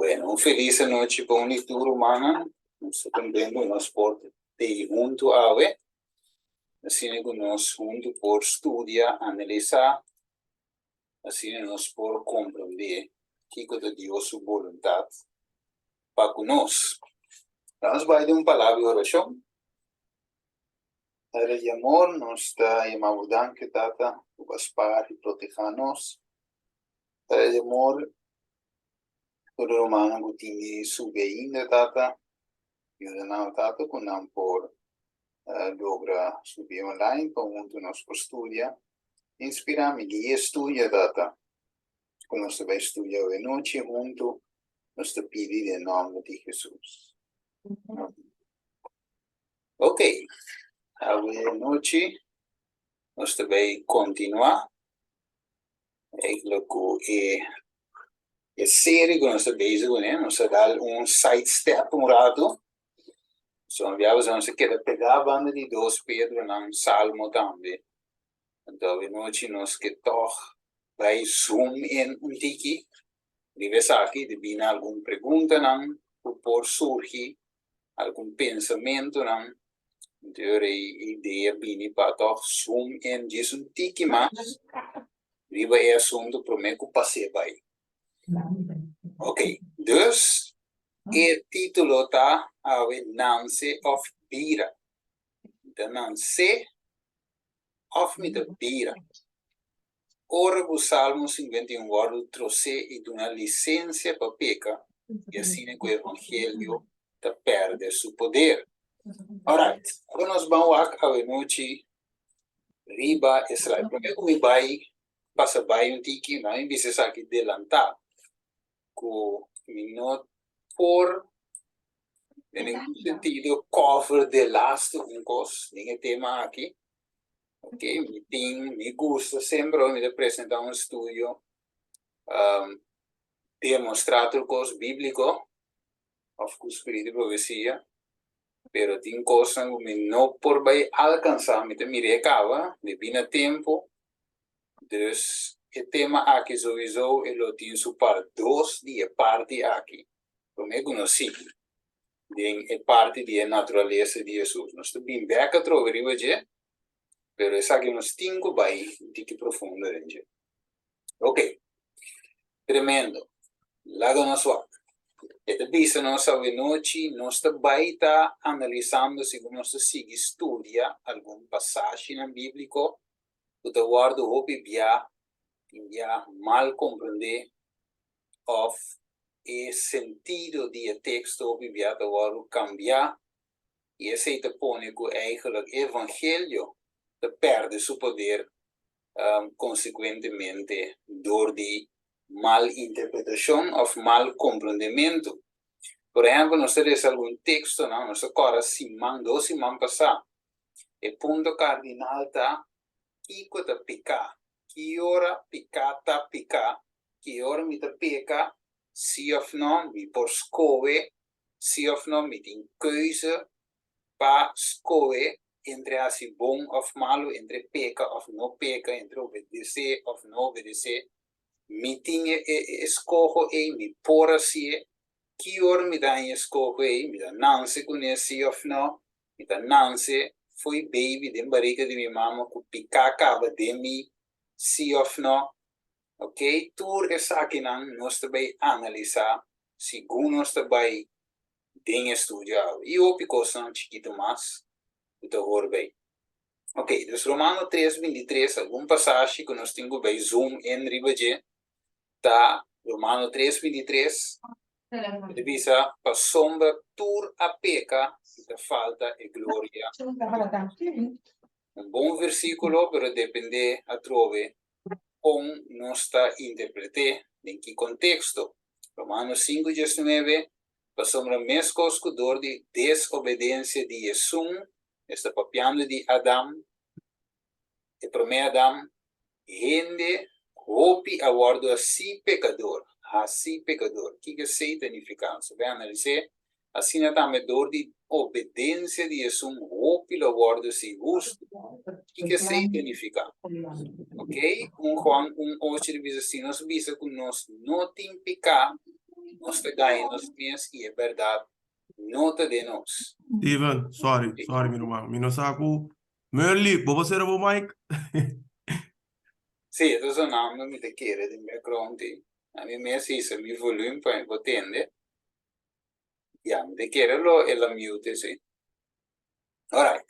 Bueno, un felis anochi pa un i tur rumannan. Nos ta contento cu nos por tei hunto awe. Asina cu nos hunto por studia, analisa, asina nos por comprende kico ta Dios su boluntad pa cu nos. Nos bai den un palabra di oracion. Tata di amor, nos ta yama bo danki, Tata, cu bo a spaar i proteha nos. Tata di amor, tur e rumannan cu tin di subi ainda, Tata, yuda nan, Tata, cu nan por logra subi online pa huntu nos por studia. Inspira mi, guia e studio, Tata, cu nos ta bay studia awe nochi huntu. Nos ta pidi den nomber di Jesus. Amen. Ok, awe nochi nos ta bay continua eigenlijk cu e e serie cu nos ta bezig cune. Nos a dal un side step un rato, so un bia nos a keda pega banda di dos Pedronan, Salmo tambe. Anto awe nochi nos ke tog bay zoom in un tiki riba esaki, debí na algun preguntanan cu por surgi, algun pensamentunan, anto e ora e idea bini pa tòg zoom in djis un tiki mas riba e asuntu promé ku pas'é bai. Ok, dus e título ta awe Nanse òf Bira. Mi ta nanse òf mi ta bira? Ora ku Salmo 51 wòrdu trosé i duna lisensia pa peka, i asina ku evangelio ta pèrdè su poder. Alright, awor nos ban wak awenochi riba e slide. Promé ku mi bai pasa bai un tiki, nan mi bisa esaki delantá, ku mi no por den ningun sentido cover delaste un kos den e tema aki. Ok, mi tin, mi gusta semper ora mi ta presenta un estudio, demostra tur kos bíbliko of ku spiritu di profesia, pero tin kosnan ku mi no por bai alkansa, mi ta mira e kaba, debí na tempu, dus e tema aki souiso e lo tin su part dos di e parti aki, promé ku nos sigui den e parti di e naturalesa di Hesus. Nos ta bin bèk atrobe riba dje, pero esaki nos tin ku bai un tiki profundo den dje. Ok, tremendo. Laga nos wak. E ta bisa nos awenochi nos ta bai ta analisando segun nos ta sigui studia algun pasashinan bíbliko ku ta wòrdu hopi bia tin bia mal komprendé òf e sentido di e teksto hopi bia ta wòrdu kambiá i esei ta pone ku eigelijk e evangelio ta pèrdè su poder konsekuentemente dor di mal interpretashon òf mal komprondementu. Por ehèmpel, nos ta lesa algun tekstonan, nos ta kòrda siman, dos siman pasá, e punto kardinal ta kiko ta piká, ki ora piká ta piká, ki ora mi ta peka, sí òf nò, mi por skohe, sí òf nò, mi tin keuze pa skohe entre hasi bon òf malu, entre peka òf no peka, entre obedesé òf no obedesé. Mi tin e e eskoho ei, mi por hasié. Ki ora mi ta haña eskoho ei? Mi ta nanse kuné sí òf nò? Mi ta nanse fo'i baby den barika di mi mama ku piká kaba den mi sí òf nò? Ok, tur esakinan nos ta bai analisá segun nos ta bai den e studio awe i hopi kosnan chikitu mas ku ta hor bai. Ok, dus Romano tres bintitres, algun pasashi ku nos tin ku bai zoom in riba dje ta Romano tres bintitres, ku ta bisa, Pasobra tur a peka i ta falta e gloria di Dios. Un bon versíkulo, pero dependé atrobe kon nos ta interpret'é, den ki konteksto. Romano sinku diesnuebe, Pasobra meskos ku dor di desobedensia di esun, es ta papiando di Adam, e promé Adam, hende hopi a wòrdu hasí pekador, hasí pekador. Kiko esei ta nifiká? Nos ta bai analis'é. Asina tambe dor di obedensia di esun hopi lo wòrdu hasí hustu. Kiko esei ta nifiká? Ok, un Juan un ocho ta bisa, Si nos bisa ku nos no tin piká, Nos ta gaña nos mes i e bèrdat no ta den nos. Steven, sorry, sorry mi ruman. Mi no sa ku Merly, bo por sera bo mic? Sí, e ta sonando, mi ta kere den background ei. Ami mes hisa mi volume pa mi por tende. Ya, mi ta kere lo el a mute sí. Alright.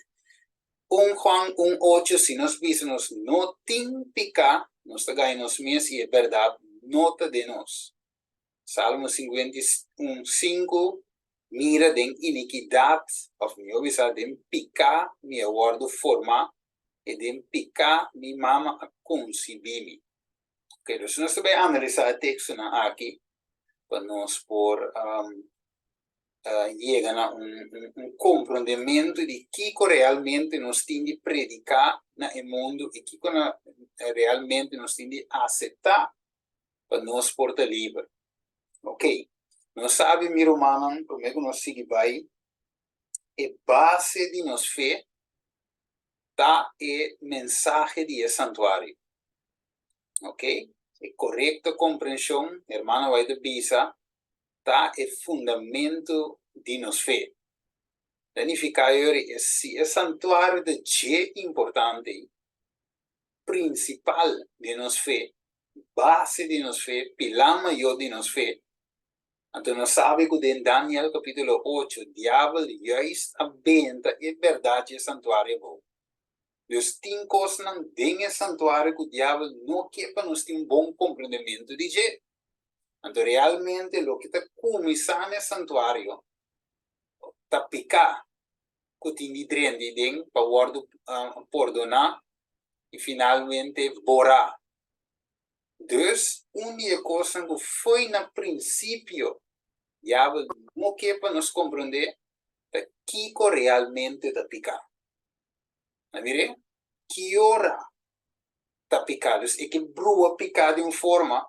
Un Juan un ocho, Si nos bisa nos no tin piká, nos ta gaña nos mes i e bèrdat no ta den nos. Salmo 51, 5, Mira, den inikidat, òf mihó bisá, den piká mi a wòrdu formá, i den piká mi mama a konsibí mi. Oke, dus nos ta bai analisá e tekstonan aki pa nos por yega na un komprondementu di kiko realmente nos tin di prediká na e mundu i kiko realmente nos tin di aseptá pa nos por ta liber. Ok, nos sabi mi rumannan, promé ku nos sigui bai, e base di nos fe ta e mensahe di e santuario. Ok, e korekto komprenshon, hermano White ta bisa, ta e fundamento di nos fe. Ta nifiká yori e si e santuario ta dje importante, prinsipal di nos fe, base di nos fe, pilá mayó di nos fe. Anto nos sabi ku den Daniel kapítulo ocho, diabel juist a benta e bèrdat dje santuario abou. Dus tin kosnan den e santuario ku diabel no ke pa nos tin un bon komprendementu di dje. Anto realmente loke ta kuminsá na e santuario ta piká. ku tin di drenta i den pa wòrdu pordoná i finalmente borá. Dus, un di e kosnan ku foi na prinsipio diabel no ke pa nos komprondé ta kiko realmente ta piká. Na mir'é? Ki ora ta piká? Dus e ke brua piká di un forma,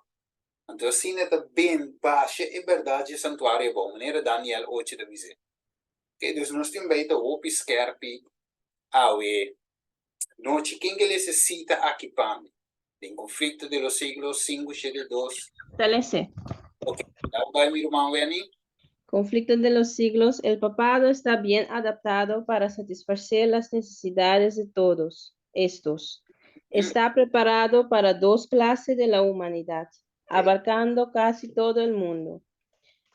anto asina e ta ben basha e bèrdat dje santuario abou, manera Daniel ocho ta bis'é. Oké, dus nos tin bay ta hopi skerpi awe nochi. Ken ke lesa sita aki pa mi? Den Conflicto de los Siglos sinku shete dos. Ta lese. Oké, dal bay mi ruman Wenny. Conflicto de los Siglos, El papado está bien adaptado para satisfacer las necesidades de todos estos. Está preparado para dos clases de la humanidad, abarcando casi todo el mundo.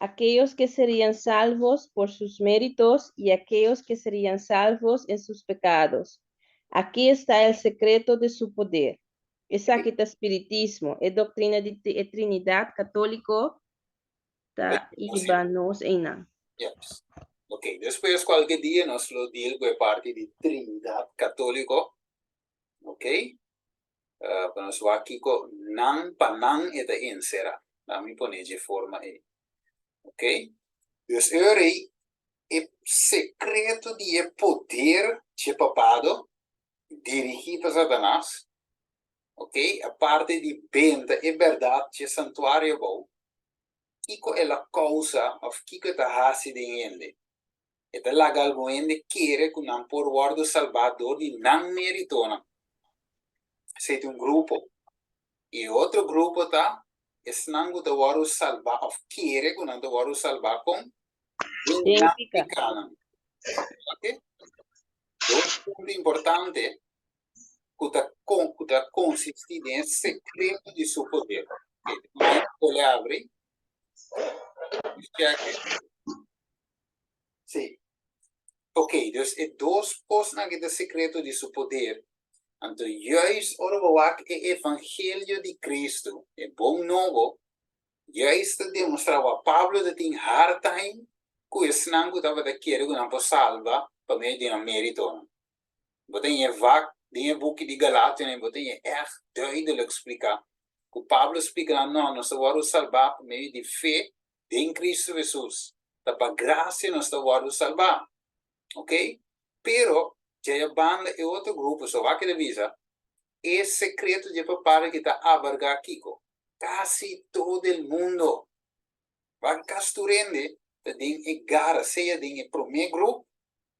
Aquellos que serían salvos por sus méritos y aquellos que serían salvos en sus pecados. Aquí está el secreto de su poder. Esaki ta spiritismo, e doctrina di e Trinidad Católico ta hiba nos einan. Yes. Ok, despues cualke dia nos lo deal cu e parti di Trinidad Católico. Ok. Pa nos wak kiko nan pa nan e ta ensera. Laat mi pone dje forma ei. Ok. Dus e ora ei e sekreto di e poder dje papado dirigí pa Satanas, ok, aparte di benta e bèrdat dje santuario abou, kiko el a kousa òf kiko e ta hasi den hende? E ta laga algun hende kere ku nan por wòrdu salbá dor di nan méritonan. Esei ta un grupo. I e otro grupo ta esnan ku ta wòrdu salbá òf kere ku nan ta wòrdu salbá kon? Den nan pikánan. Oke? Dos punto importante ku ta ku ta konsistí den e sekreto di su poder. Oke, Mike, abri. Check. Sí. Ok, dus e dos kosnan aki ta sekreto di su poder. Anto juist ora bo wak e evangelio di Cristo, e bon nobo, juist ta demostra wak Pablo ta tin hard time ku esnan ku tabata kere ku nan por salba pa medio di nan meritonan. Bo ta ñe wak den e buki di Galationan, bo ta ñe ègt duidelijk splika ku Pablo splika nan, no, nos ta wòrdu salbá pa medio di fe Den Cristo Jesus, ta pa gracia nos ta wordo salba. Ok? Pero, djaya banda e otro grupo, so wak e ta bisa, e secreto dje papado ki ta abarga kico? Casi todo el mundo. Wak casi tur hende ta den e gara, sea den e prome grup,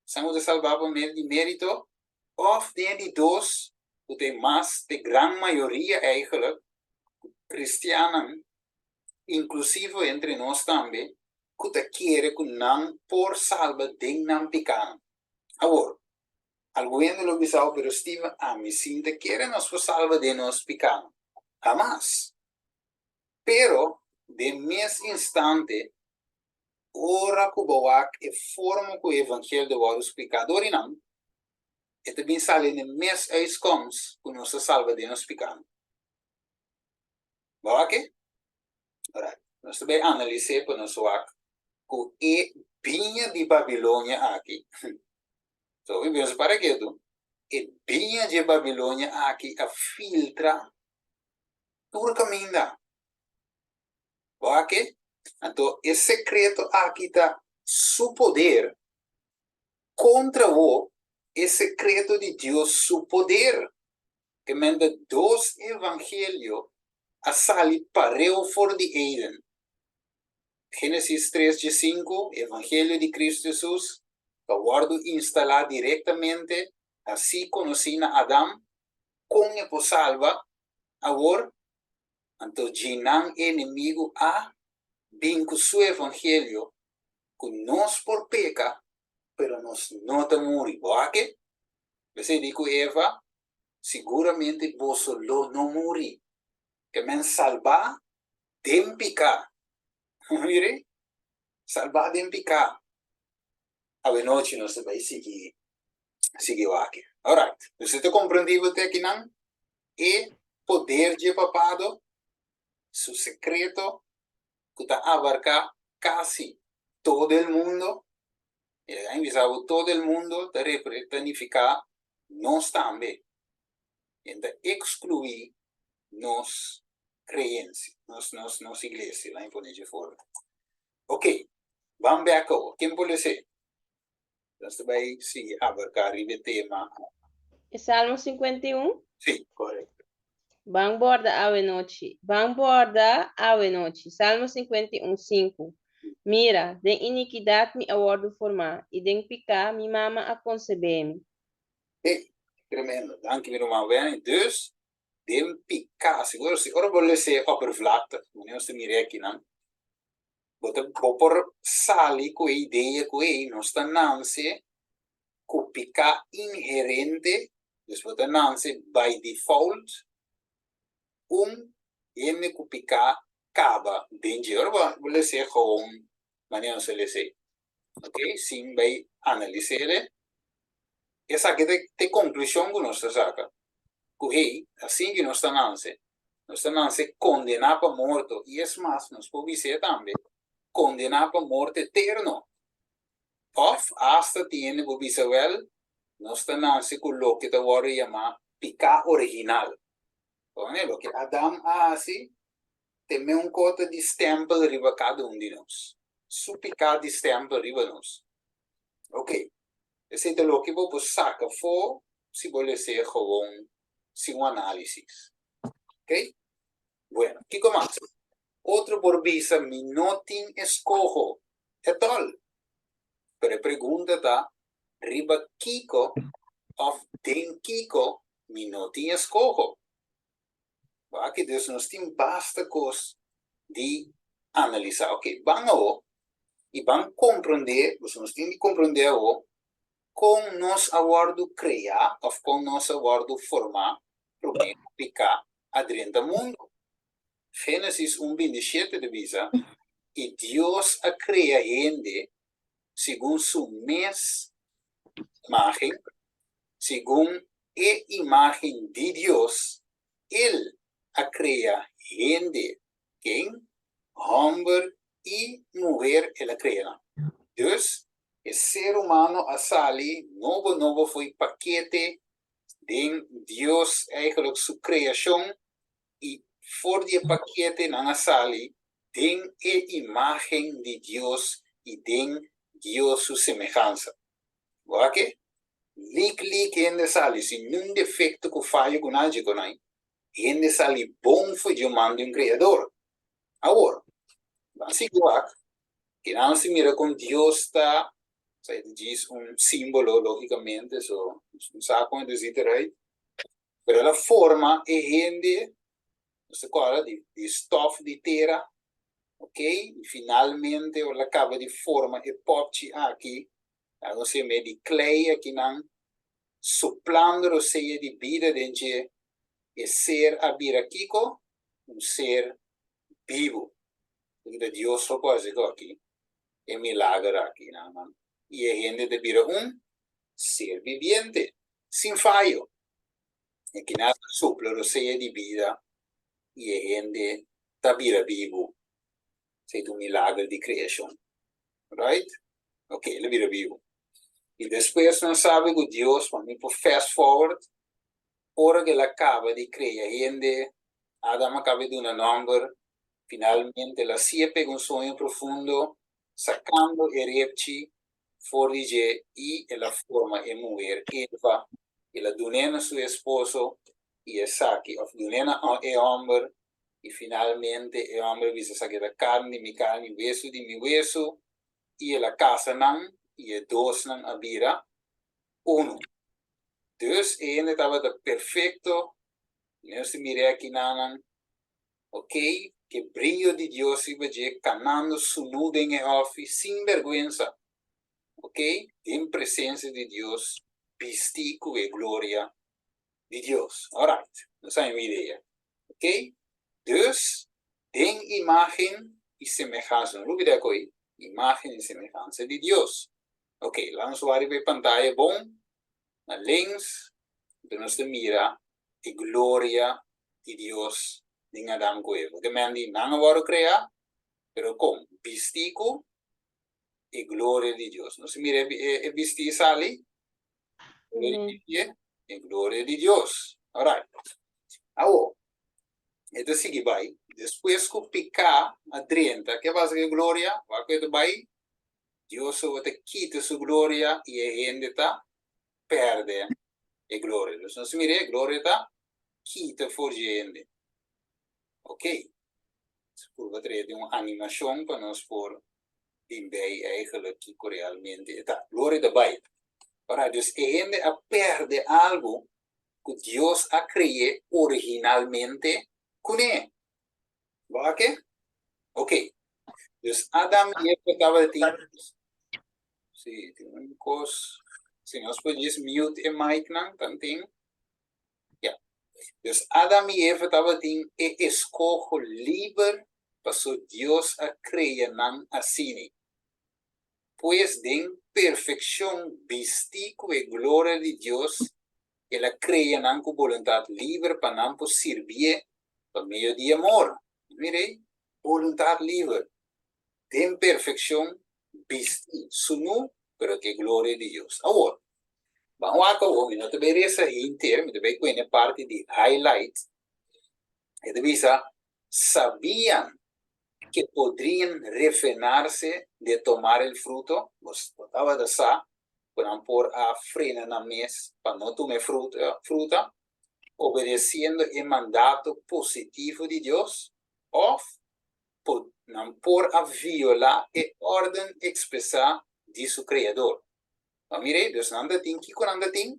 esnan cu ta salba pa medio di merito, of den e di dos, cu ta e mas, ta e gran mayoria eigenlijk, cristiannan. Inklusivo entre nos tambe, ku ta kere ku nan por salba den nan pikánan. Awor, algun hende lo bisa bo, Pero Steven, ami sin ta kere nos por salba den nos pikánan. Hamas! Pero, den mes instante, ora ku bo wak e forma ku e evangelio ta wòrdu spliká dor di nan, e ta bin sali na e mes uitkomst ku nos ta salba den nos pikánan. Bo wak e? Alright. Nos ta bai analis'é pa nos wak ku e biña di Babilonia aki, so hopi pensa para ketu, e biña dje Babilonia aki a filtra tur kaminda. Bo wak e? Anto e sekreto aki ta su poder kontra bo e sekreto di Dios su poder. Ke mende dos evangelio a sali pareu for di Eden. Genesis tres diesinku, Evangelio di Cristo Jesus ta wòrdu instalá direktamente, hasí konosí na Adam, kon e por salba awor. Anto djinan e enemigu a bin ku su evangelio ku nos por peka, pero nos no ta muri. Bo a ke? P'esei di ku Eva, Siguramente boso lo no muri. Ke men salbá den piká. Mire, salbá den piká. Awenochi nos ta bai sigui sigui wak. Alright, usted ta komprendí bo te akinan? E poder dje papado, su sekreto ku ta abarká kasi todo el mundo, e a bisa bo todo el mundo ta ta nifiká nos tambe, e ta ekskluí nos kreensia, nos nos nos iglesia, laat mi pone dje forma. Oké, ban bèk awor, ken por les'é? Nos ta bai sigui abarká riba e tema. E Salmo 51? Sí, korekto. Ban borda awe nochi. Ban borda awe nochi. Salmo 51, 5. Mira, den inikidat mi a wòrdu formá, i den piká mi mama a konsebé mi. Hey, tremendo. Danki mi ruman Wenny. Dus, den piká, sigur si ora bo les'é oppervlakte, manera nos ta mir'é akinan, Bo ta bo por sali ku e idea ku ei nos ta nanse ku piká inherente, dus bo ta nanse by default un hende ku piká kaba den dje. Ora bo bo les'é gewoon manera nos a les'é, ok, sin bai analis'é, Esaki ta e konklushon ku nos ta saka, ku hey, asin ku nos ta nanse, nos ta nanse kondená pa morto, i es mas, nos por bis'é tambe, kondená pa morto eterno. Òf asta tin hende por bisa, wèl, nos ta nanse ku loke ta wòrdu yamá piká original. Loke Adam a hasi, te meun kota di stèmpel riba kada un di nos. Su piká di stèmpel riba nos. Ok, esei ta loke bo por saka afó si bo les'é gewoon sin un análisis. Ok, bueno, kiko mas? Otro por bisa mi no tin eskoho etòl. Pero e pregunta ta riba kiko òf den kiko mi no tin eskoho? Wak, dus nos tin basta kos di analisá. Oké, ban awo i ban komprondé, pasobra nos tin di komprondé awo kon nos a wòrdu kreá òf kon nos a wòrdu formá promé ku piká a drenta mundu. Génesis un 27 ta bisa, I Dios a krea hende segun su mes imágen, segun e imágen di Dios, El a krea hende, ken? Hòmber i muher El a krea nan. Dus, e ser humano a sali nobo nobo fo'i pakete den Dios eigenlijk su kreashon i for di e pakete nan a sali den e imágen di Dios i den Dios su semehansa. Bo a ke? Lik lik hende sali sin niun defekto ku fayo ku nan dje konai. Hende sali bon for dje man di un Kreador. Awor, ban sigui wak, kinan si mira kon Dios ta, esei ta djis un simbolo logikamente, so nos no sa kon e ta zit eruit, pero el a forma e hende, nos ta kòrda, di stof di tera. Ok, i finalmente ora el a kaba di forma e pòpchi aki, algun seme di klei akinan, suplando rosea di bida den dje, e ser a bira kiko? Un ser bibu. Esaki ta Dios so por hasi aki, e milager aki, nan. I e hende ta bira un ser bibiente, sin fayo. E kinan ta supla rosea di bida i e hende ta bira bibu. Esei ta un milager di kreashon. Right? Ok, el a bira bibu. I despues nos sabi ku Dios, pa mi por fast forward, ora ku el a kaba di krea hende, Adam a kaba di duna nòmber, finalmente el a si'e pega un soño profundo, sakando e repchi for di dje i el a forma e muher Eva, el a dun'é na su esposo i esaki, òf dun'é na e hòmber, i finalmente e hòmber a bisa, Esaki ta karni di mi karni, wesu di mi wesu, i el a kasa nan, i e dosnan a bira unu. Dus e hende tabata perfekto, nos ta mir'é akinanan, Ok, ke brio di Dios riba dje kanando sunú den e hòfi sin bèrgwensa. Ok, den presensia di Dios, bistí ku e gloria di Dios. Alright, nos a haña un idea. Ok, dus den imágen i semehansa, no lubidá koe, imágen i semehansa di Dios. Ok, laga nos wak riba e pantaya bon, na links, anto nos ta mira e gloria di Dios den Adam ku Eva. Ke men di nan a wòrdu kreá, pero kon? Bistí ku e gloria di Dios. Nos a mira e bistí sali, e gloria di Dios. Alright. Awo, e ta sigui bai. Despues ku piká a drenta, ke pasa ku e gloria? Wak ku e ta bai? Dios tabata kita su gloria i e hende ta pèrdè e gloria. Dus nos mira e gloria ta kita for dje hende. Ok. Purba trae den un animashon pa nos por bin bei eigenlijk kiko realmente e ta. Gloria ta bai. Ora, dus e hende a pèrdè algu ku Dios a kre'é originalmente kuné. Bo a ke? Ok. Dus Adam i Eva tabatin. Sí, tin un kos. Si nos por djis mute e micnan, tantin. Ya. Dus Adam i Eva tabatin e eskoho liber paso Dios a krea nan asini. Pues den perfekshon bistí ku e gloria di Dios, el a krea nan ku boluntat liber pa nan por sirbié pa medio di amor. Mira ei, boluntat liber, den perfekshon, bistí, sunú, pero ku e gloria di Dios. Awor, ban wak awor, mi no ta bai resa henter, mi ta bai kuene parti di highlight. E ta bisa, Sabían que podrían refrenarse de tomar el fruto? Bo tabata sa ku nan por a frena nan mes pa no tuma e fruta, obedeciendo e mandato positivo di Dios, of nan por a viola e orden expresa di su Creador. Bo mira, dus nan ta tin, kico nan ta tin?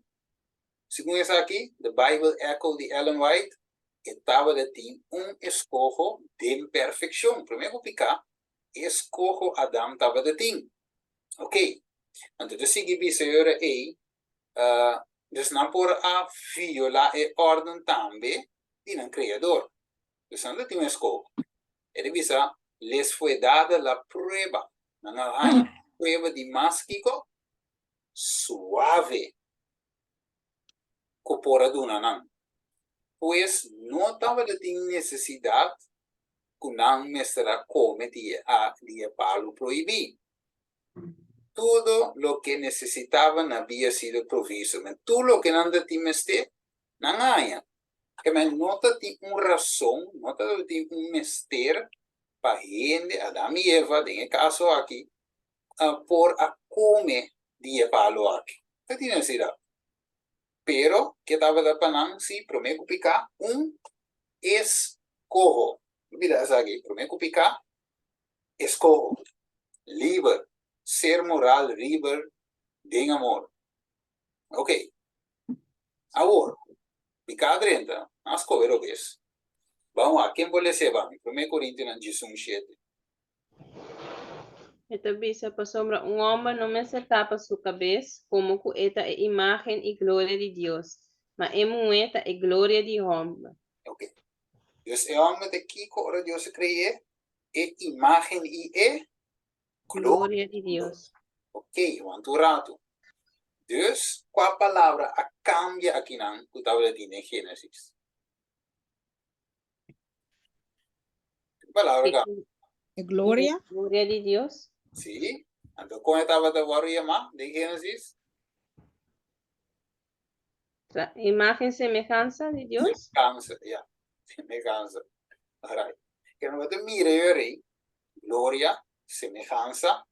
Segun esaki, The Bible Echo di Ellen White, e tabata tin un escoho den perfeccion. Prome cu pica, e escoho Adam tabata tin. Ok, anto ta sigui bisa e ora ei, dus nan por a viola e orden tambe di nan Creador. Dus nan ta tin un eskoho. E ta bisa, Les fue dada la prueba. Nan a haña prueba di mas kiko? Suave ku por a duna nan. Pues no tabata tin nesesidat ku nan mester a kome di e palu prohibí. Todo loke nesesitaban habia sido provisto. Men tur loke nan ta tin mester, nan a haña. Ke men no ta tin un rason, no ta tin un mester pa hende, Adam i Eva den e kaso aki, por a kome di e palu aki. Ta tin nesesidat. Pero ke tabata pa nan si promé ku piká un eskoho. Mira esaki, promé ku piká, eskoho. Liber, ser moral liber den amor. Ok. Awor, piká drenta, nan skohe robes. Ban wak, ken por les'é ba mi? Promé Korintionan 11, 7. E ta bisa, Pasobra un hòmber no mester tapa su kabes, komo ku e ta e imágen i gloria di Dios, ma e muhé ta e gloria di hòmber. Ok. Dus e hòmber ta kiko ora Dios a kre'é? E imágen i e gloria di Dios. Ok, wanta un ratu. Dus, kua palabra a kambia akinan ku tabata tin den Génesis? Ki palabra E a E gloria. gloria di Dios. Sí. Anto kon e tabata wòrdu yamá den Génesis? Imagen semehansa di Dios. Semehansa, ya. Semehansa. Alright. Ke no ta mira yo rei, gloria, semehansa,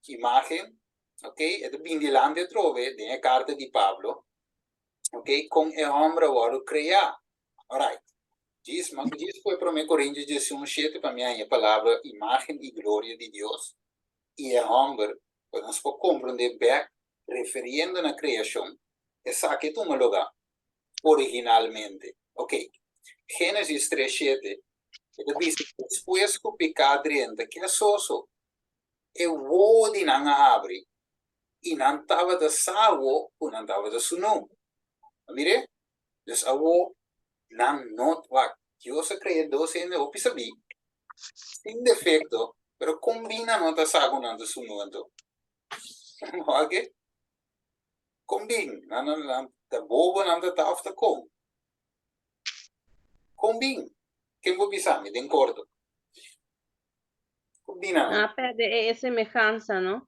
imagen, ok? E ta bin dilanti atrobe den e karta di Pablo, ok? Kon e hòmber a wòrdu kreá. Alright. Djis, ma djis ku e promé Korintio diesun shete pa mi haña e palabra imagen i gloria di Dios i e hòmber, pa nos por komprondé bèk referiendo na kreashon, esaki a tuma lugá originalmente. Ok, Génesis tres shete, e ta bisa despues ku piká drenta, ke a soso? E wowo di nan a habri, i nan tabata sa awo ku nan tabata sunú. A mir'é? Dus awo nan no, wak, Dios a krea dos hende hopi sabí, sin defekto, pero kon bin nan no ta sa ku nan ta sunú anto? Oke. Kon bin? Nan nan nan ta bobo nan ta ta of ta kon? Kon bin? Ken por bisa mi den korto? Kon bin nan? Nan a perde e e semehansa, no?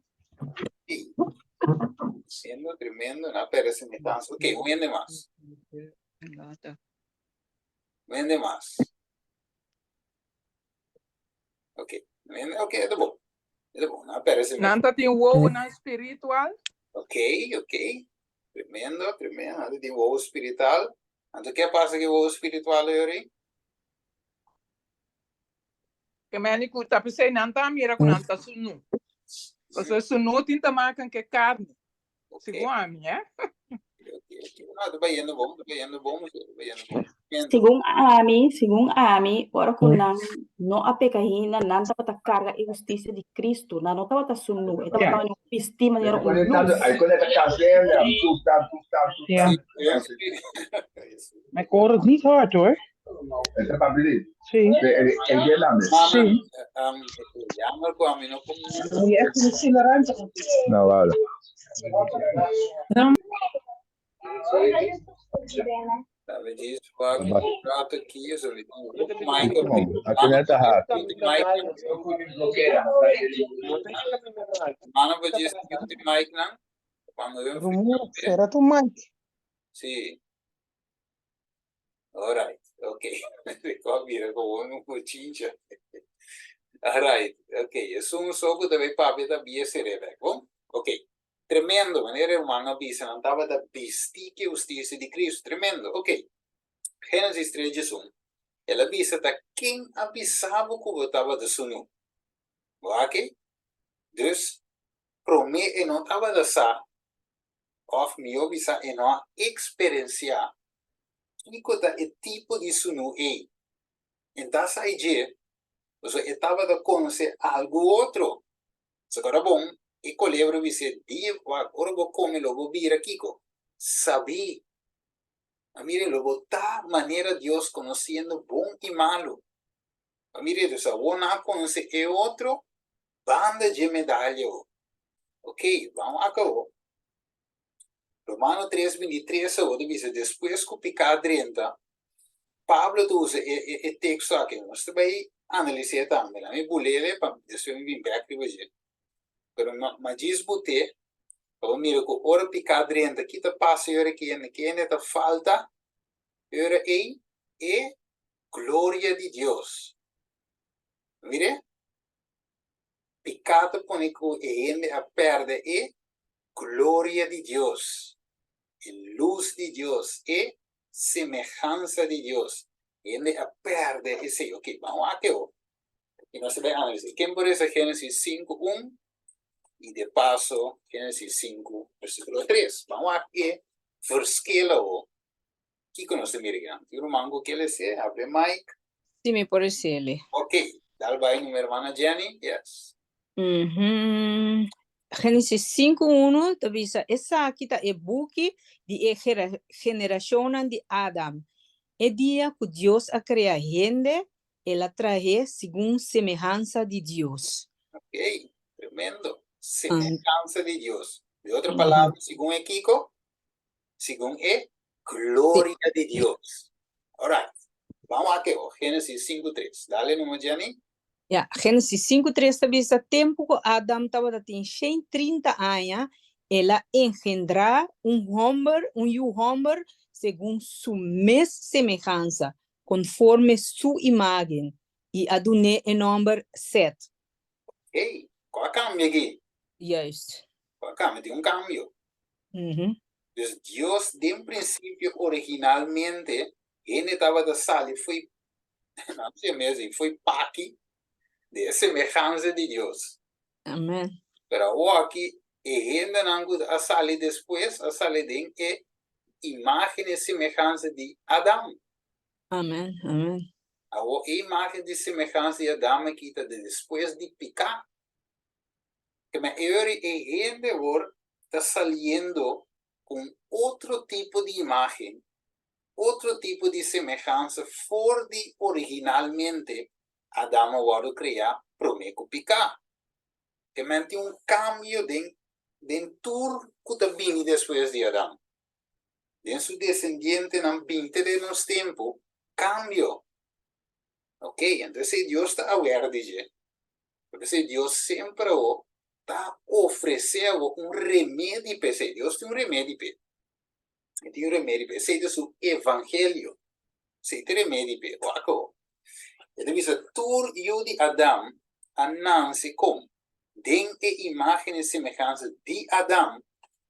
Sí. Tremendo, tremendo. Nan a perde semehansa. Ok, un hende mas. Un hende mas. Ok, ok, e ta bon. E ta bon. Nan perde Nan ta tin wowonan spiritual. Ok, ok. Tremendo, tremendo. Nan ta tin wowo spiritual. Anto ke a pasa ku e wowo spiritual ayori? Ke meni ku ta p'esei nan ta mira ku nan ta sunu. Pasobra sunu tin ta makan ke karni. Segun ami, eh. No, ta bayendo bon, ta bayendo bon, ta bayendo bon. Segun ami, segun ami, ora ku nan no a peka ainda, nan tabata karga e hustisia di Kristu. Nan no tabata sunú, e tabata un bistí manera un lus. Maar ik hoor het niet hard hoor. Sí. Sí. Jammer ku ami no por. Dan moet je echt in een stille ruimte gaan zitten. Nou, wauw. Sabe disso, wak rato aki, so mi tin Michael. Aqui não tá hard. Michael. Mano, bo djis mute mic nan. Cuando ven Rumoer, será tu mic. Sí. Alright, ok. Rico mira como un bochincha. Alright, ok. Esun so ku ta bay papia ta bia seré bek, bon? Ok. Tremendo, manera e ruman a bisa, nan tabata bisti ku e hustisia di Cristo. Tremendo, ok. Génesis 3 diesun, el a bisa ta ken a bisa bo ku bo tabata sunú? Bo aki? Dus, promé e no tabata sa òf mihó bisa e no a eksperensiá kiko ta e tipo di sunú ei. En ta sa e dje, pasobra e tabata konosé algu otro. Sokora bon, e kolebra bis'é, Di, wak, ora bo kome lo bo bira kiko? Sabí. A mira, lo bo ta manera Dios konosiendo bon i malu. A mira, dus awor nan a konosé e otro Banda dje medalha o. Ok, ban wak awo. Romano tres bintitres awo ta bisa despues ku piká drenta, Pablo ta usa e e e teksto aki. Nos ta bai analis'é tambe. Laat mi bulele pa despues mi bin bèk riba dje. Pero ma ma djis but'é pa bo mira ku ora piká drenta ki ta pasa e ora kende? Kende ta falta e ora ei? E gloria di Dios. Mir'é? Piká ta pone ku e hende a pèrdè e gloria di Dios, e lus di Dios, e semehansa di Dios. Hende a pèrdè esei. Oke, ban wak e ho. I nos ta bai analisá. Ken por resa Génesis sinku un i de paso Génesis sinku versíkulo tres? Ban wak e verschil awo. Kiko nos ta mira akinan? Tin ruman ku ke les'é? Habri mic. Sí, mi por esele. Ok, dal bai mi hermana Jenny. Yes. Mhm. Génesis 5:1 ta bisa, Esaki ta e buki di e generashonnan di Adam. E dia ku Dios a krea hende, el a trah'é segun semehansa di Dios. Ok, tremendo. Semehansa di Dios. Di otro palabra, segun e kiko? Segun e gloria di Dios. Alright. Ban wak e Génesis 5:3. Dale numa, Jenny. Ya, Génesis 5:3 ta bisa, Tempu ku Adam tabata tin 130 aña, el a engendrá un hòmber, un yu hòmber, segun su mes semehansa, konforme su imágen, i a dun'é e nòmber Sèt. Hey, kua a kambia aki? Juist. Kua a kambia? Tin un kambio. Dus Dios den prinsipio originalmente hende tabata sali fo'i nan siña mes di fo'i paki di e semehansa di Dios. Amen. Pero awoki e hendenan ku a sali despues a sali den e imágen i semehansa di Adam. Amen, amen. Awo e imágen di semehansa di Adam aki ta di despues di piká. Keme e e hende awor ta saliendo ku un otro tipo di imágen, otro tipo di semehansa for di originalmente Adam a wòrdu kreá promé ku piká. Keme tin un kambio den den tur ku ta bini despues di Adam. Den su desendientenan bin te den nos tempu, kambio. Ok, anto esei Dios ta aware di dje. Porque esei Dios semper awo ta ofresé awo un remedi pa esei. Dios tin un remedi p'e. E tin un remedi p'e. Esei ta su evangelio. Esei ta e remedi p'e. Wak awo. E ta bisa tur yu di Adam a nanse kon? Den e imágen i semehansa di Adam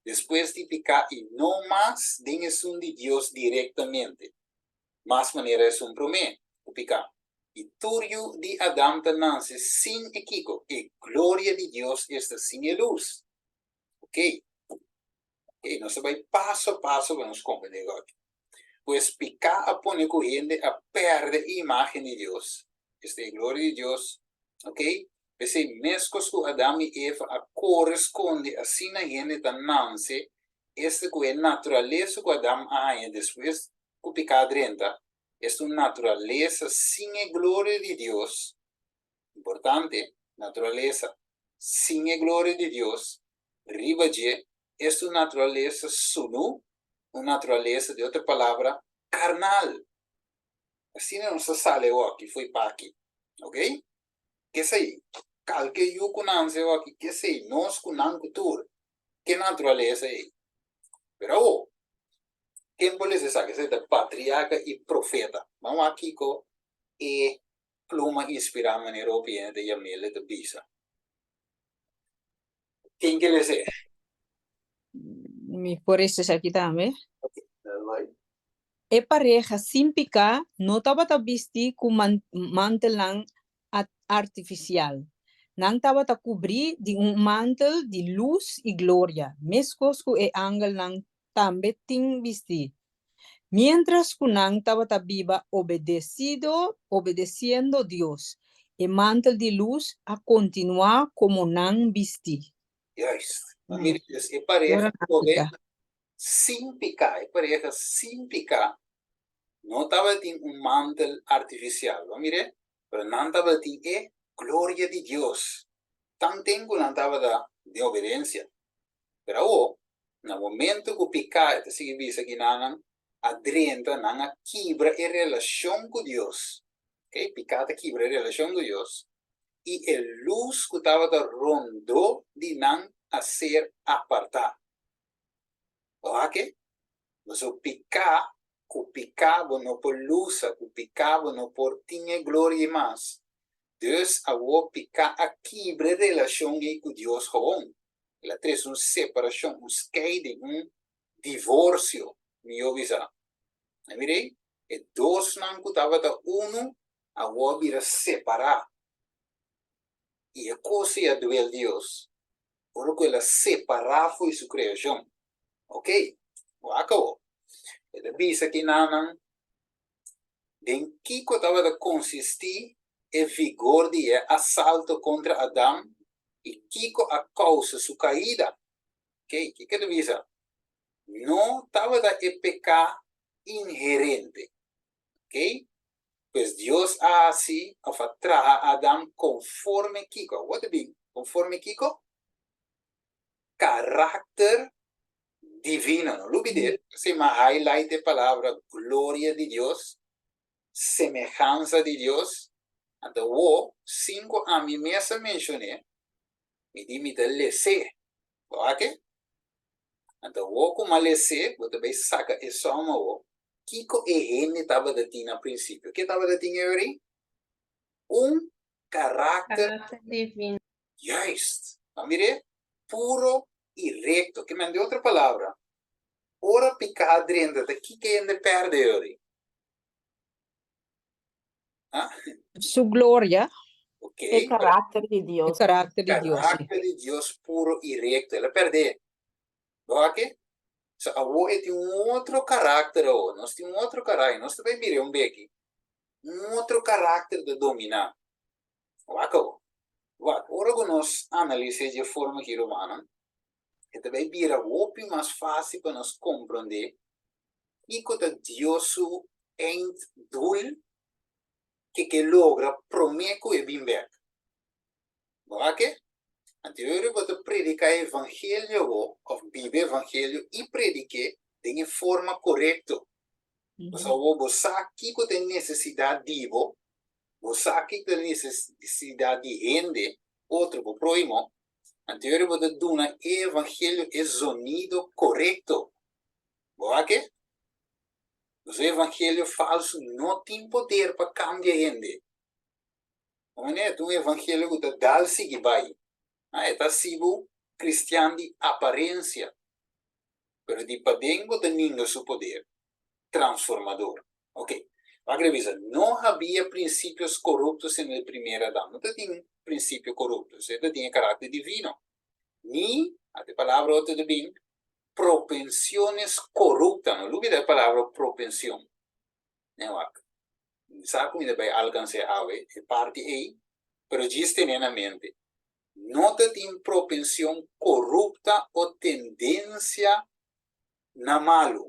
despues di piká i no mas den esun di Dios direktamente. Mas manera esun promé ku piká. I tur yu di Adam ta nanse sin e kiko? E gloria di Dios, esta sin e lus. Ok. Ok, nos ta bai paso a paso pa nos komprendé gochi. Pues piká a pone ku hende a pèrdè e imágen di Dios, esta e gloria di Dios. Ok. P'esei meskos ku Adam i Eva a kore skonde asina hende ta nanse, esta ku e naturalesa ku Adam a haña despues ku piká drenta, esta un naturalesa sin e gloria di Dios, importante, naturalesa sin e gloria di Dios riba dje, esta un naturalesa sunú, un naturalesa, di otro palabra, karnal. Asina nos ta sali awoki fo'i paki, ok? Kesei, kalke yu ku nanse awoki, kesei, nos ku nan ku tur, ke naturalesa ei. Pero awo, Ken por lesa esaki? Esaki ta patriarka i profeta. Ban wak kiko e pluma inspirá manera hopi hende ta yam'el e ta bisa. Ken ke les'é? Mi por lesa esaki tambe. E pareha sin piká no tabata bisti ku mantelnan artifisial. Nan tabata kubrí di un mantel di lus i gloria, meskos ku e angelnan tambe tin bistí. Miéntras ku nan tabata biba obedesido, obedesiendo Dios, e mantel di lus a kontinuá komo nan bistí. Juist. Ma mira, dus e pareha kohe sin piká, e pareha sin piká no tabatin un mantel artifisial. Bo a mir'é? Pero nan tabatin e gloria di Dios. Tanten ku nan tabata den obedensia. Pero awor, na momento ku piká, e ta sigui bisa kinanan, a drenta, nan a kibra e relashon ku Dios. Oke, piká ta kibra e relashon ku Dios. I e lus ku tabata rondó di nan a ser apartá. Bo wak e? Pasobra piká, ku piká bo no por lusa, ku piká bo no por tin e gloria ei mas. Dus awor piká a kibra e relashon ei ku Dios gewoon. El a trese un separashon, un skeiding, un divorsio, mihó bisá. A mira ei, e dosnan ku tabata unu awor a bira separá. I e kos ei a duel Dios ora ku el a separá fo'i su kreashon. Oké, wak awor. E ta bisa kinanan den kiko tabata konsistí e vigor di e asalto kontra Adam. I kiko a kousa su kaida? Oke, kiko ta bisa? No tabata e peká inherente. Oke? Pues Dios a hasi òf a traha Adam konforme kiko? Awor ta bin, konforme kiko? Karakter divino. No lubid'é, p'esei mi a highlight e palabra gloria di Dios, semehansa di Dios. Anto awor, sin ku ami mes a menshon'é, mi di mi ta les'é. Bo wak? Anto awor ku mi a les'é, bo ta bai saka e sòm awor. Kiko e hende tabata tin na prinsipio? Ke tabata tin e ora ei? Un karakter. Karakter divino. Juist. Bo a mir'é? Puro i rekto. Ke men di otro palabra, ora piká a drenta ta kiko e hende pèrdè e ora ei? Ah? Su gloria. Ok. E karakter di Dios. E karakter di Dios. Karakter di Dios puro i rekto. El a pèrdè. Bo wak? So awor e tin un otro karakter awor. Nos tin un otro karakter. Nos ta bai mira un beki. Un otro karakter ta dominá. Wak awor. Wak, ora ku nos analis'é dje forma aki, rumannan, e ta bai bira hopi mas fásil pa nos komprondé kiko ta Dios su einddoel ke ke logra promé ku e bin bèk. Bo wak e? Anto ora bo ta prediká e evangelio awor, òf biba e evangelio i predik'é den e forma korekto. Pasobra awor bo sa kiko ta e nesesidat di bo, bo sa kiko ta e nesesidat di hende, otro, bo próhimo, anto ora bo ta duna e evangelio e zonido korekto. Bo wak e? Pasobra e evangelio falsu no tin poder pa kambia hende. Bo manera ta un evangelio ku ta dal sigui bai. E ta hasi bo kristian di aparensia, pero di paden bo ta ninga su poder transformador. Ok, wak revisa. No habia principios corruptos en el primer Adán. No ta tin principio corrupto, e ta tin e karakter divino. Ni, ata e palabra otro ta bin, propensiones corrupta. No lubida e palabra propension. Ne wak. Mi sa ku mi ta bai alkans'é awe e parti ei, pero djis tene na mente, no ta tin propension korupta o tendensia na malu,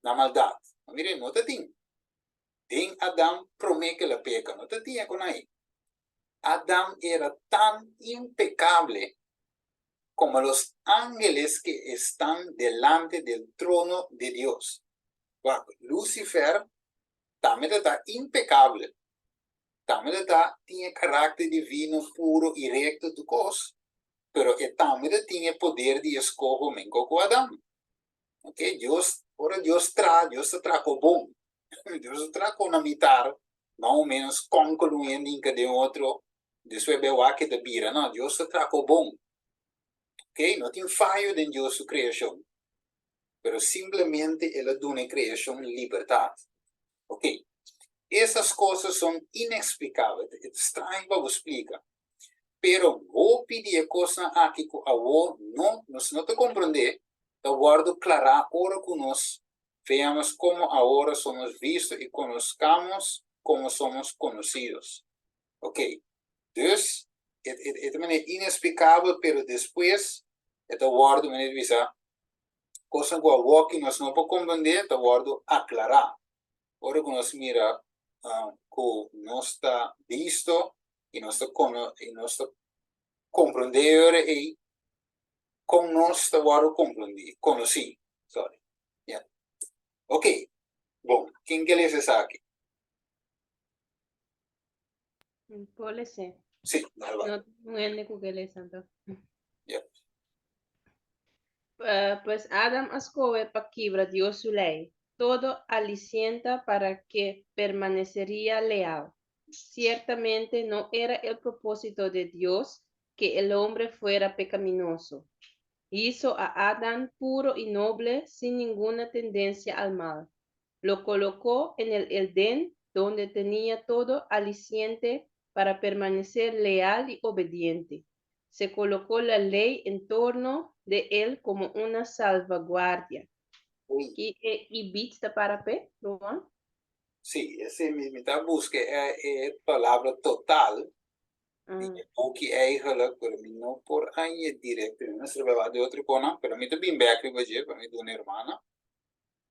na maldat. No mira, no ta tin. Den Adam promé ku el a peka, no ta tin e kon ai. Adam era tan impekable komo los ángeles ke estan delante del trono de Dios. Wak, Lucifer tambe ta ta impecable, tambe ta ta tin e karakter divino puro i rekto tur kos, pero e tambe ta tin e poder di eskoho menko ku Adam. Ok, Dios, ora Dios traha, Dios ta traha ko bon. Dios ta traha ko na mitar, mas o menos konkel un hende hinka den otro, despues bai wak ke ta bira. No, Dios ta traha ko bon. Ok, no tin fayo den Dios su kreashon. pero simplemente el a duna e creacion libertad. Ok, esas cosas son inexplicabel, e ta straño pa bo splica, pero hopi di e cosnan aki cu awo no, nos no ta comprende, ta wordo clara ora cu nos veamos como ahora somos visto y conozcamos como somos conocidos. Ok, dus e, e, e ta manera inexplicabel, pero despues e ta wordo, manera di bisa, Kosnan ku awoki nos no por komprendé ta wòrdu aklará ora ku nos mira ku nos ta bisto i nos ta kono i nos ta komprendé e ora ei kon nos ta wòrdu komprendí konosí sorry ya ok bon ken ke lesa esaki? Por lesa. Sí, dale bai. No tin un hende ku ke lesa anto. Ya. Pues Adam a skohe pa kibra Dios su lei, todo alisienta para ke permanecería leal. Ciertamente no era el propósito de Dios ke el hombre fuera pecaminoso. Hizo a Adan puro y noble sin ninguna tendencia al mal. Lo colocó en el Edén donde tenía todo aliciente para permanecer leal y obediente. Se colocó la ley en torno de él como una salvaguardia. Uy. Ki e ibit ta para p'e, Ruman? Sí, esei mi, mi ta buska e, e palabra total. Di e buki eigenlijk, pero mi no por hañ'e directo. Mi mester bai wak di otro konan, pero mi ta bin bek riba dje pa mi duna hermana.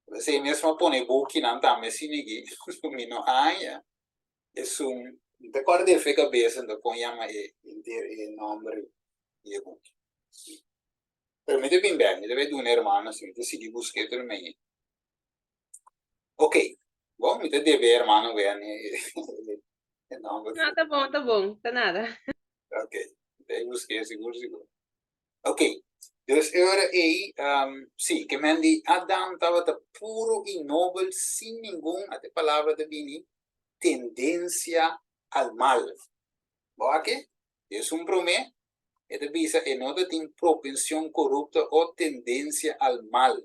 P'esei mes mi a pone e bukinan tambe asina aki, mi no haña esun. Mi ta kòrda efe kabes anto kon yama e henter e nòmber di e buki. Pero mi ta bin bek, mi ta bai duna hermana si mi ta sigui busk'e tur mei. Ok, bon, mi ta debe hermano Werner e nomber. No, ta bon, ta bon, ta nada. Ok, mi ta busk'é sigur sigur. Ok, dus e ora ei, um, sí, ke men di Adam tabata puro i nobel sin ningun, ata e palabra ta bini, tendensia al mal. Bo a ke? Esun promé, e ta bisa e no ta tin propension korupto o tendensia al mal.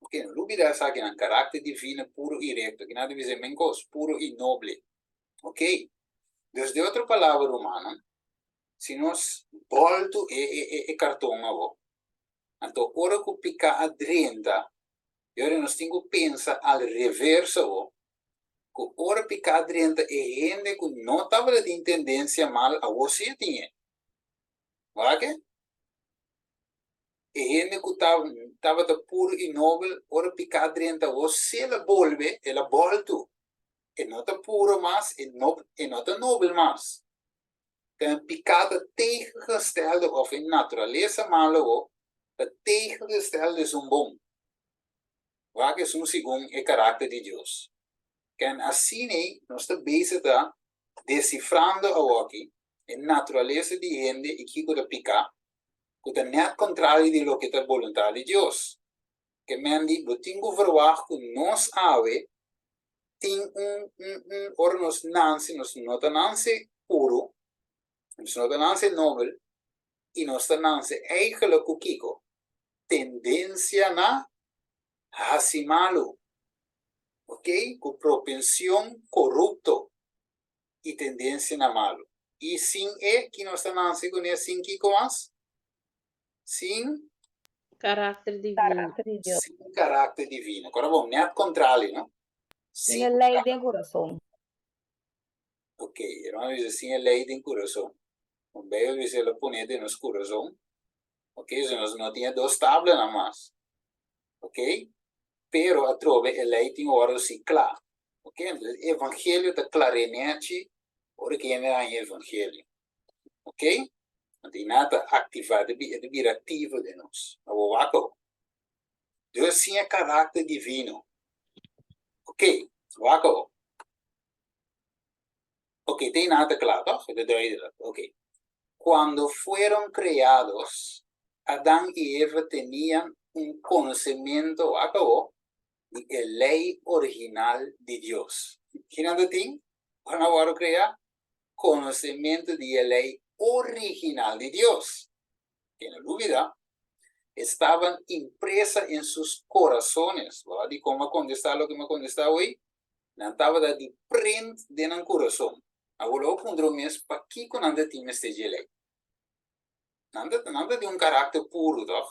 Ok, no lubida esakinan, karakter divino puro i rekto. Kinan ta bisa e men kos, puro i noble. Ok, dus di otro palabra rumannan, si nos bòltu e e e karton awo, anto ora ku piká a drenta, e ora nos tin ku pensa al reverso awo, ku ora piká a drenta e hende ku no tabata tin tendensia mal awo si a tin e. Wak e? E hende ku tabata puru i nobel, ora piká drenta awor, si el a bolbe, el a bòltu. E no ta puru mas, e no e no ta nobel mas. Ten piká ta tegengestelde òf e naturalesa malu awor ta tegengestelde esun bon. Wak esun segun e karakter di Dios. Ken asin'ei nos ta bezig ta desifrando awoki e naturalesa di hende i kiko ta piká, ku ta nèt kontrario di loke ta boluntat di Dios. Ke men di, bo tin ku verwagt ku nos awe tin un un un ora nos nanse, nos no ta nanse puru, nos no ta nanse nobel, i nos ta nanse eigelijk ku kiko? Tendensia na hasi malu, ok, ku propension korupto. i tendensia na malu. I sin e, ki nos ta nanse kuné? Sin kiko mas? Sin. Karakter divino. Karakter di Dios. Sin karakter divino. Kora bon, nèt kontrali, no? Sin e lei den kurason. Ok, hermano bisa sin e lei den kurason. Un Bijbel bisa el a pone den nos kurason. Ok, so nos no tin e dos tablanan mas. Ok, pero atrobe e lei tin ora si kla. Ok, entonces evangelio ta klarenechi ora ku hende haña evangelio. Ok, anto i nan ta aktivá, e ta bira aktivo den nos. Awor wak awor. Dios siña karakter divino. Ok, wak awor. Ok, te i nan ta kla, toch? E ta duidelijk. Ok. Cuando fueron creados, Adán y Eva tenían un conocimiento, wak awor, di e lei original di Dios. Ki nan ta tin ora nan wòrdu kreá? Konosementu di e lei original di Dios. Ke no lubidá, estaban impresa en sus corazones. Bo a dikon mi a kontestá loke mi a kontestá awor? Nan tabata di prent den nan kurason. Awor lo bo puntra bo mes, pakiko nan ta tin mester dje lei? Nan ta nan ta tin un karakter puru, tòg?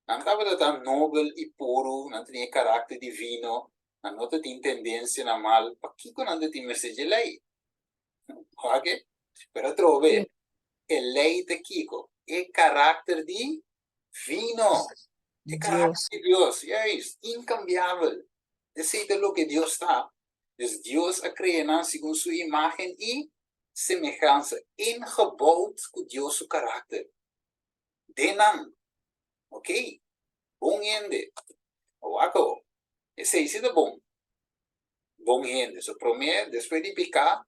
Nan tabata tan nobel i puru, nan tenia e karakter divino, nan no ta tin tendensia na mal, pakiko nan ta tin mester dje lei? Wak? Pero atrobe, e lei ta kiko? E karakter di vino, e karakter di Dios, juist, inkambiabel. Esei ta loke Dios ta. Dus Dios a krea nan segun su imagen i semehansa, ingebouwd ku Dios su karakter. Den nan. Ok, bon hende. Wak awo. Esei si ta bon. Bon hende. So promé, despues di piká,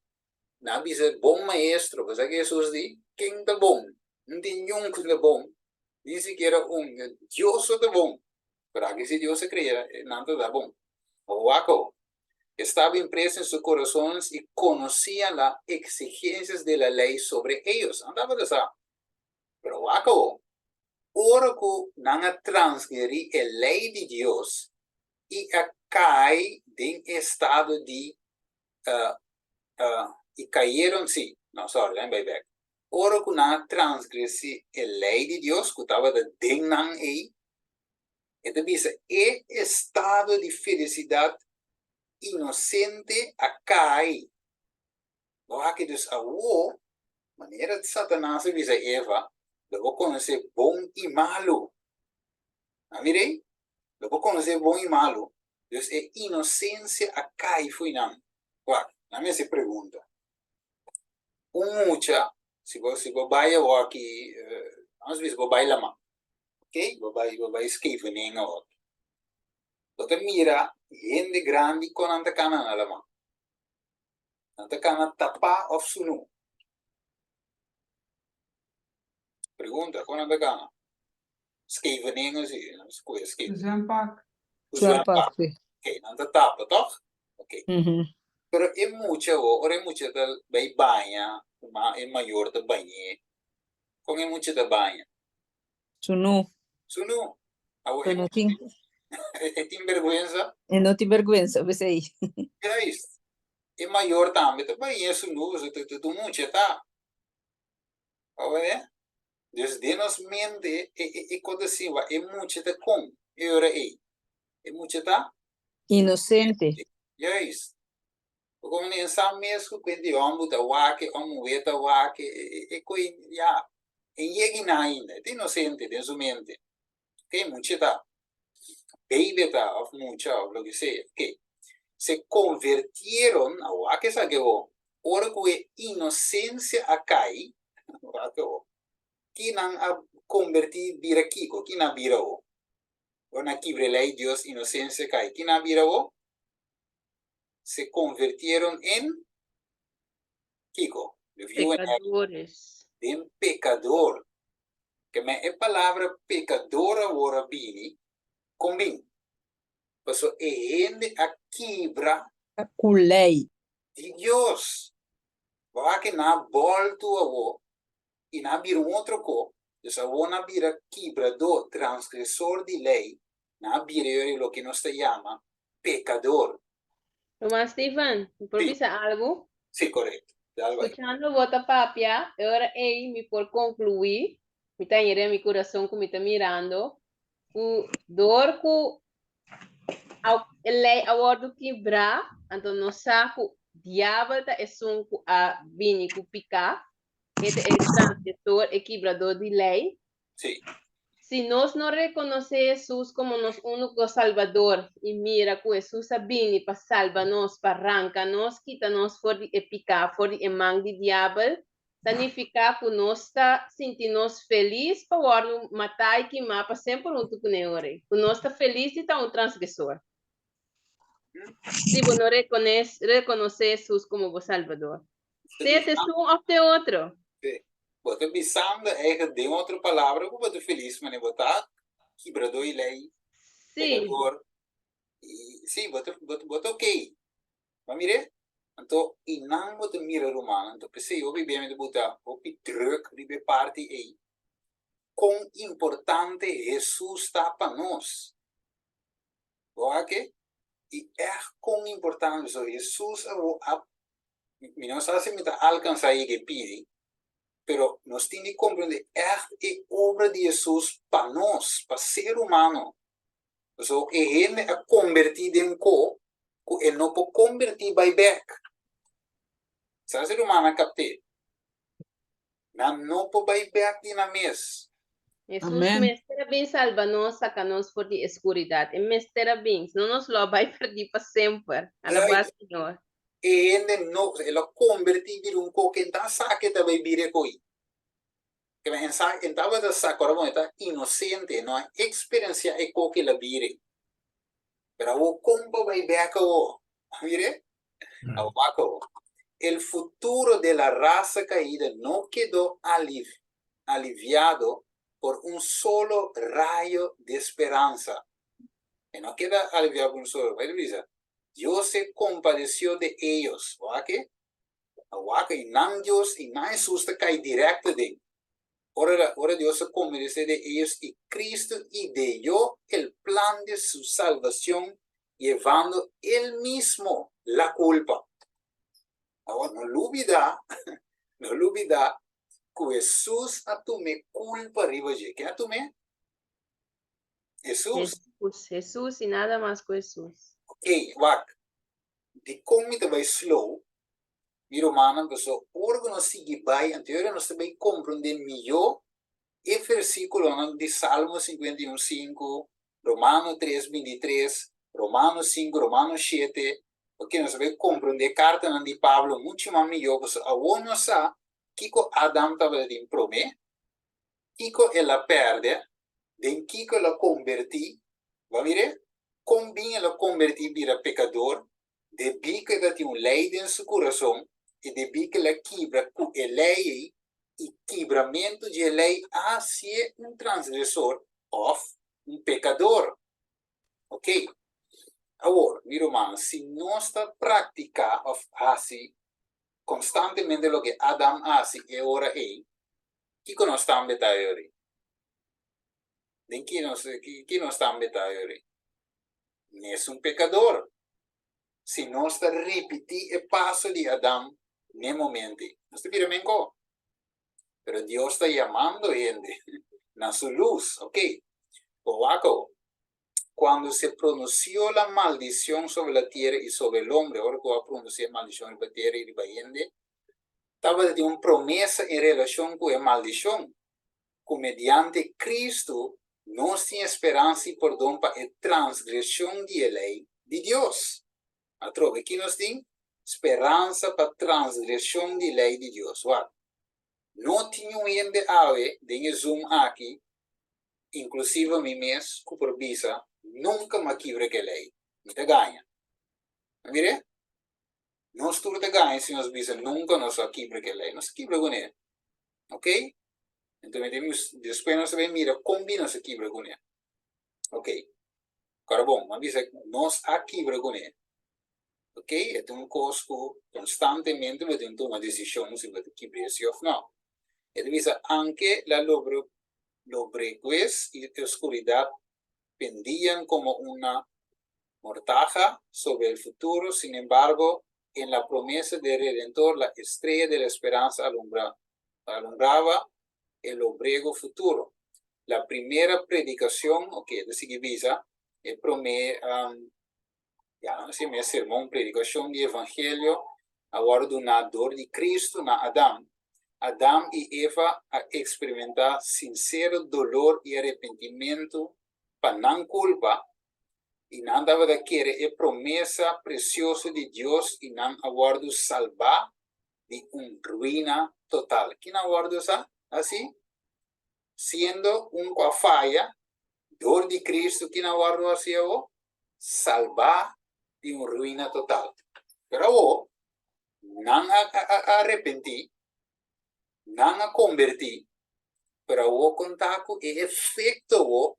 nan a bisa bon maestro. Bo sa ke Hesus di? Ken ta bon? No tin niun ku ta bon, ni sikiera un. Dios so ta bon. Pero aki si Dios a krea, nan ta ta bon. Wak awo. Estaba impreso en sus corazones y conocían las exigencias de la ley sobre ellos. Nan tabata sa. Pero wak awor, ora ku nan a transgredí e lei di Dios i a kai den e estado di i kayeron, sí, no, sorry, lèt mi bai bèk. Ora ku nan a transgresí e lei di Dios ku tabata den nan ei, e ta bisa e estado di felisidat inosente a kai. Bo haki dus awo, manera Satanas a bisa Eva, lo bo konosé bon i malu. A mir'ei? Lo bo konosé bon i malu. Dus e inosensia a kai fo'i nan. Wak, nan mester pregunta. Un mucha, si bo si bo bai awoki, vamos bisa bo bai laman, ok, bo bai bo bai Scheveningen awoki. Bo ta mira hende grandi kon nan ta kana na laman. Nan ta kana tapá òf sunú? Pregunta, kon nan ta kana? Scheveningen si, nan ta kohe Scheveningen. Zwempak. Ku zwempak. Zwempak, si. Ok, nan ta tapa, tòg? Ok. Pero e mucha ho, ora e mucha ta bai baña, e mayor ta bañ'é, kon e mucha ta baña? Sunú. Sunú. Awor E e no tin. E tin bergwensa? E no tin bergwensa, p'esei. Juist. E mayor tambe ta bañ'é sunú, pasobra ta tur mucha ta. Awor e? Dus den nos mente e e e kos ta siña e mucha ta kon e ora ei. E mucha ta? Inosente. Juist. Bo komo nen sa mes ku kuent di hòmber ta wak, òf muhé ta wak, e koe ya, e yega na ainda, e ta inosente den su mente. Ok, mucha ta, baby ta, òf mucha, òf loke sea. Ok, se konvertieron, a wak esaki awor, ora ku e inosensia a kai, wak awor, ki nan a kombertí bira kiko? Ki nan a bira awor? Ora nan a kibra e lei Dios, inosensia a kai, ki nan a bira awor? se convirtieron en kiko? Pecadores. Den pecador. Ke men e palabra pecador awor a bini kon bin? Paso e hende a kibra Ku lei. di Dios. Bo wak ke nan a boltu awor i nan a bira un otro ko, dus awor nan a bira kibrador, transgresor di lei, nan a bira yori loke nos ta yama pekador. Ruman Steven, mi por bisa algu? Sí, korekto. Skuchando bo ta papia, e ora ei mi por konkluí, mi ta haña den mi kurason ku mi ta mirando, ku dor ku e lei a wòrdu kibrá, anto nos sa ku diabel ta esun ku a bini ku piká, e ta e transgresor, e kibrador di lei. Sí. Si nos no rekonosé Hesus komo nos úniko Salbador i mira ku Hesus a bini pa salba nos, pa ranka nos, kita nos for di e piká, for di e man di diabel, ta nifiká ku nos ta sinti nos felis pa wòrdu matá i kimá pa semper huntu kuné ora ei, ku nos ta felis di ta un transgresor. Si bo no rekonosé Hesus komo bo Salbador. Sea te esun of te otro. Sí. Bo ta bisando eigenlijk den otro palabra ku bo ta felis mane bo ta kibradó i lei, pekador. I sí, bo ta bo ta okey. Bo a mir'é? Anto i nan bo ta mira rumannan. Anto p'esei hopi bia mi ta buta hopi druk riba e parti ei. Kon importante Hesus ta pa nos. Bo a ke? I ègt kon importante. So Hesus a a mi no sa si mi ta alkansá yega e pidi, pero nos tin di komprendé ègt e obra di Hesus pa nos, pa ser humano. Pasobra e hende a kombertí den ko ku e no por kombertí bai bèk. Sa ser humano a kapt'é. Nan no por bai bek di nan mes. Hesus mester a bin salba nos, saka nos for di e skuridat. E mester a bin, sino nos lo a bai perdí pa semper. Alabá Señor. E hende no, el a kombertí bira un kok, e ta sa ke ta bai bira e koi. E sa, e tabata sa, kòrda bon, e ta inosente, e no a eksperensiá e kok el a bira. Pero awor kon pa bai bek awor? Mire, awor awor. El futuro de la raza caída no quedó aliviado por un solo rayo de speranza. E no keda aliviado por un solo, bai ta bisa, Dios se compadeció de ellos. Wak ke? Wak i nan Dios i nan Hesus ta kai directo den. Ora, ora Dios a convencer de ellos y Cristo ideó el plan de su salvación llevando él mismo la culpa. Awor, no lubida, no lubida cu Jesús a tuma e culpa riba dje. Ken a tum'é? Jesús. Jesús, Jesús y nada mas cu Jesús. Ok, wak. Dikon mi ta bai slow? Mi rumannan, pasobra ora ku nos sigui bai, anto ora nos ta bai komprondé mihó e versíkulonan di Salmo 51, 5, Romano 3, 23, Romano 5, Romano 7, oke, nos ta bai komprondé e kartanan di Pablo muchu mas mihó, pasobra awor nos sa kiko Adam tabatin promé, kiko el a pèrdè, den kiko el a kombertí, bo a mir'é? Kon bin el a kombertí bira pekador, debí ku e ta tin un lei den su kurason i debí ku el a kibra ku e lei ei, i kibramentu di e lei a hasié un transgresor òf un pekador. Oke, awor, mi rumannan, si nos ta praktiká òf hasi konstantemente loke Adam a hasi e ora ei, kiko nos tambe ta yori? Den ki nos, ki nos tambe ta yori? Mes un pekador. Si nos ta ripití e paso di Adam n'e momento ei, nos ta bira menkó. Pero Dios ta yamando hende na su lus. Ok, bo wak awo. Cuando se pronunció la maldición sobre la tierra y sobre el hombre, ora cu a pronuncia e maldicion riba tera y riba hende, tabata tin un promesa en relacion cu e maldicion, cu mediante Cristo nos tin e speransa y pordon pa e transgresion di e ley di Dios. Atrobe, ki nos tin? Speransa pa transgresion di ley di Dios. Wak, no tin un hende awe den e Zoom aki, inclusive mi mes, cu por bisa, Nunca m'a kibra ke ley. Mi ta gaña. A mire? Nos tur ta gaña si nos bisa nunca nos a kibra ke ley. Nos a kibra kuné. Ok? Enton mi tin despues nos ta bay mira kon bin nos a kibra kuné. Ok. Kora bon, m'a bisa nos a kibra kuné. Ok, e ta un kos ku konstantemente bo tin tuma desishon si bo ta kibra si òf nò. E ta bisa anke la lobregues i oscuridat pendían como una mortaja sobre el futuro, sin embargo, en la promesa del Redentor la estrella de la esperanza alumbra, alumbraba el lobrego futuro. La primera predicación, ok, e ta sigui bisa, e promé, um, ya, no si mi sermon, predicacion di evangelio a wòrdu duná dor di Cristo na Adam. Adam i Eva a eksperimentá sinsero dolor i arepentimentu pa nan kulpa, i nan tabata kere e promesa presioso di Dios i nan a wòrdu salbá di un ruina total. Ki nan wòrdu sa hasi? Siendo un ku a faya dor di Cristo, ki nan wòrdu hasi awor? Salbá di un ruina total. Pero awor, nan a arepentí, nan a kombertí, pero awor konta ku e efekto awor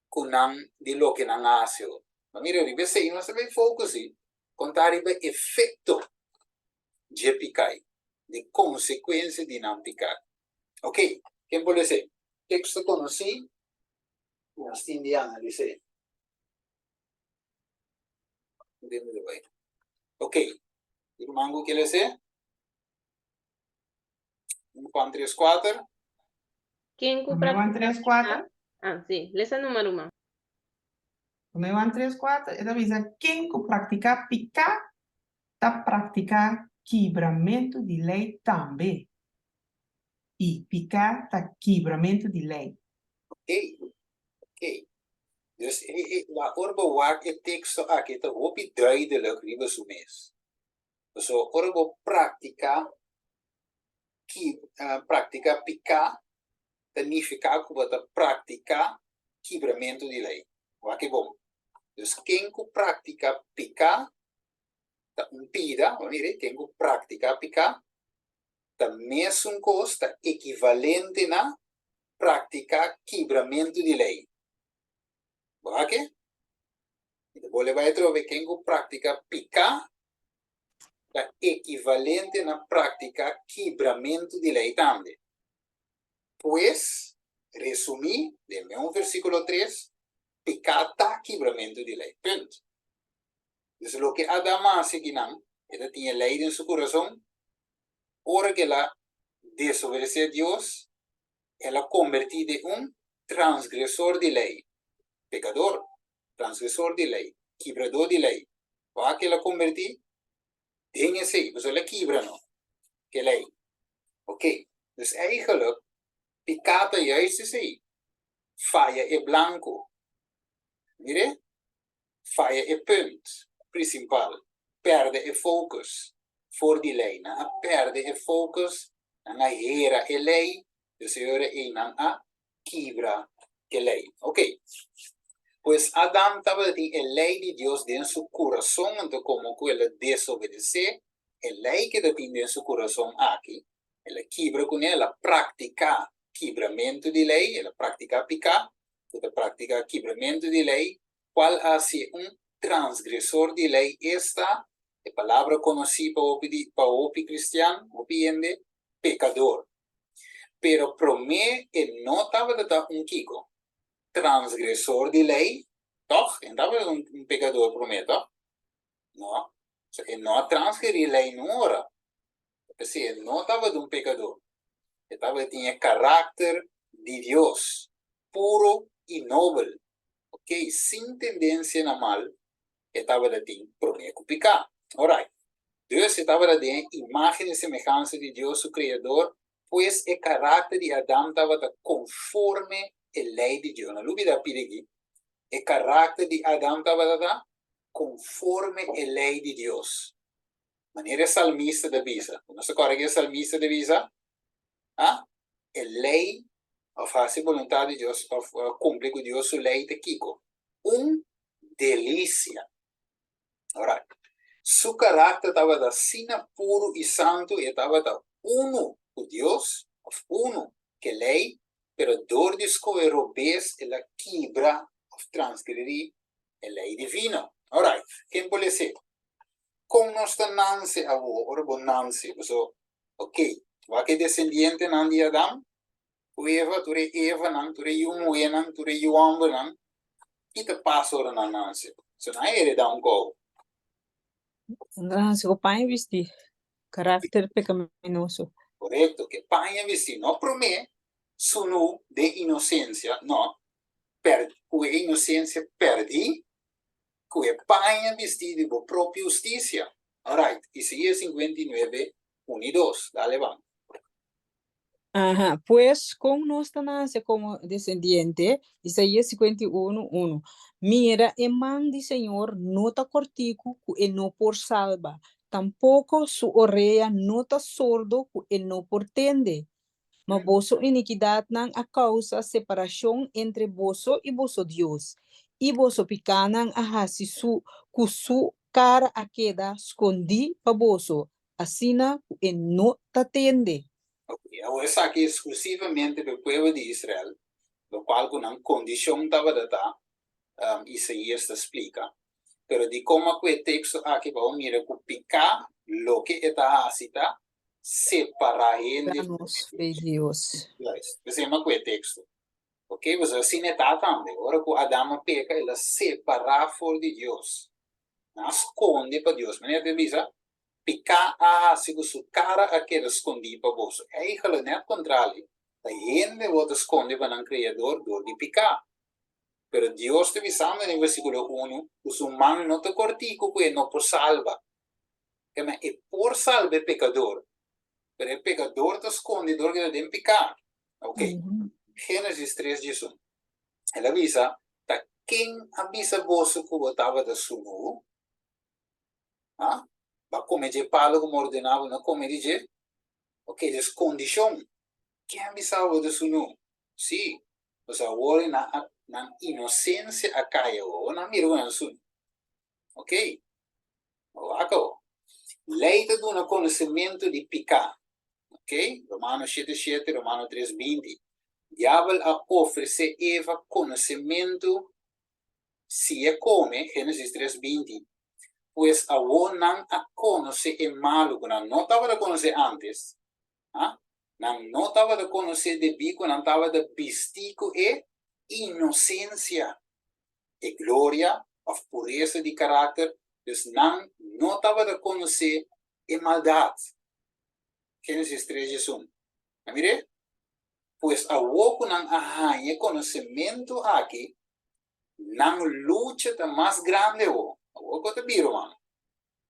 ku nan di loke nan a hasi awor. Ma mira, riba esei nos ta bai focus i konta riba efekto dje pikai, di konsekuensia di nan piká. Ok, ken por lesa e teksto konosí ku nos tin di analis'é? Ok, ruman ku ke lesa e? 1, 2, 3, 4. Ken ku Promé Juan praktiká 3, 4. piká? Ah, sí. Lesa numa, ruman. Promé Juan 3, 4, e ta bisa, Ken ku praktiká piká ta praktiká kibramentu di lei tambe, i piká ta kibramentu di lei. Ok, ok. Dus e, e, la ora bo wak e teksto aki ta hopi duidelijk riba su mes. Pasobra ora bo praktiká ki, praktiká piká ta nifiká ku bo ta praktiká kibramentu di lei. Wak e bon. Dus ken ku praktiká piká ta un pida, bo mira, ken ku praktiká piká ta mesun kos, ta ekivalente na praktiká kibramentu di lei. Bo wak e? Mi ta bolbe bai atrobe, ken ku praktiká piká ta ekivalente na praktiká kibramentu di lei tambe. Pues, resumí den un versíkulo tres, piká ta kibramentu di lei. Punt. Dus loke Adam a hasi akinan, e ta tin e lei den su kurason, ora ku el a desobedesé Dios, el a kombertí den un transgresor di lei, pekador, transgresor di lei, kibradó di lei. Wak el a kombertí? Den esei, pasobra el a kibra no ke lei. Ok, dus eigenlijk piká ta juist esei, faya e blanko. Mire, faya e punt principal, perde e focus for di lei. Nan a perde e focus, nan a hera e lei, dus e ora ei nan a kibra e lei. Ok, pues Adam tabatin e lei di Dios den su kurason, anto komo ku el a desobedesé e lei ku e ta tin den su kurason aki, el a kibra kuné, el a praktiká kibramentu di lei, el a praktiká piká, ku ta praktiká kibramentu di lei, kual a hasié un transgresor di lei, esta, e palabra konosí pa hopi di pa hopi kristian, hopi hende, pekador. Pero promé e no tabata ta un kiko? Transgresor di lei, tòg? E no tabata un pekador promé, tòg? No. So, e no a transgredí lei nun ora. P'esei e no tabata un pekador. E tabatin e karakter di Dios, puro i nobel. Oké, sin tendensia na mal, e tabata tin promé ku piká. Orait. Dus e tabata den e imágen i semehansa di Dios su Kreador, pues e karakter di Adam tabata konforme e lei di Dios. No lubidá pidi aki. E karakter di Adam tabata ta konforme e lei di Dios. Manera e salmista ta bisa. Bo no sa kòrda ke e salmista ta bisa? Ha? E lei òf hasi boluntat di Dios òf kumpli ku Dios su lei ta kiko? Un delisia. Ora, su karakter tabata asina puru i santu, e tabata unu ku Dios òf unu ku e lei, pero dor di skohe robes el a kibra òf transgredí e lei divino. Orait, ken por lese? Kon nos ta nanse awor? Ora bo nanse, paso, ok, wak e desendientenan di Adam ku Eva, tur e Evanan, tur e yu muhénan, tur e yu hòmbernan, ki ta pasa ora nan nanse? So nan a heredá un kou. Nan ta nanse ku paña bistí, karakter pekaminoso. Korekto, ke paña bistí, no promé sunú den inosensia, no, per, ku e inosensia pèrdí, ku e paña bistí di bo propio hustisia. Alright, Isaías 59, 1 i 2. Dale ban. Aha, pues kon nos ta nase komo desendiente? Isaías 51, 1. Mira, e man di Señor no ta kòrtiku ku e no por salba, tampoko su orea no ta sordo ku e no por tende. Ma boso inikidatnan a kousa separashon entre boso i boso Dios, i boso pikánan a hasi su ku su kara a keda skondí pa boso, asina ku e no ta tende. Oke, awor esaki eksklusivamente pa e pueblo di Israel, lokual ku nan kondishon tabata ta, Isaías ta splika. Pero dikon a ku e teksto aki pa bo mira ku piká loke e ta hasi ta separá hende Separá nos di Dios. Juist. P'esei mi a ku e teksto. Oke, pasobra asina e ta tambe. Ora ku Adam a peka, el a separá for di Dios. Nan a skonde pa Dios. Manera ta bisa, Piká a hasi ku su kara a keda skondí pa boso. Eigelijk, nèt kontrali, ta hende bo ta skonde pa nan Kreador dor di piká. Pero Dios ta bisando den versíkulo unu ku su man no ta kòrtiku ku e no por salba. Kema e por salba e pekador, pero e pekador ta skonde dor ku e ta den piká. Ok, Génesis tres diesun. El a bisa, Ta ken a bisa boso ku bo tabata sunú? Ha? Bo a kome dje palu ku mi ordená bo no kome di dje? Ok, des kondishon. Ken a bisa bo ta sunú? Sí, pasobra awor nan a nan inosensia a kai awor. Nan a mira ku nan sunú. Ok, wak awor. Lei ta duna konosementu di piká. Ok, Romano shete shete, Romano tres 20. Diabel a ofresé Eva konosementu si e kome, Génesis tres 20. Pues awor nan a konosé e malu ku nan no tabata konosé ántes. Ha? Nan no tabata konosé debí ku nan tabata bistí ku e inosensia. e gloria of puresa di karakter, dus nan no tabata konosé e maldat. Génesis tres 11. A mir'é? Pues awor ku nan a haña e konosementu aki, nan lucha ta mas grandi awor. Awor ku ta bira, ruman.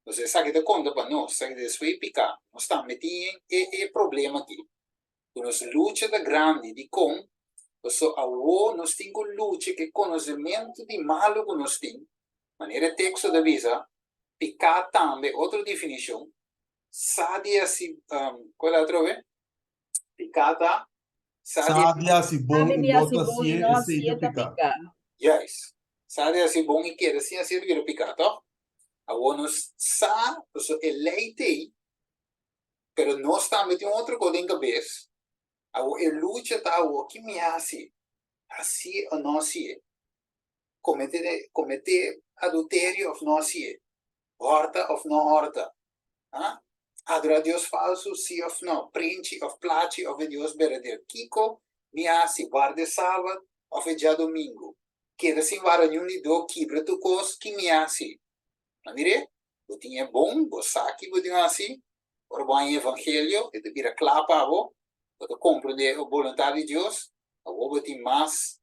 Nos esaki ta konta pa nos, esaki ta despues di piká. Nos tambe tin e e problema aki. Ku nos lucha ta grandi. Dikon? Pasobra awor nos tin ku lucha ku e konosementu di malu ku nos tin. Manera e teksto ta bisa, piká tambe, otro definishon, sa di hasi, kual e atrobe? Piká ta sa di Sa di hasi bon Sabe i di no hasi ta bon i hasié, no esei hasié ta ta piká. piká. Juist. Sa di hasi bon i keda sin hasié ta bira piká, tòg? Awor nos sa, pasobra e lei t'ei, pero nos tambe tin otro kos den kabes. Awor e lucha ta awor, ki mi hasi? Hasié o no hasié? Kometé, kometé adulterio òf no hasié? Hòrta òf no hòrta? Ha? Adorá dios falsu, sí òf no? Prenchi òf plachi òf e Dios berdadero? Kiko mi hasi? Warda e sabat òf e djadumingu? Keda sin warda niun di do, kibra tur kos, ki mi hasi? A mir'é, bo tin e bon, bo sa ki bo tin hasi. Ora bo haña e evangelio, e ta bira kla pa bo, bo ta komprendé e boluntat di Dios, awor bo tin mas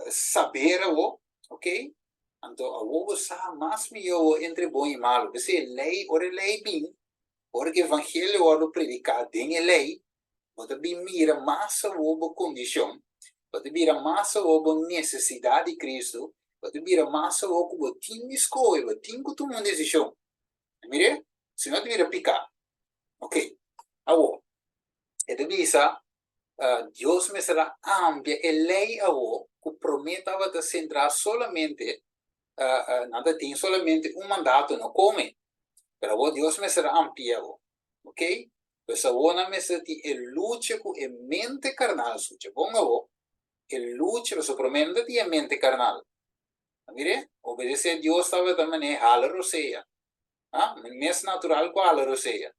saber awor, ok? Anto awor bo sa mas mihó awor entre bon i malu. P'esei e lei, ora e lei bin, ora ku e evangelio wòrdu prediká den e lei, bo ta bin mira mas awor bo kondishon, bo ta bira mas awor bo nesesidat di Kristu, bo ta bira mas awor ku bo tin di skohe, bo tin ku tuma un desishon. Mir'é? Si no ta bira piká. Ok, awor, e ta bisa, Dios mester a amplia e lei awor ku promé tabata sentrá solamente, nan ta tin solamente un mandato, no kome. Pero awor Dios mester a amplia awor. Ok? Pues awor nan mester tin e lucha ku e mente karnal. Skucha bon awor, e lucha, pasobra promé nan ta tin e mente karnal. A mir'é? Obedesé Dios tabata manera hala rosea. Ha? Mes natural ku hala rosea.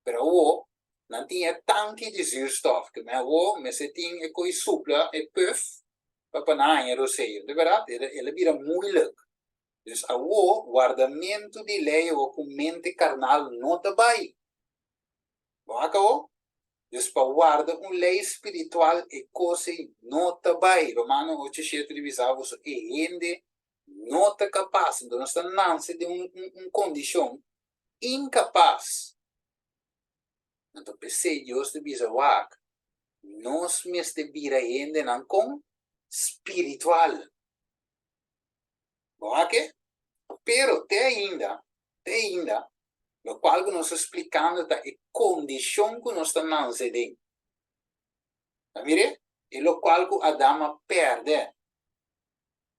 Pero awor, nan tin e tanki di zuurstof, ke men awor mester tin e koi supla e puf pa pa nan haña roseo. Di bèrdat, el a bira moeilijk. Dus awor, wardamentu di lei awor ku mente karnal no ta bai. Bo wak awor? Dus pa warda un lei spiritual e kos ei no ta bai. Romano ocho shete ta bisa boso e hende no ta kapas. Enton nos ta nanse den un un kondishon inkapas. Anto p'esei Dios ta bisa wak, nos mester bira hendenan kon? Spiritual. Bo wak e? Pero te ainda, te ainda, lokual ku nos ta splikando ta e kondishon ku nos ta nanse den. Ta mir'é? E lokual ku Adam a pèrdè.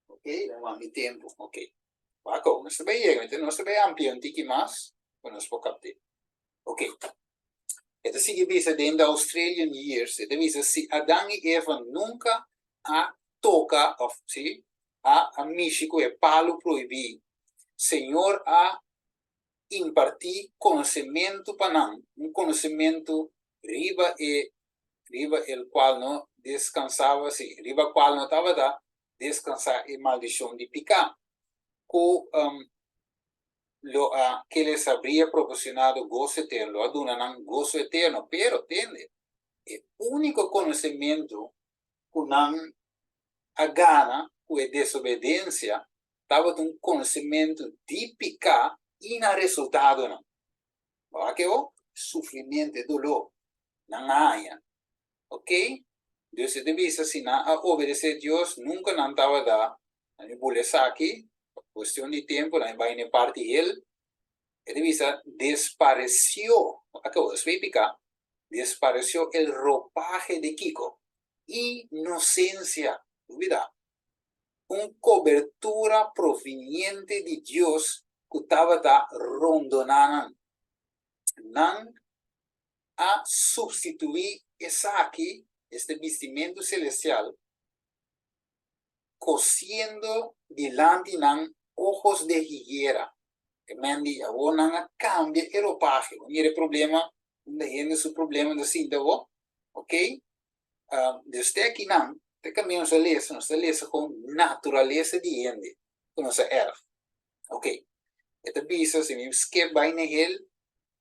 Ok, dan wak mi tempu. Ok. Wak awor, nos ta bai yega, nos ta bai amplia un tiki mas pa nos por kapt'é. Ok. E ta sigui bisa den The Australian Years, e ta bisa si Adan i Eva nunka a toka òf si a a mishi ku e palu prohibí, Señor a impartí konosementu pa nan, un konosementu riba e riba el kual no deskansaba, sí, riba kual no tabata deskansá e maldishon di piká, ku lo a ke les habría proporcionado goso eterno, lo a duna nan goso eterno. Pero, tende, e úniko konosementu ku nan a gana ku e desobedensia tabata un konosementu di piká i nan resultadonan. Bo a ke ho? Sufrimentu, e doló nan a haña. Ok? Dios e ta bisa si nan a obedesé Dios nunka nan tabata nan e bula esaki pa kuestion di tempu nan e bai na e parti hel e ta bisa despareció akabo despues di piká despareció el ropahe di kiko? Inosensia lubida un kobertura proviniente di Dios ku tabata rondoná nan nan a substituí esaki, este bistimentu celestial, cosiendo dilanti nan ojos de higuera. E men di, awor nan a cambia e ropahe. Bo mira e problema, unda hende su problema ta sinta awor? Ok? Dus te akinan, te caminda nos a lesa, nos ta lesa con naturalesa di hende cu nos a erf. Ok. E ta bisa, si mi skip bai na hel,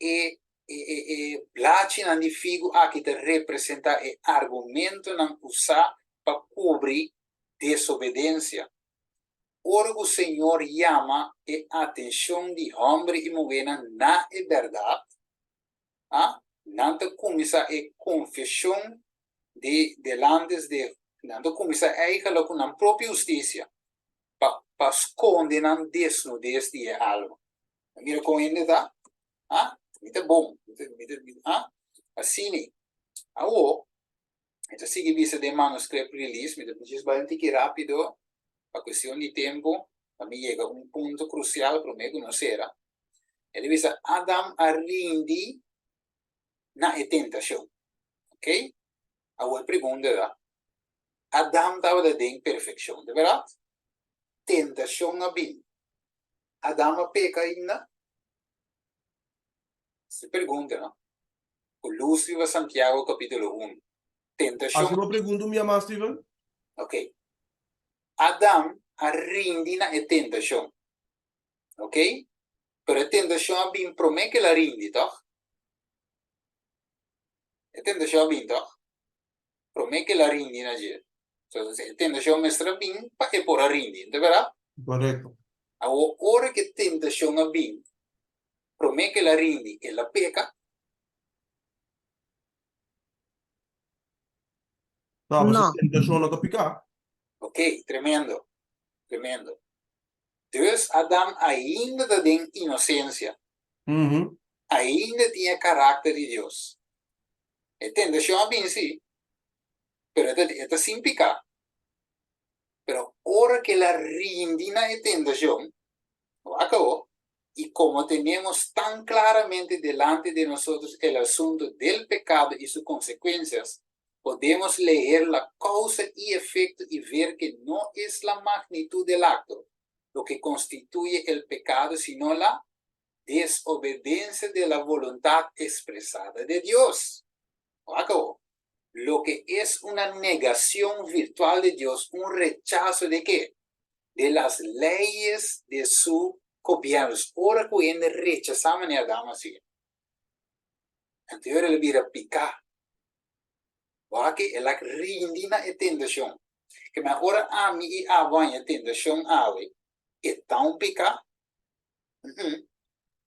E e e e blachinan di figu aki ta representá e argumentonan usá pa kubri desobedensia. Ora ku Señor yama e atenshon di hòmber i muhénan na e bèrdat, a nan ta kuminsá e konfeshon di delantes de, nan ta kuminsá eigala ku nan propio hustisia pa pa skonde nan desnudes di e alma. Mira kon hende ta, a mi ta bon, mi ta mi ta a asina. Awor Mi ta sigui bisa den manuscript release, mi ta djis bai un tiki rapido pa cuestion di tempo, pa mi yega un punto crucial prome cu nos cera. E ta bisa Adam a rindi na e tentacion. Ok? Awor e pregunta ta, Adam tabata den perfeccion, ta berdad? Tentacion a bin. Adam a peca ainda? Esta e pregunta, no? Ku lus riba Santiago kapítulo unu. Tentashon. Hasi bo pregunta un bia mas, Steven. Ok. Adam a rindi na e tentashon. Ok? Pero e tentashon a bin promé ku el a rindi, tòg? E tentashon a bin, tòg? Promé ku el a rindi na dje. Entonces, e tentashon mester a bin pa e por a rindi, no ta bèrdat? Korekto. Awor, ora ku e tentashon a bin, Promé ku el a rindi, el a peka. No, No. pasobra tentashon no ta piká. Ok, tremendo, tremendo. Dus Adam ainda ta den inosensia. Ainda tin e karakter di Dios. E tentashon a bin sí, pero e ta, e ta sin piká. Pero ora ku el a rindi na e tentashon, wak awor, y como tenemos tan claramente delante de nosotros el asunto del pecado y su consecuencias, podemos leer la causa y efecto y ver que no es la magnitud del acto lo que constituye el pecado, sino la desobedencia de la voluntad expresada de Dios. Wak awor, Loke es una negacion virtual de Dios, un rechazo de ke? De las leyes de su gobierno. Ora cu hende rechasa manera Adam a haci, anto ora el a bira pica. Wak el a rindi na e tentacion. Ke men ora ami i abo haña tentacion awe, e ta un pica?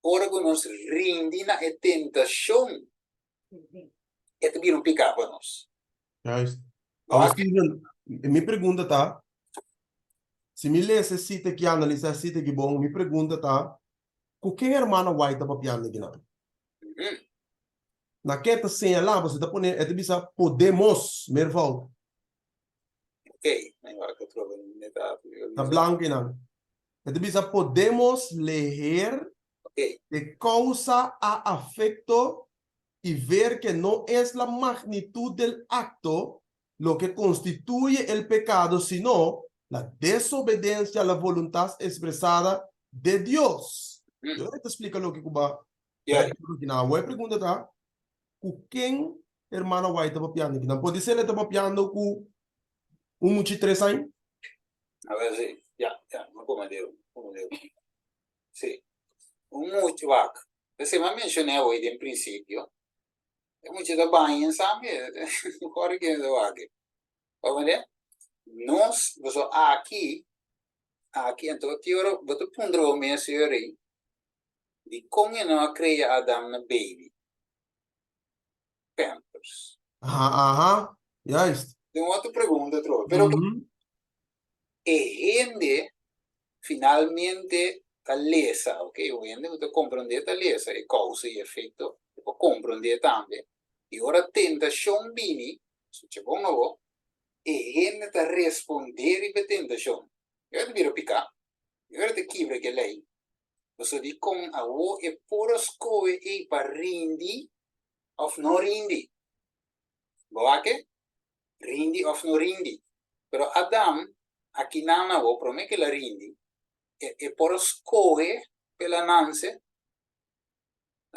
Ora cu nos rindi na e tentacion, e ta bira un piká pa nos. Juist. Awor, Steven, mi pregunta ta, si mi lesa e sita aki, analisa e sita aki bon, mi pregunta ta, ku ken hermana White ta papiando akinan? Na ke ta señalá, pasobra e ta pone, e ta bisa podemos, meervoud. Ok, mi wak atrobe mi ta. Ta blanco einan. E ta bisa podemos leer de causa a afecto y ver que no es la magnitud del acto lo que constituye el pecado sino la desobedencia a la voluntad expresada de Dios. Yo ta splica loke cu ba Awor e pregunta ta, Ku ken hermana White ta papiando aki? Nan por di ser e ta papiando ku un muchi tres aña? A ver si, ya, ya, mi komendeu, mi komendeu. Si, un muchi, wak, p'esei mi a menshoné awor den prinsipio, e muchi ta baña ensambe, ora ke ta wak. Komprendé? Nos, boso aki, aki, anto ki ora bo ta puntra bo mes, señor ei, Dikon e no a krea Adam na baby? Pampers. Aha, aha, juist. Den otro pregunta atrobe. Pero e hende finalmente ta lesa, ok? Un hende ku ta komprondé ta lesa e kousa i efekto, e por komprondé tambe. I ora tentashon bini, skucha bon awor, e hende ta respondé riba e tentashon. E ora ta bira piká, e ora ta kibra ki e lei. Pasobra dikon awor e por a skohe ei pa rindi òf no rindi? Bo wak e? Rindi òf no rindi. Pero Adam, akinan awor, promé ku el a rindi, e e por a skohe pa el a nanse.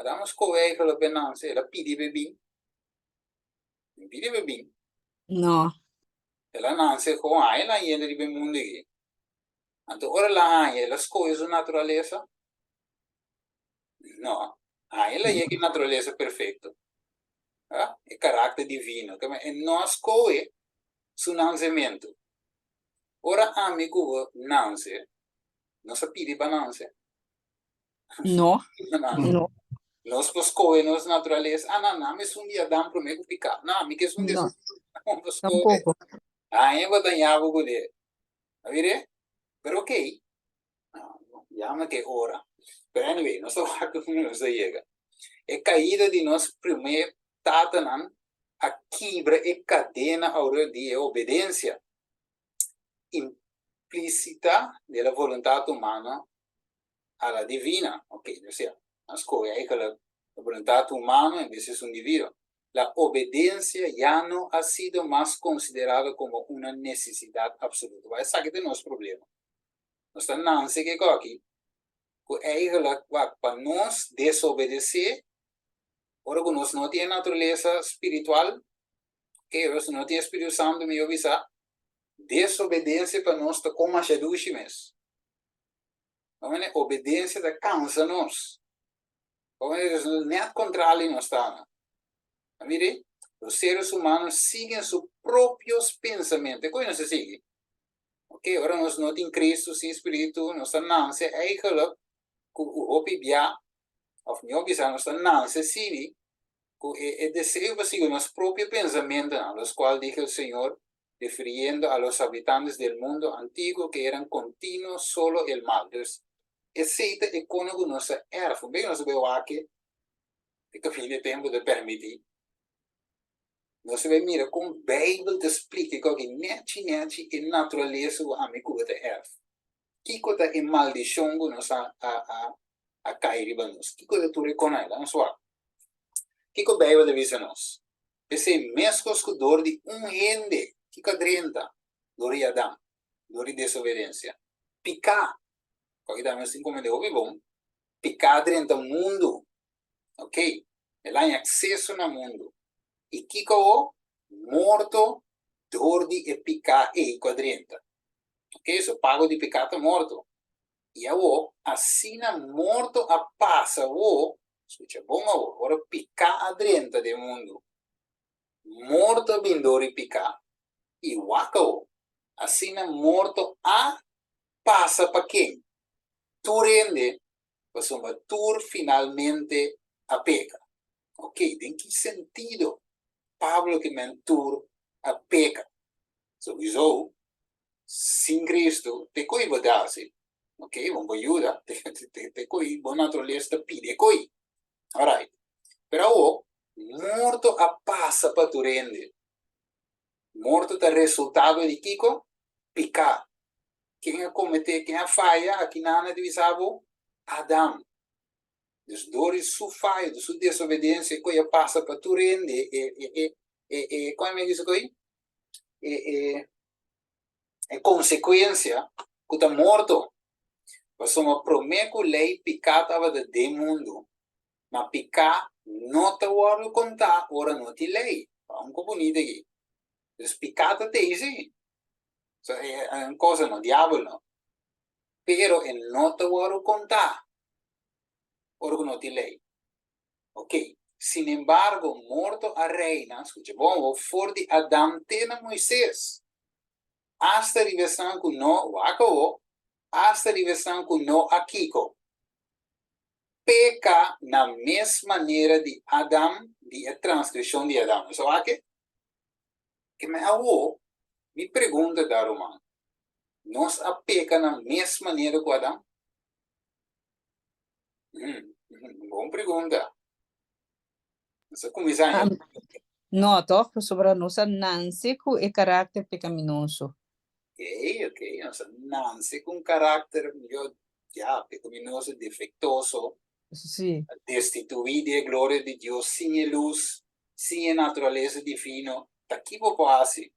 Adam a skohe eigentlik pa e nanse, el a pidi pa e bin. El pidi pa e bin. No. El a nanse kon ai el a yenda riba e mundu aki. Anto ora el a haña, el a skohe su naturalesa? No. Haña el a yega e naturalesa perfekto, ah, e karakter divino. Keme e no a skohe su nansementu. Ora ami ku bo nanse, nos a pidi pa nanse? No. No. Nos por skohe nos naturalesa. Ah, no, no, ami esun di Adam promé ku piká. No, ami ke esun di No. No por skohe. Tampoco. Aña bo dañá bo kuné. A mire? Pero okey. Yama ke ora. Pero anyway, nos ta wak unda nos ta yega. E kaida di nos promé tatanan a kibra e kadena aurel di e obedensia implísita de la voluntad humano a la divina. Ok, osea, nan skohe eigenlijk e voluntad humano en bes esun divino. La obedensia ya no ha sido mas konsiderado komo una nesesidat absoluto. Wak, esaki ta nos problema. Nos ta nanse ke koki ku eigenlijk wak pa nos desobedesé ora ku nos no tin e naturalesa spiritual, ok, ora nos no tin e Spiritu Santu mihó bisa, desobedensia pa nos ta kon masha dushi mes. Pasobra obedensia ta kansa nos. Pasobra nèt kontrali nos ta na. A mira, los seres humanos siguen su propios pensamentos. E koe nos ta sigui? Ok, ora nos no tin Cristo sin Spiritu, nos ta nanse eigenlijk ku hopi bia, of mihó bisa nos ta nanse sigui ku e deseo pa sigui nos propio pensamentonan, los cual dijo el Señor, refiriendo a los habitantes del mundo antiguo que eran continuo solo el mal. Dus, esei ta e kono ku nos a erf. Un bes nos a bai wak e kaminda e tempu ta permití. Nos a bai mira kon Beibel ta splika e koki nechi nechi e naturalesa ku ami ku bo ta erf. Kiko ta e maldishon ku nos a a a a kai riba nos? Kiko ta tur e konai? Laga nos wak. Kiko Beibel ta bisa nos? P'esei, meskos ku dor di un hende, kiko a drenta? Dor di Adam, dor di desobedensia. Piká, ku aki tambe nos tin komprendé hopi bon, piká a drenta mundu, ok, el a haña akseso na mundu. I kiko awor? Morto dor di e piká ei ku a drenta. Ok, so pago di piká ta morto. I awor, asina morto a pasa awor, skucha bon awor, ora piká a drenta den mundu, morto a bin dor di piká, i wak awor, asina morto a pasa pa ken? Tur hende, pasobra tur finalmente a peka. Ok, den ki sentido Pablo ke men tur a peka? Souiso, sin Cristo, te koe bo ta hasi? Ok, bo por yuda, te koe bo naturalesa ta pidi e koe. Alright. Pero awor, morto a pasa pa tur hende. Morto ta resultado di kiko? Piká. Ken a kometé, ken a faya? Aki nan a ta bisa bo, Adam. Dus dor di su fayo, di su desobedensia, e koe a pasa pa tur hende, e, e, e, e, e, kon mi a bisa koe? E, e, e konsekuensia ku ta morto. Pasobra promé ku lei piká tabata den mundu, ma piká no ta wòrdu kontá ora no tin lei. Un kos bunita aki. Dus piká ta tei sí. So, e un kosa no, diabel no. Pero e no ta wòrdu kontá ora ku no tin lei. Ok. Sinembargo, morto a reina, skucha bon ho, for di Adam te na Moises, asta riba esnan ku no, wak awo, asta riba esnan ku no a kiko? Peka na mes manera di Adam, di e transgreshon di Adam. Nos a wak e? Ke men awo, mi pregunta ta, ruman, nos a peka na mes manera ku Adam? Bon pregunta. Nos a kuminsá aña. No, toch? Pasobra nos a nanse ku e karakter pekaminoso. Ok, ok. Nos a nanse ku un karakter, yo, ya, pekaminoso, defektoso. Sí. Destituí di e gloria di Dios, sin e lus, sin e naturalesa divino. Ta ki bo por hasi?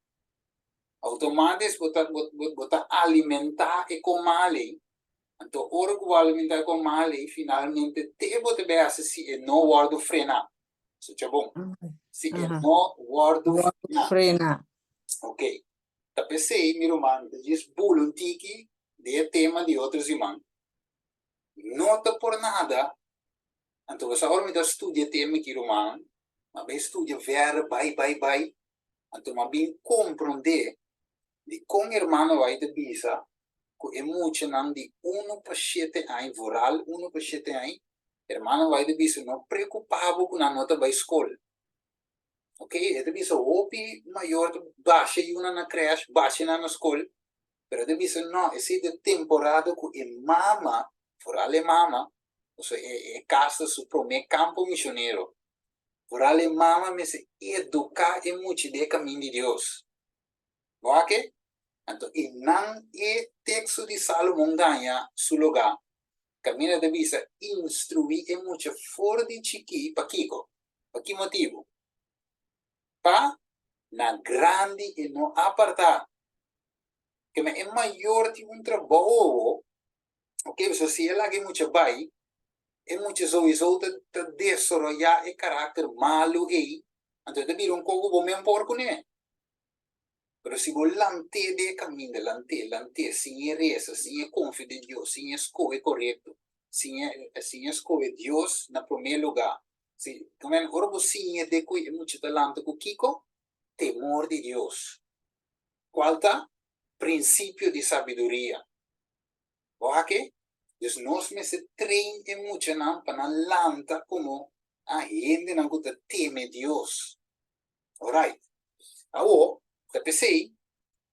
Outomatis bo ta, bo, bo ta alimentá e komal ei. Anto ora ku bo alimentá kon mal ei, finalmente te bo ta bai hasi si e no wòrdu frená. Escucha bon. Si e no wòrdu frená. Ok. Ta p'esei, mi ruman, mi ta djis bula un tiki di e tema di otro siman. No ta por nada. Anto bo sa ora mi ta studia e tema aki, ruman, mi a bai studia verder, bai, bai, bai. Anto mi a bin komprondé. Dikon hermano White ta bisa ku e muchanan di unu pa shete aña, vooral unu pa shete aña, hermano White ta bisa no preokupá bo ku nan no ta bai skol. Ok, e ta bisa hopi mayor ta basha yunan na krèsh, basha nan na skol, pero e ta bisa no, esei ta e temporada ku e mama, vooral e mama, pasobra e kas ta su promé kampo mishonero, vooral e mama mester eduká e mucha den e kamin di Dios. Bo a ke? Anto i nan e teksto di Salomon gaña su lugá. Kaminda ta bisa instruí e mucha for di chikí pa kiko? Pa ki motibu? Pa na grandi e no apartá. Keme e mayor tin un trabou awo, oke, pasobra si e laga e mucha bai, e mucha souiso ta ta desaroyá e karakter malu ei, anto e ta bira un koko bo men por kuné. Pero si bo lant'é den e kaminda, lant'é, lant'é, siñ'é resa, siñ'é konfia den Dios, siñ'é skohe korekto, siñ'é, siñ'é skohe Dios na promé lugá. Si, amen, ora bo siñ'é de ku e mucha ta lanta ku kiko? Temor di Dios. Kual ta? Prinsipio di sabiduria. Bo hak-e? Dus nos mester train e muchanan pa nan lanta komo a hendenan ku ta teme Dios. Alright. Awo, ta p'esei,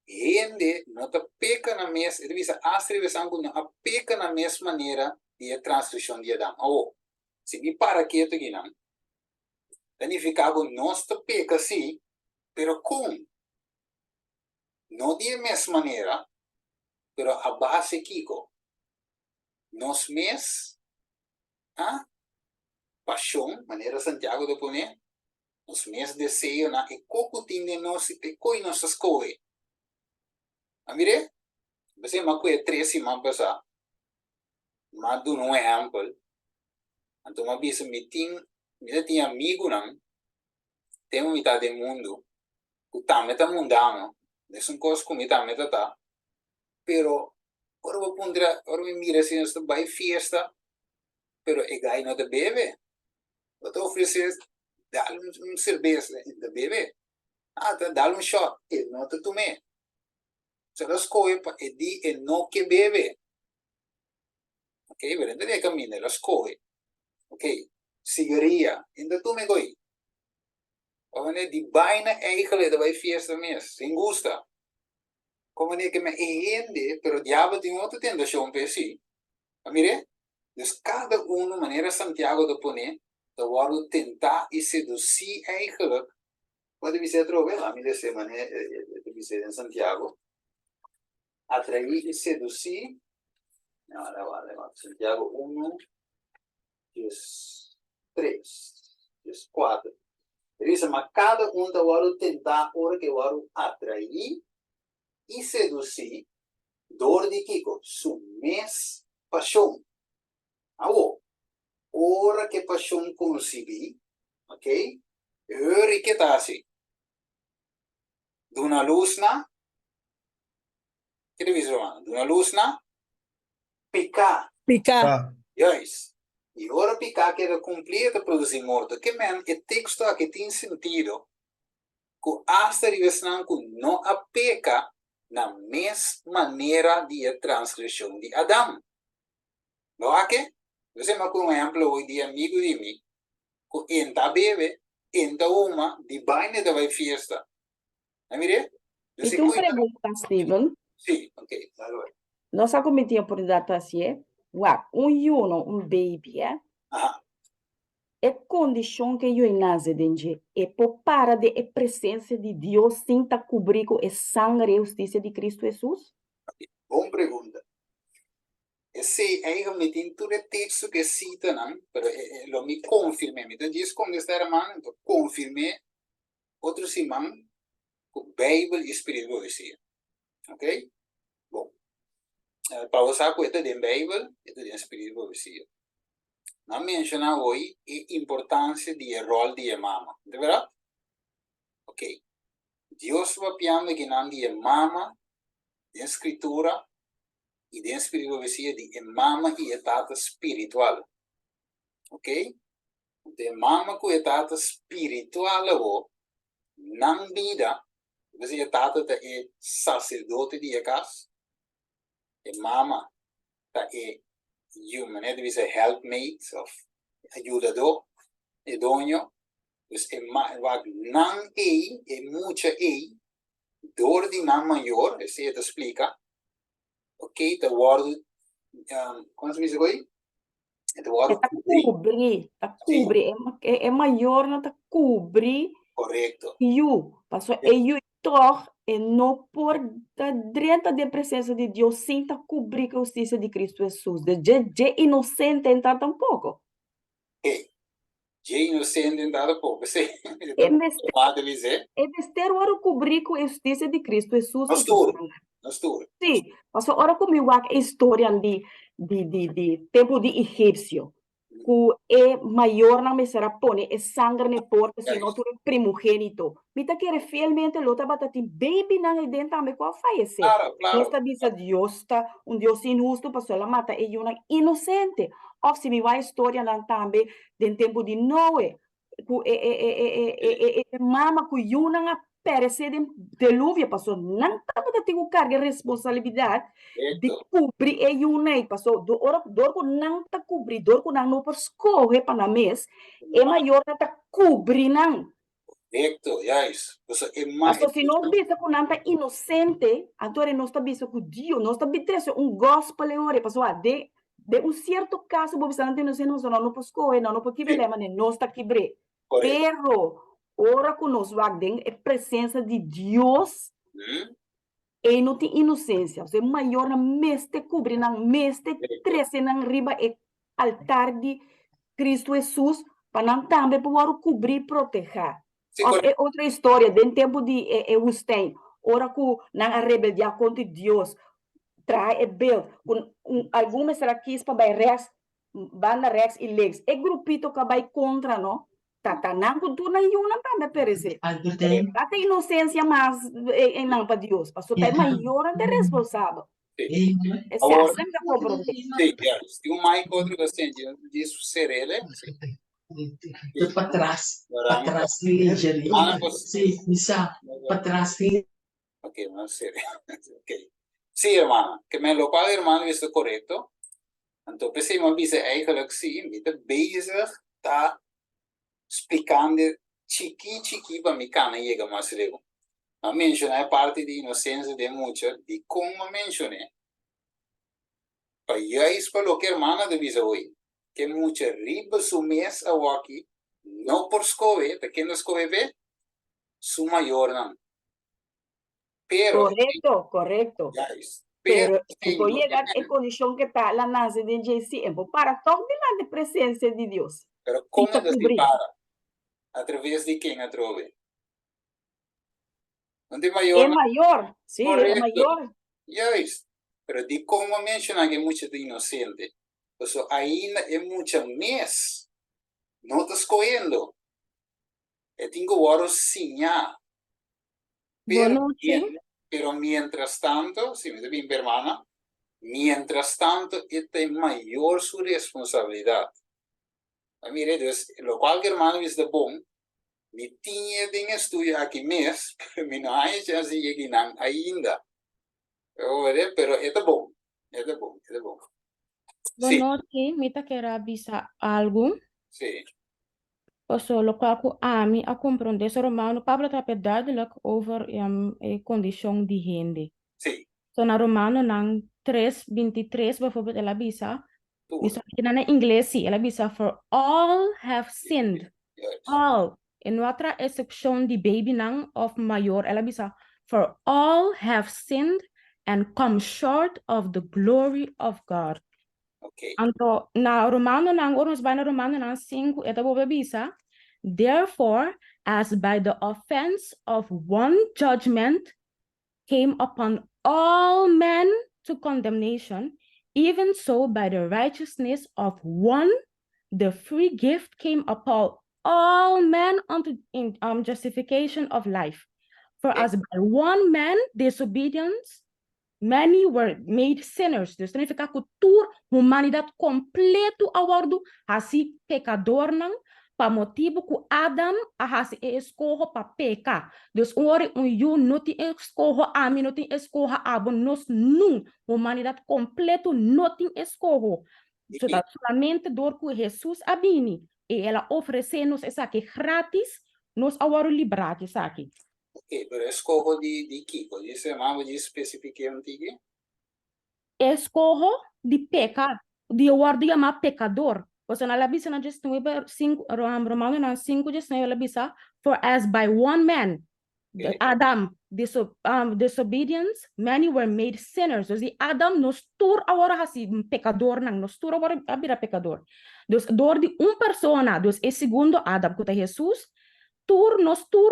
hende no ta peka na mes, e ta bisa asta riba esan ku no a peka na mes manera di e transgreshon di Adam. Awo, si mi para ketu akinan, ta nifiká ku nos ta peka sí, pero kon? No di e mes manera, pero a base kiko? Nos mes a pashon, manera Santiago ta pone, Nos mes deseonan, e ko ku tin den nos i te koi nos ta skohe. A mir'é? P'esei m'a kue tres siman pasá, m'a duna un ehèmpel, anto m'a bisa mi tin, mi ta tin amigunan tempu mi ta den mundu ku tambe ta mundano, mesun kos ku mi tambe ta ta, pero ora bo puntra, ora mi mira si nos ta bai fiesta, pero e gai no ta bebe. Bo ta ofresé dal un serbes, e ta bebe. Ah, ta dal un shot, e no ta tum'é. So el a skohe pa e di e no ke bebe. Ok, pero e ta den e kaminda, el a skohe. Ok, sigaria, e no ta tum'é goi. Pasobra di baina eigelijk e ta bai fiesta mes, sin gusta. Komo manera ke e hende, pero diabel tin otro tentashon p'e si. A mir'é? Dus kada unu, manera Santiago ta pone, ta wòrdu tentá i sedusí eigenlijk. Bo ta bis'é atrobe? Laat mi les'é manera e ta bis'é den Santiago. Atraí i sedusí. Santiago unu, dies tres, dies kuater. E bisa, Ma kada un ta wòrdu tentá ora ku e wòrdu atraí i sedusí Dor di kiko? Su mes pashon. Awo, ora ku e pashon konsibí, ok, e hori ke ta hasi? Duna lus na, ke ta bisa ruman? Duna lus na piká. Piká. Juist. I ora piká keda kumplí e ta produsí morto. Ke men e teksto aki tin sentido ku asta riba esnan ku no a peka na mes manera di e transgreshon di Adam. Bo a ke? Bo sema ku un ehemplo hoy di amigu di mi ku en ta bebe, en ta huma, di baina e ta bai fiesta. A mir'é? Mi tin un pregunta, Steven. Sí, ok, dale bai. No sa ku mi tin oportunidat pa hasié. Wak, un yuno, un baby, eh? Aha. E kondishon ku e yu nase den dje, e por para den e presensia di Dios sin ta kubrí ku e sanger i e hustisia di Kristu Hesus? Bon pregunta. Esei eigen mi tin tur e teksto ku e sitanan, pero lo mi konfirm'é. Mi ta djis kontestá hermano, anto konfirm'é otro siman ku Beibel i Spiritu Profesia. Ok? Bon. Pa bo sa ku e ta den Beibel, e ta den Spiritu Profesia. Nan menshoná hoy e importansia di e ròl di e mama. No ta bèrdat? Ok. Dios ta papiando akinan di e mama den Skritura i den Spiritu Profesia di e mama i e tata spiritual. Ok? Anto e mama ku e tata spiritual awo, nan bida. Entonces e tata ta e sacerdote di e cas, e mama ta e yu, manera ta bisa helpmate of ayudadó, e doño. Dus e ma wak nan ei, e mucha ei, dor di nan mayor, esei e ta splika, ok, ta wòrdu, kon se bisa ko'i? E ta wòrdu E ta kubrí, ta kubrí, e e mayornan ta kubrí Korekto. yu, pasobra e yu tòg e no por ta drenta den presensia di Dios sin ta kubrí ku e hustisia di Kristu Hesus. Dus dje dje inosente e ta tampoko. Ey, dje inosente e ta tampoko, p'esei E mester e mester wòrdu kubrí ku e hustisia di Kristu Hesus Nos tur, nos tur. Sí, pasobra ora ku mi wak e historianan di di di di tempu di egipsio, ku e mayornan mester a pone e sanger na e porta si no tur e primogénito. Mi ta kere fielmente lo tabata tin babynan ei den tambe ku a fayesé. Nos ta bisa Dios ta un Dios inhusto pasobra el a mata e yunan inosente. Òf si mi wak e storianan tambe den tempu di Noe, ku e e e e e e e mama ku yunan a peresé den deluvio pasobra nan tabata tin ku karga e responsabilidat di kubri e yunan ei pasobra dor ora dor ku nan ta kubri dor ku nan no por skohe pa nan mes e mayornan ta kubri nan. Korekto, juist. Pasobra e ma Pasobra si nos bisa ku nan ta inosente anto nos ta bisa ku Dios nos ta trese un gospel e ora pasobra den Den un sierto kaso bo bisa nan ta inosente pasobra nan no por skohe, nan no por kibr'é, lei manera nos ta kibr'é. Pero ora ku nos wak den e presensia di Dios, ei no tin inosensia. Osea e mayornan mester kubri nan, mester trese nan riba e altar di Kristu Hesus pa nan tambe por wòrdu kubrí i protehá. Òf e otro historia, den tempu di e wustèin, ora ku nan a rebeldiá kontra Dios, traha e beeld, ku algun mester a kis pa bai rèks, banda rèks i links. E grupito ku a bai kontra no, ta ta nan ku tur nan yunan tambe a peresé. Ta ta inosensia mas einan pa Dios, pasobra ta e mayornan ta e responsabel. Esei asina mi ta komprondé. Sí, juist. Tin un mic otro ku a senti, di su serele. Tot patras, patras lingerie. Sí, mi sa, patras lingerie. Ok, no sé. Ok. Sí, hermana. Ke men lokual hermano bisa korekto. Anto p'esei mi a bisa eigenlijk sí, mi ta bezig ta splikando chikí chikí pa mi kana yega mas leu. Mi a menshoná e parti di inosensia den mucha, dikon mi a menshon'é? Pa juist pa loke hermana ta bisa hoy, ke mucha riba su mes awoki no por skohe, ta ken ta skohe p'e? Su mayornan. Pero Korekto, korekto. Juist. Pero Pero si bo yega e kondishon ke ta la nase den dje si e bo para tòg dilanti presensia di Dios. Pero I kon ta e ta si kubrí. para? Atraves di ken atrobe? No tin E mayornan? mayor, si, e Korekto. mayor. Juist. Pero dikon bo menshoná ku e mucha ta inosente? Pasobra ainda e mucha mes no ta skohendo. E tin ku wòrdu siñá. Pero, Bonochi. pero mientras tanto, si mi ta bin hermana, mientras tanto e ta e mayor su responsabilidad. A mira, dus, locual cu hermano bisa ta bon, mi tin e den estudio aki mes, pero mi no haña chance di yega einan ainda. Pero e ta bon, e ta bon, e ta bon. Sí. Bonochi, mi ta kere a bisa algu. Sí. Paso lokual ku ami a komprondé, so Romano, Pablo ta papia duidelijk over e kondishon di hende. Sí. So na Romanonan tres bintitres bijvoorbeeld el a bisa, mi so kinan na ingles sí, el a bisa for all have sinned, all, e no a traha eksepshon di babynan òf mayor, el a bisa for all have sinned and come short of the glory of God. Okay. Anto na Romanonan, ora nos bai na Romanonan sinku, e ta bolbe bisa, Therefore, as by the offense of one judgment came upon all men to condemnation, even so by the righteousness of one the free gift came upon all men unto in, justification of life. For as by one man disobedience Many were made sinners, dus ta nifiká ku tur humanidat kompletu a wòrdu hasi pekadornan. Pa motibu ku Adam a hasi e eskoho pa peka. Dus un ora un yu no tin eskoho, ami no tin eskoho, abo, nos nun, humanidat kompleto no tin eskoho. So ta solamente dor ku Hesus a bini i el a ofresé nos esaki gratis, nos a wòrdu librá di esaki. Ok, pero eskoho di di kiko? Djis hermano bo djis spesifiké un tiki? Eskoho di peka, di e wòrdu yamá pekador. Pasobra nan a bisa na diesnuebe, sinku, Romanonan sinku diesnuebe el a bisa, For as by one man, Adam, disobedience, many were made sinners. Dus di Adam nos tur a wòrdu hasi pekadornan, nos tur a wòrdu a bira pekador. Dus dor di un persona, dus e segundo Adam ku ta Hesus, tur nos tur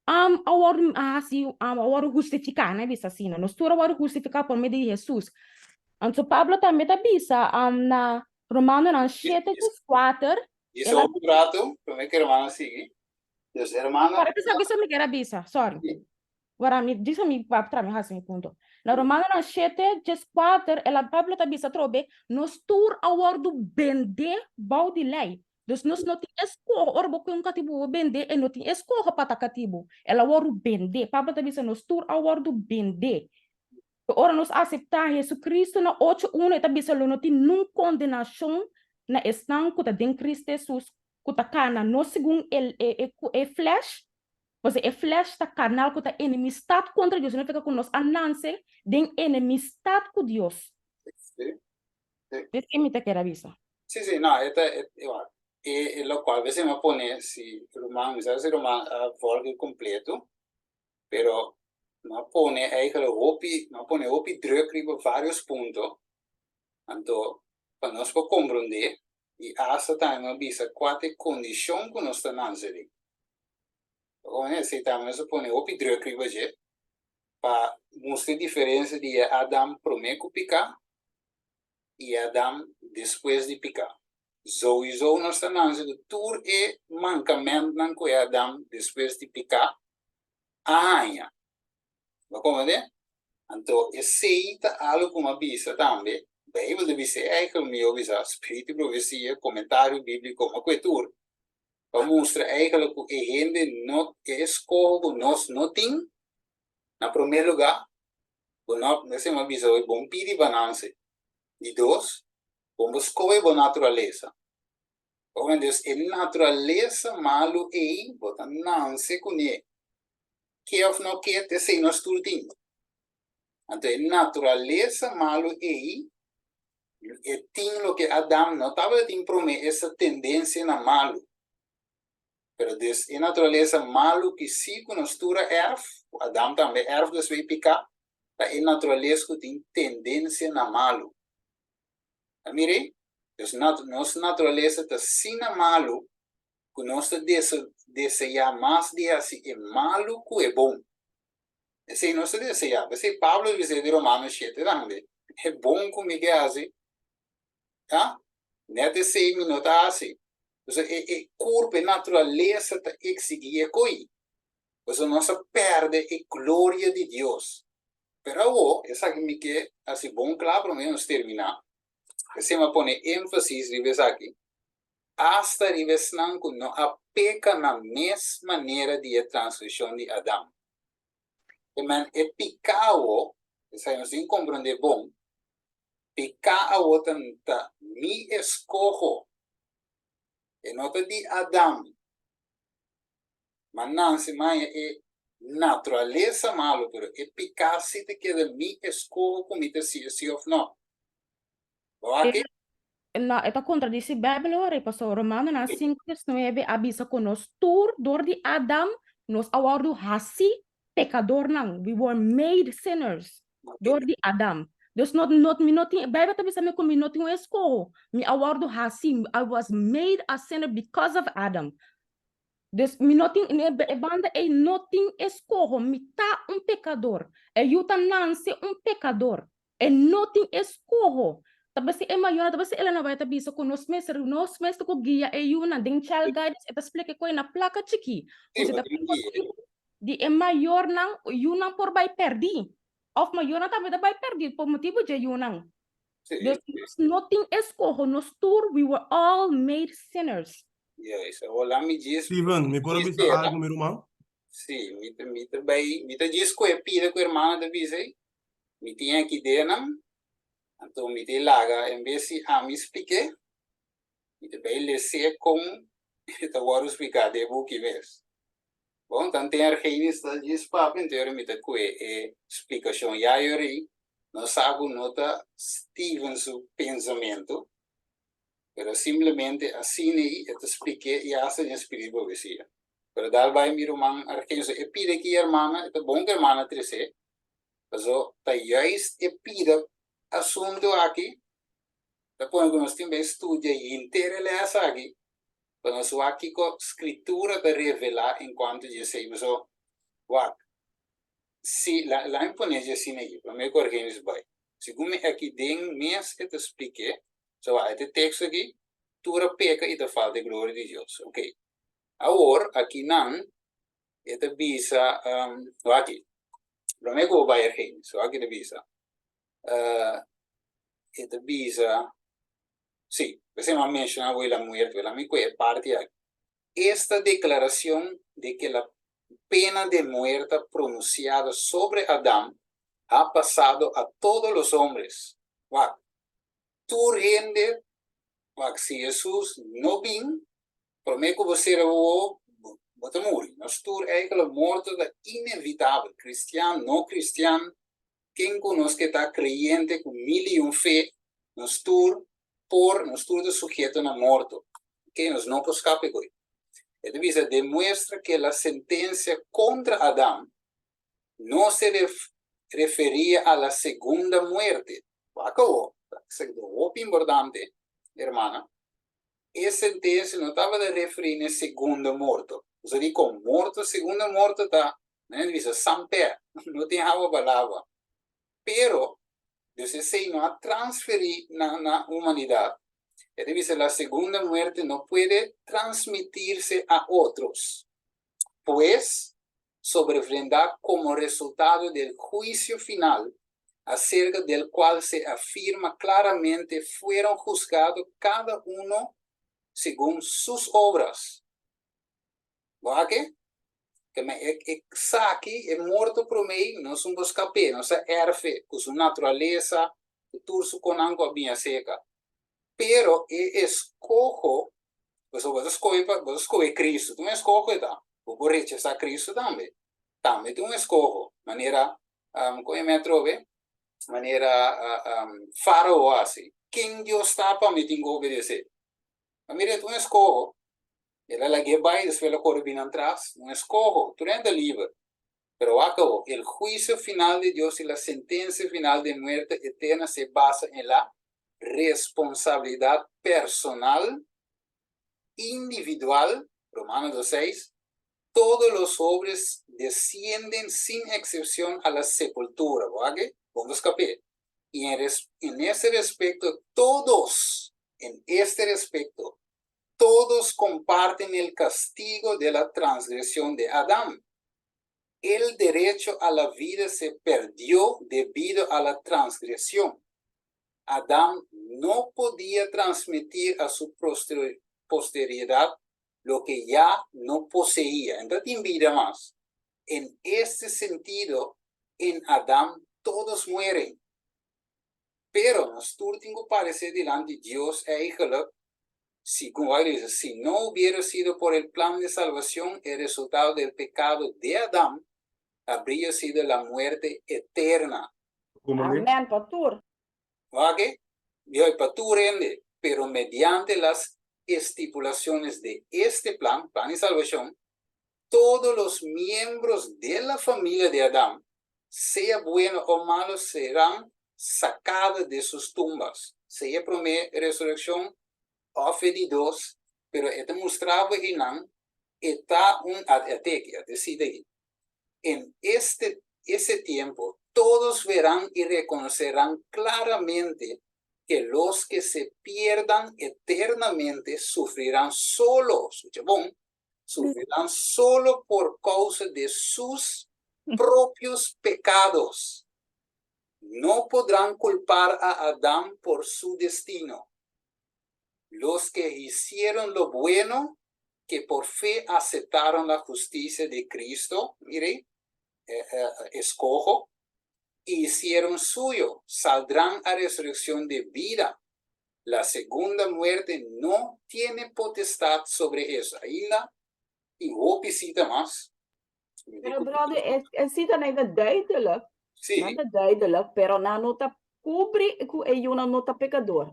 a wòrdu hasi, a wòrdu hustifiká, nan a bisa asina, nos tur a wòrdu hustifiká por medio di Hesus. Anto Pablo tambe ta bisa na Romanonan shete ku kuater, Djis un ratu, promé ku hermano sigui. Dus hermano. Para bisa bisa mi kier a bisa, sorry. Wara mi djis mi pa tra mi hasi mi punto. Na Romanonan shete djes kuater el a Pablo ta bisa atrobe, nos tur a wòrdu bendé bou di lei. Dus nos no tin eskoho, ora bo kue un katibu bo bendé, e no tin eskoho pa ta katibu. El a wòrdu bendé. Pablo ta bisa nos tur a wòrdu bendé. Ora nos aseptá Jesucristo na ocho uno e ta bisa lo no tin nun kondenashon na esnan ku ta den Cristo Jesus ku ta kana no segun e e e flesh, pasobra e flesh ta karnal ku ta enemistat kontra Dios, significa ku nos a nanse den enemistat ku Dios. Sí, sí. Esei mi ta kere a bisa. Sí, sí, no, e ta, e, e, e lokual bes e mi a pone si ruman, mi sa si ruman a volg kompleto, Pero no a pone eigenlijk hopi, no a pone hopi druk riba varios punto, anto pa nos por comprende y hasta tambe no a bisa cua ta e condicion cu nos ta nanse den. Con esey tambe nos a pone hopi druk riba dje pa mustra e diferencia di e Adam prome cu pica y e Adam despues di pica. Souiso nos ta nanse cu tur e mancamentnan cu e Adam despues di pica a haña. Bo komprendé? Anto esei ta algu ku mi a bisa tambe. Beibel ta bisa eikel, mi a bisa spiritu di profesia, komentario bíbliko, ma ku e tur, pa mustra eikel ku e hende no, e eskoho ku nos no tin, na promé lugá, bo no, esei mi a bisa hoy, bo no pidi pa nan hasi. Di dos, bo no skohe bo naturalesa. Omen, dus e naturalesa malu ei bo ta nanse kuné. Ke òf no ke, ta esei nos tur tin. Anto e naturalesa malu ei, e tin loke Adam no tabata tin promé, esta tendensia na malu. Pero dus e naturalesa malu ki sí ku nos tur a èrf, ku Adam tambe èrf despues di piká, ta e naturalesa ku tin tendensia na malu. Ta mira? Dus nos naturalesa ta asina malu ku nos ta deseá mas di hasi e malu ku e bon. Esei nos ta deseá. P'esei Pablo a bisa di Romanos shete tambe, E bon ku mi ke hasi, ha? Nèt esei mi no ta hasi. Pasobra e e kurpa, e naturalesa ta eksigí e koi. Pasobra nos a pèrdè e gloria di Dios. Pero awo, esaki mi ke hasi bon kla promé nos terminá. Esei mi a pone énfasis riba esaki, asta riba esnan ku no a peka na mes manera di e transgreshon di Adam. E men e piká awo, esaki nos tin komprondé bon, piká awo ta ta mi eskoho, e no ta di Adam. Ma nansi maña e naturalesa malu, pero e piká si ta keda mi eskoho ku mi ta si'e si òf nò. Bo wak e? No, e ta kontradisi Beibel ora, pasobra Romanonan sinku diesnuebe a bisa ku nos tur dor di Adam nos a wòrdu hasí pekadornan, we were made sinners dor di Adam. Dus no, no, mi no tin, Beibel ta bisa mi ku mi no tin un eskoho, mi a wòrdu hasí, I was made a sinner because of Adam. Dus mi no tin, e banda ei no tin eskoho, mi ta un pekador. E yu ta nanse un pekador. E no tin eskoho. Ta besi e mayornan, ta besi Elena White ta bisa ku nos mester, nos mester ku guia e yunan den Child Guidance, e ta splika e koi na plaka chikí. Ku si ta posibel di e mayornan, yunan por bai pèrdí. Òf mayornan tambe ta bai pèrdí por motibu dje yunan. Dus nos no tin eskoho, nos tur, we were all made sinners. Juist. Awor laat mi djis Steven, mi por a djis bisa bera. algo, mi ruman? Sí, mi ta mi ta bai, mi ta djis ku e pida ku hermano ta bisa ei. Mi tin aki denan, anto mi ta laga en bes di ami splik'é, mi ta bai les'é kon e ta wòrdu spliká den e buki mes. Bon, tanten Argenis ta djis papia, anto yora mi ta kue e splikashon. Ya yora ei, nos sa ku no ta Steven su pensamentu, pero simplemente asina ei e ta splik'é i asta den spiritu di profesia. Pero dal bai mi ruman Argenis, e pida ki hermana, e ta bon ku hermana tres'é, paso ta juist e pida asuntu aki ta pone ku nos tin bai studia henter e lès aki pa nos wak kiko Skritura ta revelá en kuantu di esei. Paso, wak, si, la, la mi pone dje asina aki, promé ku Argenis bai. Segun mi aki den mes e ta splik'é, so wak, e teksto aki, tur a peka i ta falta e gloria di Dios. Oké. Awor, akinan e ta bisa, wak aki, promé ku bo bai Argenis, wak aki ta bisa, e ta bisa, Sí, p'esei mi a menshoná bo e la muerte, la mi ku e parti aki. Esta declaracion de que la pena de muerta pronunciada sobre Adam ha pasado a todos los hombres. Wak, tur hende, wak, si Hesus no bin, promé ku bo sera bo wowo, bo ta muri. Nos tur eigenlijk morto ta inevitabel, cristian, no cristian, Ken ku nos ke ta kreyente ku mil i un fe, nos tur por, nos tur ta suheto na morto. Oke, nos no por skapa e koi. E ta bisa, demuestra ke la sentensia kontra Adam no se referia a la segunda muerte. Wak awor, esaki ta hopi importante, hermana. E sentensia no tabata referí na e segundo morto. Pasobra dikon? Morto, segundo morto ta Nan a bisa, Samper, no tin awa pa lava. Pero, dus esei no a transferí na na humanidad. E ta bisa, La segunda muerte no puede transmitirse a otros, pues sobrevendrá como resultado del juicio final, acerca del cual se afirma claramente fueron juzgados cada uno según sus obras. Bo a ke? Ke men e e saki e morto promé nos un por skap'é, nos a erf'é ku su naturalesa, ku tur su konan ku a bin aseka. Pero e eskoho, pasobra bo ta skohe pa, bo ta skohe Cristo, ta un eskoho e ta. Bo por rechasá Cristo tambe, tambe ta un eskoho, manera kon e men atrobe? Manera Farao a hasi, ken Dios ta pa mi tin ku obedesé? A mira, e ta un eskoho. El a lag'é bai, despues el a kore bini antras. Un eskoho, tur hende ta liber. Pero wak awor, el huisio final di Dios i la sentensia final di muerte eterna se basa en la responsabilidat personal, individual, Romanos dos seis, Todos los hombres descienden sin excepción a la sepultura. Bo wak? Bon bo skap'é. I en en ese respecto todos, en este respecto, todos comparten el castigo de la transgresión de Adán. El derecho a la vida se perdió debido a la transgresión. Adán no podía transmitir a su posteridad loke ya no poseía, e no ta tin bida mas. En este sentido, en Adam todos mueren. Pero nos tur tin ku paresé dilanti Dios eigenlijk, segun wak dice, si no hubiera sido por el plan de salvación, el resultado del pecado de Adam habría sido la muerte eterna. Amen pa tur. Wak e? Pa tur hende, pero mediante las estipulaciones de este plan, plan di salvacion, todos los miembros de la familia de Adán, sea bueno o malo, serán sacados de sus tumbas. Sea e promé resureccion of e di dos, pero e ta mustra bo einan, e ta un, ate aki, ate cita aki, En este ese tiempo todos verán y reconocerán claramente que los que se pierdan eternamente sufrirán solo, escucha bon, sufrirán solo por causa de sus propios pecados. No podrán culpar a Adán por su destino. Los que hicieron lo bueno. Que por fe aceptaron la justicia de Cristo, mire, escojo, y hicieron suyo, saldrán a resurrección de vida. La segunda muerte no tiene potestad sobre eso. Ainda tin hopi cita mas. Pero brother, e, e cita nan ta duidelijk. Sí. Nan ta duidelijk, pero nan no ta cubri cu e yunan no ta pecador.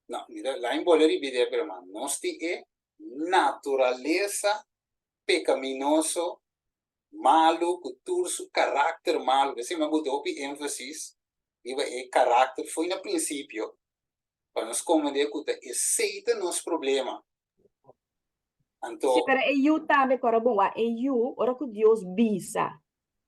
No, mira, lain bolbe ripiti, pero man, nos tin e naturaleza pecaminoso malu ku tur su karakter malu. P'esei mi a buta hopi énfasis riba e karakter fo'i na prinsipio, pa nos komprendé ku ta esei ta nos problema. Anto. Sí, pero e yu tambe, kòrda bon, wak, e yu, ora ku Dios bisa,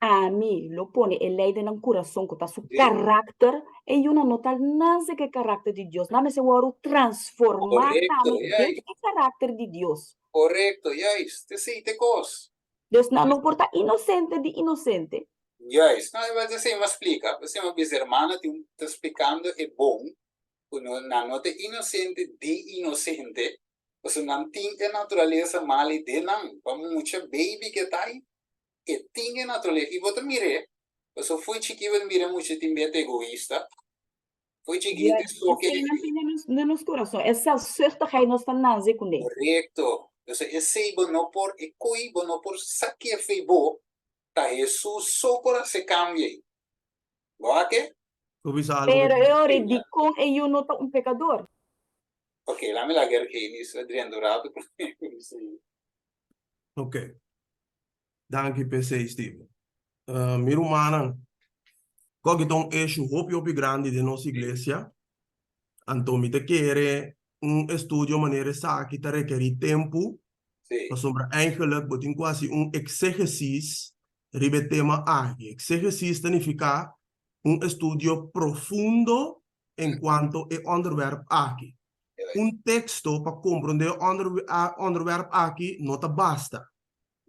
Ami lo pone e lei den nan kurason ku ta su karakter, e yunan no ta nase ku e karakter di Dios, nan mester wòrdu transformá Korekto, tambe den juist. e karakter di Dios. Korekto, juist. Esei ta e kos. Dus nan no por ta inosente di inosente. Juist. No, esei mi a splika. Esei mi a bisa, hermana tin un ta splikando e bon ku no nan no ta inosente di inosente, pasobra nan tin e naturalesa mali den nan. Pa mucha baby ke ta ai, e tin e naturalesa. I bo ta mir'é, pasobra fo'i chikí bo ta mira mucha tin beta egoista. Fo'i chikí Ja, te soke. esei nan tin den nos, den nos kurason. E selfzuchtigheid nos ta nase kuné. Korekto. Entonces esei bo no por, e koi bo no por saké fei bo, ta Hesus so por hasi kambio ei. Bo a ke? Bo bisa algo Pero di. e ora dikon e yu no ta un pekador? Ok, lami laga Ergenis drenta un rato promé ku mi sigui. Ok. Danki p'esei, Steven. Mi rumannan, koki ta un issue hopi hopi grandi den nos iglesia, anto mi ta kere un estudio manera esaki ta rekerí tempu, pasobra eigenlijk bo tin ku hasi un exégesis riba e tema aki. Exégesis ta nifiká un estudio profundo en kuanto e onderwerp aki. Un teksto pa komprondé e onderwerp aki no ta basta.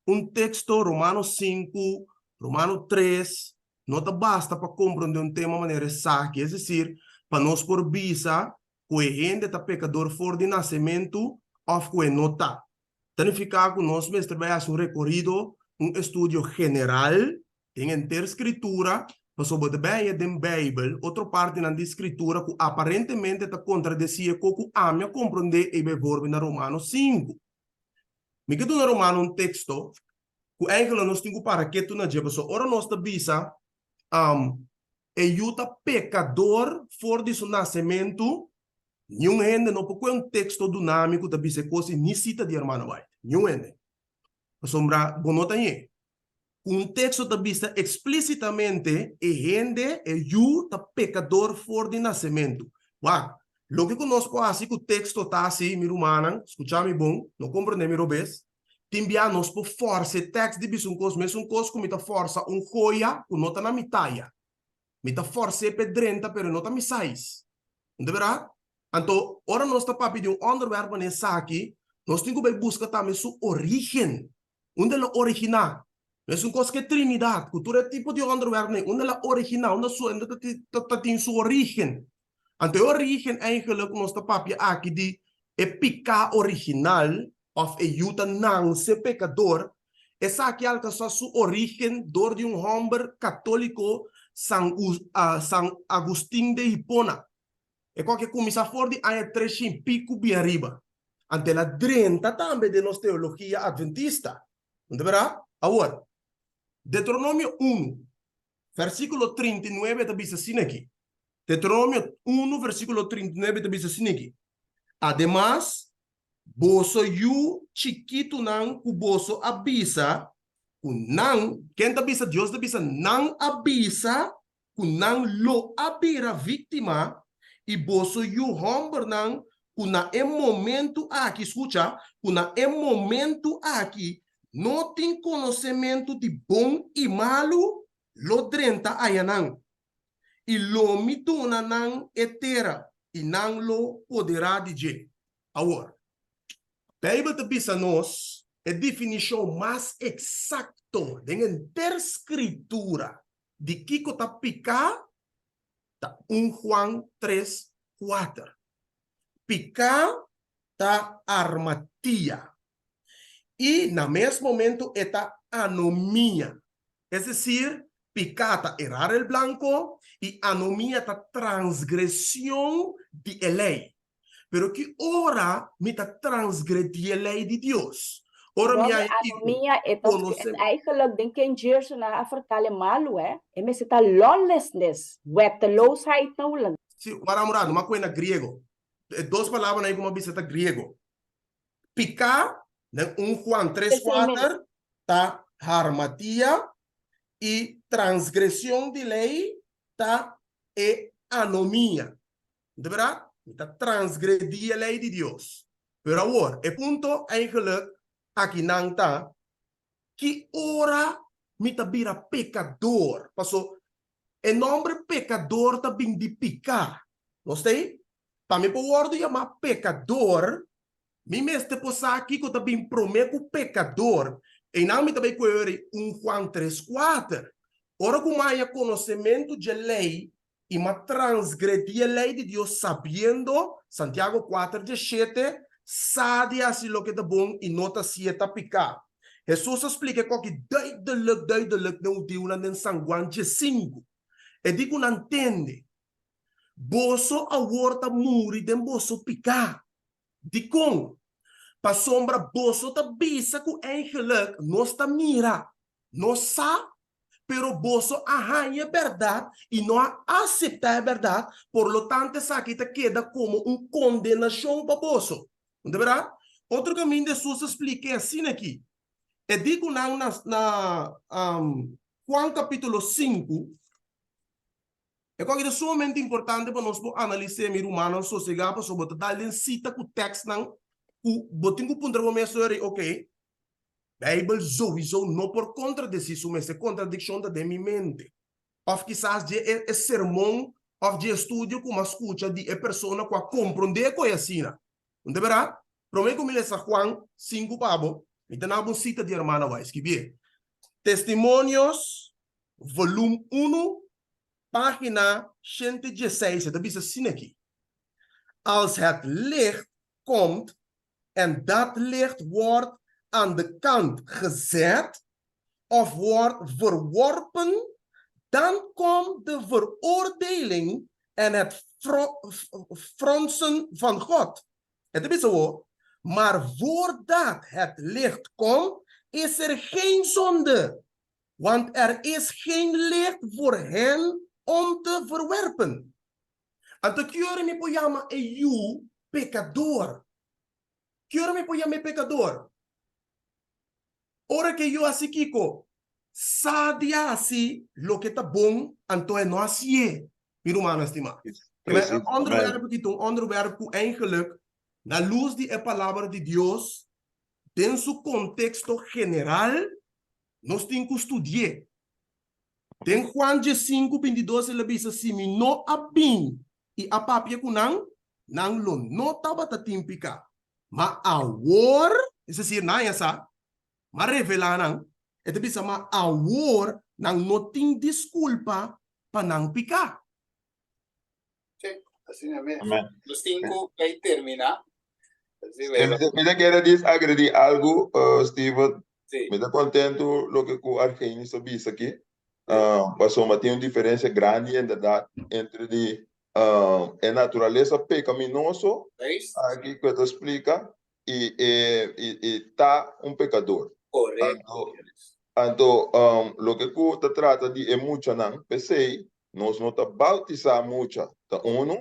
Un teksto, Romano sinku, Romano tres, no ta basta pa komprondé un tema manera esaki, es desir, pa nos por bisa ku e hende ta pekador for di nasementu òf ku e no ta. Ta nifiká ku nos mester bai hasi un rekorido, un estudio general den henter Skritura, pasobra bo ta bai haña den Beibel otro partinan di Skritura ku aparentemente ta kontradesí e ko ku ami a komprondé ei beivoorbeeld na Romano sinku. Mi ke duna Romano un teksto ku eigenlijk nos tin ku para ketu na dje, pasobra ora nos ta bisa e yu ta pekador for di su nasementu, niun hende no por kue un teksto duna mi ku ta bisa e kos i ni sita di hermana White. Niun hende. Pasobra bo no ta ñe. Ku un teksto ta bisa eksplísitamente e hende, e yu, ta pekador for di nasementu. Wak, loke ku nos por hasi ku teksto ta hasi, mi rumannan, skucha mi bon, no komprendé mi robes, tin bia nos por fòrsa e tèks di bisa un kos, mesun kos ku mi ta fòrsa un joya ku no ta na mi taya. Mi ta fòrs'é p'e drenta, pero e no ta mi sais. No ta bèrdat? Anto, ora nos ta papia di un ònderwèrp manera esaki, nos tin ku bai buska tambe su orígen. Unda el a originá? Mesun kos ku e Trinidat, ku tur e tipo di ònderwèrpnan ei, unda el a originá? Unda su unda ta ta ta tin su orígen? Anto e orígen eigenlik ku nos ta papia aki di e piká original òf e yu ta nanse pekador, esaki a alkansá su orígen dor di un hòmber katóliko San San Agustin de Hipona. E kòke kuminsá for di aña treshin piku bin ariba. Anto el a drenta tambe den nos teologia adventista. No ta berdad? Awor, Deuteronomio unu, versikulo 39 ta bisa asina aki. Deuteronomio unu, versikulo 39 ta bisa asina aki, Ademas, boso yu chikitunan ku boso a bisa ku nan, ken ta bisa? Dios ta bisa, nan a bisa ku nan lo a bira víktima i boso yu hòmbernan ku na e momentu aki, skucha, ku na e momentu aki no tin konosementu di bon i malu, lo drenta ayanan. I lo mi duna nan e tera i nan lo poderá di dje. Awor, Beibel ta bisa nos e definishon mas eksakto den henter Skritura Di kiko ta piká? Ta un Juan tres, kuater. Piká ta armatia. I na mes momento e ta anomia. Es desir, piká ta errar el blanco i anomia ta transgresion di e lei. Pero ki ora mi ta transgredí e lei di Dios? Ora mi Robbie, haña kiko? anomia e ta Konosé. eigenlijk den King James nan a vertale malu, hè. E mester ta lawlessness, wetteloosheid na Hulandes. Si, wara un rato, m'a kohe na griego. E dos palabranan ei ku m'a bisa ta griego. Piká, den un Juan tres Esei mes. kuater, ta harmatia i transgresion di lei ta e anomia. De berdad, mi ta transgredí e lei di Dios. Pero awor, e punto eigenlijk akinan ta, ki ora mi ta bira pekador? Paso, e nomber pekador ta bin di piká. Nos ta ei? Pa mi por wòrdu yamá pekador, mi mester por sa kiko ta bin promé ku pekador. Einan mi ta bai koe ora un Juan tres kuater. Ora ku mi haña konosementu dje lei i m'a transgredí e lei di Dios sabiendo, Santiago kuater dieshete, sa di hasi loke ta bon i no ta hasié ta piká. Hesus a splika e koki duidelik duidelik den hudiunan den San Guan diesinku. E di ku nan tende, Boso awor ta muri den boso piká. Dikon? Pasobra boso ta bisa ku eigenlik nos ta mira, nos sa Pero boso a haña e bèrdat i no a aseptá e bèrdat, por lo tanto esaki ta keda komo un kondenashon pa boso. No ta bèrdat? Otro kaminda Hesus a splik'é asina aki. E di ku nan na na Juan kapítulo sinku, e kos aki ta sumamente importante pa nos por analis'é, mi rumannan, sosegá pasobra bo ta dal den sita ku tèkstnan ku bo tin ku puntra bo mes, Oké, Bijbel souiso no por contradeci su mes, e contradiccion ta den mi mente. Of kisas dje e e sermon of dje estudio cu m'a scucha di e persona cu a compronde e coy asina. No ta berdad? Prome cu mi lesa Juan sinku pa bo, mi ta naba un cita di hermana Wise. Skibié. Testimonios, volum unu, pagina 116, e ta bisa asina aki, Als het licht komt en dat licht wordt aan de kant gezet of wordt verworpen, dan komt de veroordeling en het fronsen van God. E ta bisa awor, Maar voordat het licht komt, is er geen zonde, want er is geen licht voor hen om te verwerpen. Anto ki ora mi por yama e yu pekador? Ki ora mi por yama e pekador? Ora ku e yu hasi kiko? Sa di hasi loke ta bon, anto e no hasié, mi rumannan stimá. E onderwerp aki ta un onderwerp ku eigenlijk na lus di e Palabra di Dios, den su konteksto general, nos tin ku studi'é. Den Juan diesinku bintidos el a bisa, Si mi no a bin i a papia ku nan, nan lo no tabata tin piká. Ma awor, es desir, nan ya sa, m'a revelá nan, e ta bisa, ma awor nan no tin diskulpa pa nan piká. Sí, asina mes. Amen. Nos tin ku kai terminá. Sí, Mi ta kere dis agredí algu, uh, Steven. Sí. Mi ta kontentu loke ku Argenis a bisa aki. Uh, pasobra tin un diferensia grandi inderdat entre di uh, e naturalesa pekaminoso Juist. aki ku e ta splika i e i i ta un pekador. Korekto. Anto anto um, loke ku ta trata di e muchanan, p'esei Nos no ta bautisá mucha, ta unu.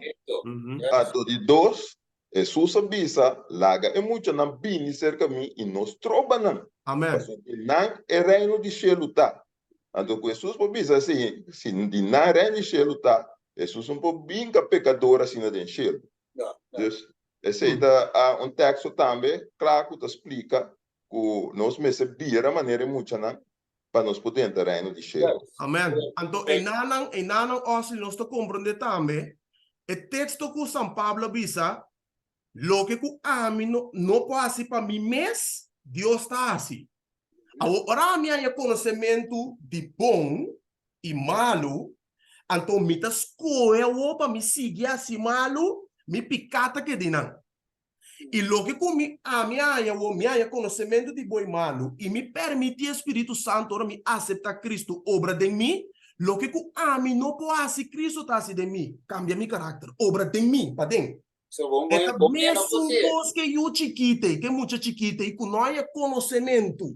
Anto di dos, Hesus a bisa, Laga e muchanan bini serka mi i no stroba nan, pasobra di nan e reino di shelu ta. Anto ku Hesus por bisa así, si di nan reino di shelu ta, Hesus no por binka pekador asina den shelu. Dus, esei ta un teksto tambe kla ku ta splika ku nos mester bira manera e muchanan pa nos por drenta Reino di Shelu. Amen. Anto enanan, enanan Osley nos ta comprende tambe e texto cu San Pablo a bisa, loke cu ami no no por haci pa mi mes, Dios ta haci. Awor ora ami haña conocemento di bon y malu, anto mi ta scohe awor pa mi sigui haci malu, mi pica ta keda einan. I loke ku mi ami a haña awor, mi a haña konosementu di bo i malu, i mi permití e Spiritu Santu ora mi aseptá Kristu obra den mi, loke ku ami no por hasi Kristu ta hasi den mi, kambia mi karakter, obra den mi, paden. So bon E ta bon bo no mesun por kos ke yu chikit ei, ke mucha chikit ei ku no haña konosementu.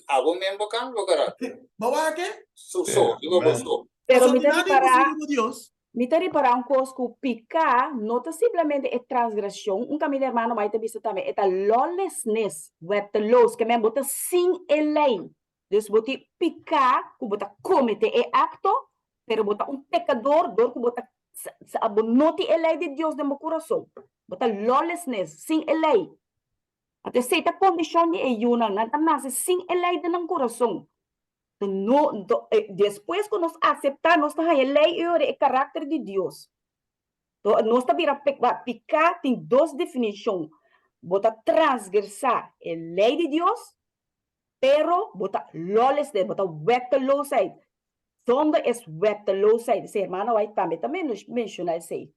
Abo men bo kambia bo karakter. Bo wak ke? Su so, riba bo so. Pero Pasobra mi ta nada ripará, imposible pa Dios. mi ta ripará un kos ku piká no ta simplemente e transgreshon, un kaminda hermano Mike ta bisa tambe, e ta lawlessness, wetteloos, ke men bo ta sin e lei. Dus bo tin piká ku bo ta kometé e akto, pero bo ta un pekador dor ku bo ta bo no tin e lei di Dios den bo kurason. Bo ta lawlessness, sin e lei. Anto esei ta kondishon di e yunan, nan ta nase sin e lei den nan kurason. No, despues ku nos aseptá, nos ta haña e lei i ora e karakter di Dios. Nos ta bira piká tin dos definishon, bo ta transgresá e lei di Dios, pero bo ta lawlessness, bo ta wetteloosheid. Zonde es wetteloosheid. Esei hermano White tambe ta menshoná esei.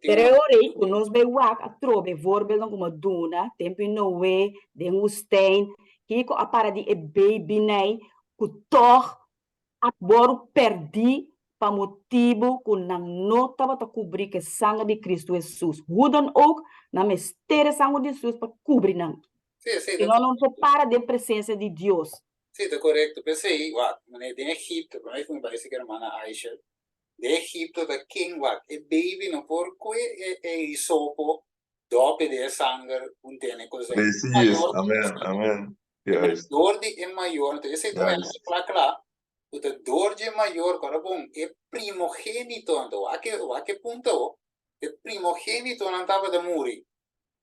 Pero e ora ei ku nos bai wak atrobe voorbeelden ku mi a duna tempu di Noe den woestijn, kiko a para di e babynan ku tòg a wòrdu pèrdí pa motibu ku nan no tabata kubrí ku e sanger di Kristu Hesus. Hoe dan ook, nan mester e sanger di Hesus pa kubri nan. Si no, nan no por para den presensia di Dios. Sí, ta korekto. P'esei, wak, manera den Egipto, promé ku mi bai seki hermana Aisha, Den Egipto ta ken wak e baby no por kue e e hisopo dope den e sanger un tene cos'e. Precies, Mayor amen, amen. Juist. Door di e mayor, entonces esei ta Juist. kla kla ku ta door dje mayor ku ora bon e primogenito anto wak e wak e punto awo e primogenitonan tabata muri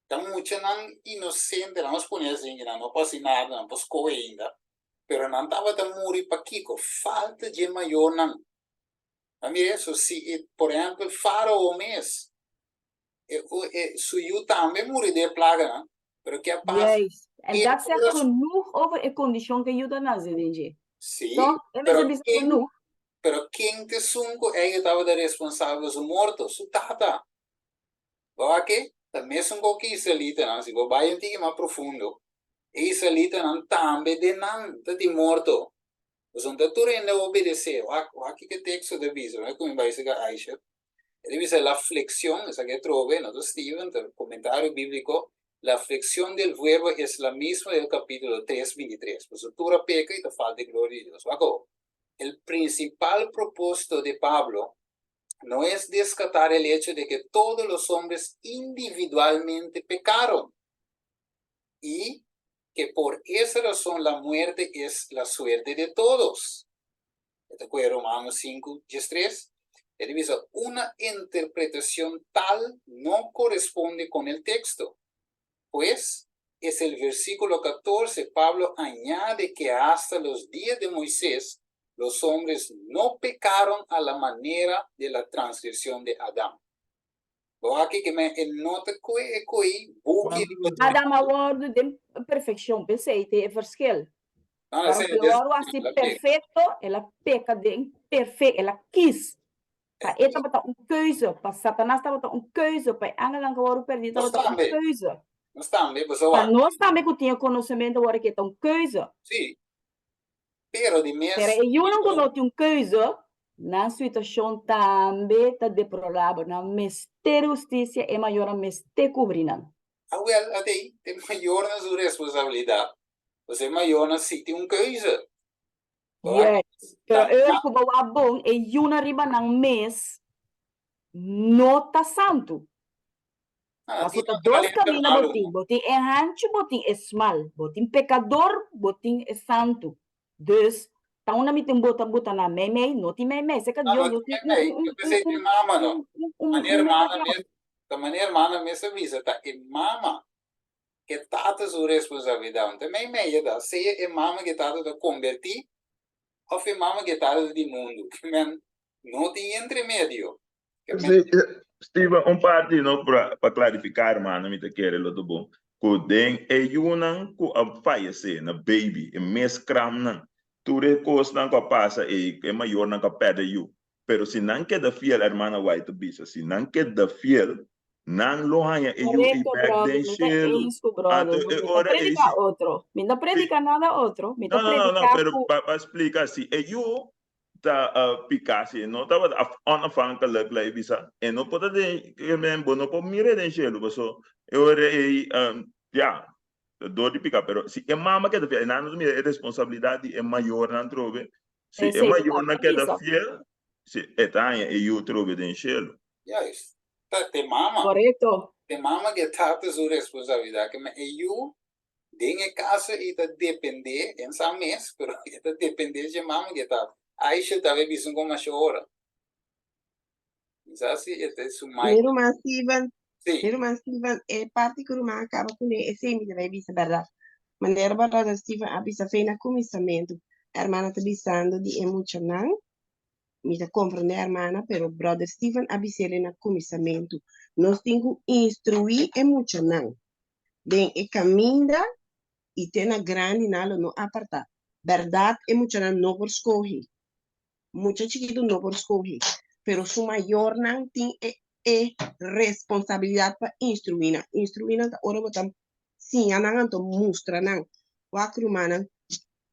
ta muchanan inosente nan nos pone asin nan no por hasi nada nan por skohe ainda pero nan tabata muri pakiko falta dje mayornan. A mira eso, si e, por ehempel, Farao mes, e, e, su yu tambe muri den e plaganan, pero ke a pasa? Juist. En E dat zegt kurason, genoeg over e kondishon ku e yu ta nase den dje. sí, Toch? E mester pero bisa ken, genoeg. pero ken ta esun ku eigen tabata responsabel pa su morto? Su tata. Bo wak ke? Ta mesun ku ke israelitanan, si bo bai un tiki mas profundo, e israelitanan tambe den nan ta tin morto. Pasobra ta tur hende a obedesé. Wak, wak kiko e teksto ta bisa. Mira ku mi bai seka Aisha. E ta bisa la flexión, esaki atrobe, no ta Steven, ta komentario bíbliko, la flexión del verbo es la misma del capítulo 3, 23. Pasobra tur a peka i ta falta e gloria di Dios. Wak awor. El principal propósito de Pablo no es descartar el hecho de que todos los hombres individualmente pecaron y que por esa razón la muerte es la suerte de todos. E ta kohe Romanos 5, 13. E ta bisa, una interpretación tal no corresponde con el texto. Pues, es el versículo 14, Pablo añade que hasta los días de Moisés los hombres no pecaron a la manera de la transgresión de Adán. Bo aki ke men e no ta koe e koe buki riba tur. Adam a wòrdu den perfekshon, p'esei ta e verschil. No, Ora esei ku el a wòrdu hasi el a peka. perfekto, el a peka den perfe, el a kis. Pa e tabata un keuze, pa Satanas tabata un keuze, pa e angelnan ku a wòrdu pèrdí Nos tabata un tambe, keuze. nos tambe, pasobra Pa wak. nos tambe ku tin e konosementu awor aki e ta un keuze. Sí, Pero di mes. Pero e yunan ku no tin un keuze, nan situashon tambe ta deplorabel. Nan mester hustisia, e mayornan mester kubri nan. Awel, atei, ta e mayornan su responsabilidat. Pasobra e mayornan si tin un keuze. Juist. Pero e ora ku bo wak bon, e yunan riba nan mes no ta santu. Pasobra ta dos kaminda bo tin, bo tin e hanchu, bo tin e smal, bo tin pekador, bo tin e santu. Dus, ta unda mi tin bo ta buta nan meimei? No tin meimei, serka Dios no tin un un un un Ta manera hermana mes a bisa, ta e mama ke tata su responsabilidat, no ta meimei e ta, sea e mama ke tata ta kombertí òf e mama ke tata ta di mundu, ke men no tin entre medio. Sí, Steven, un parti no pa clarifica hermano, mi ta kere lo ta bon, cu den e yunan cu a fayece na baby, e mes kramnan, tur e cosnan cu a pasa ey, e mayornan cu a perde yu, pero si nan keda fiel, hermana White ta bisa, si nan keda fiel. Nan lo haña e yu ei Correcto, bèk brother. den Mi ta shelu. eens ku brother. Anto Mi e ta ora ei prediká si otro. Mi no si prediká nada otro. Mi ta No, no, no, no, prediká pero ku pa pa splika si e yu ta piká si e no tabata onafhankelijk lei bisa e no por ta den men bo no por mir'é den shelu paso e ora ei ya dor di piká pero si e mama keda fiel nan no ta mira e responsabilidat di e mayornan trobe si e esei mi mayornan tabata keda bisa. fiel si e ta haña e yu trobe den shelu. Juist. Ta te mama. Correcto. Te mama ke tata su responsabilidat ke e yu Den e kaso ei ta dependé, en sa mes, pero e ta dependé dje mama ku e tata. Aisha ta bay bisa un kon masha ora. Mi sa si e ta su Mi mic. ruman Steven, Sí. mi ruman Steven, e parti ku ruman a kaba kuné, esei mi ta bay bisa bèrdat. Manera bròder Steven a bisa fe na kuminsamentu, hermana ta bisando di e muchanan, mi ta komprendé hermana, pero bròder Steven a bis'el na kuminsamentu, nos tin ku instruí e muchanan. Den e kaminda i te na grandinan lo no apartá. Bèrdat e muchanan no por skohe. Mucha chikitu no por skohe, pero su mayornan tin e e responsabilidat pa instruí nan. Instruí nan ta ora bo ta siña nan anto mustra nan. Wak rumannan,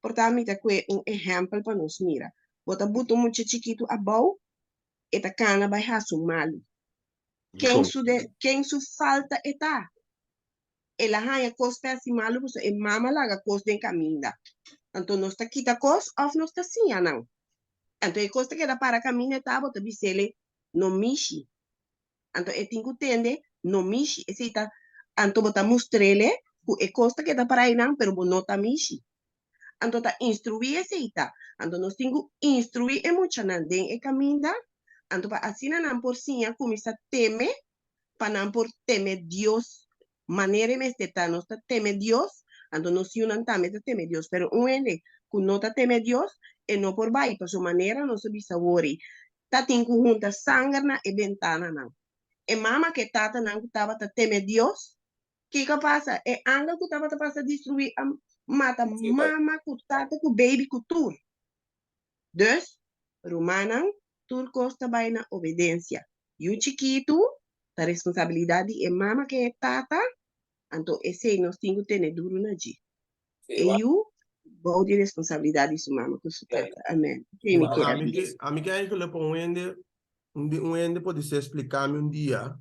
por ta mi ta kue un ehèmpel pa nos mira. Bo ta buta un mucha chikitu abou, e ta kana bai hasi un malu. Ken su de, ken su falta e ta? El a haña kos pa hasi malu pasobra e mama laga kos den kaminda. Anto nos ta kita kos òf nos ta siña nan? Anto e kos ta keda para kaminda e ta, bo ta bis'el no mishi. Anto e tin ku tende no mishi. Esei ta, anto bo ta mustr'el ku e kos ta keda para einan pero bo no ta mishi. Anto ta instruí esei ta. Anto nos tin ku instruí e muchanan den e kaminda, anto pa asina nan por siña kuminsá teme, pa nan por teme Dios manera e mester ta. Nos ta teme Dios, anto nos yunan tambe ta teme Dios. Pero un hende ku no ta teme Dios, e no por bai, pasobra manera nos a bisa wori, ta tin ku hunta sanger na e bentananan. E mama ku e tatanan ku tabata teme Dios, Kiko a pasa? E angel ku tabata pasa destruí a mata mama ku tata ku baby ku tur. Dus, rumannan, tur kos ta bai na obedensia. Yu chikitu ta responsabilidat di e mama ku e tata, anto esei nos tin ku tene duru na dje. E yu bou di responsabilidat di su mama ku su tata. Amen. Esei mi kier a bisa. Ami ke eigenlijk pa un hende, un hende podisé splika mi un dia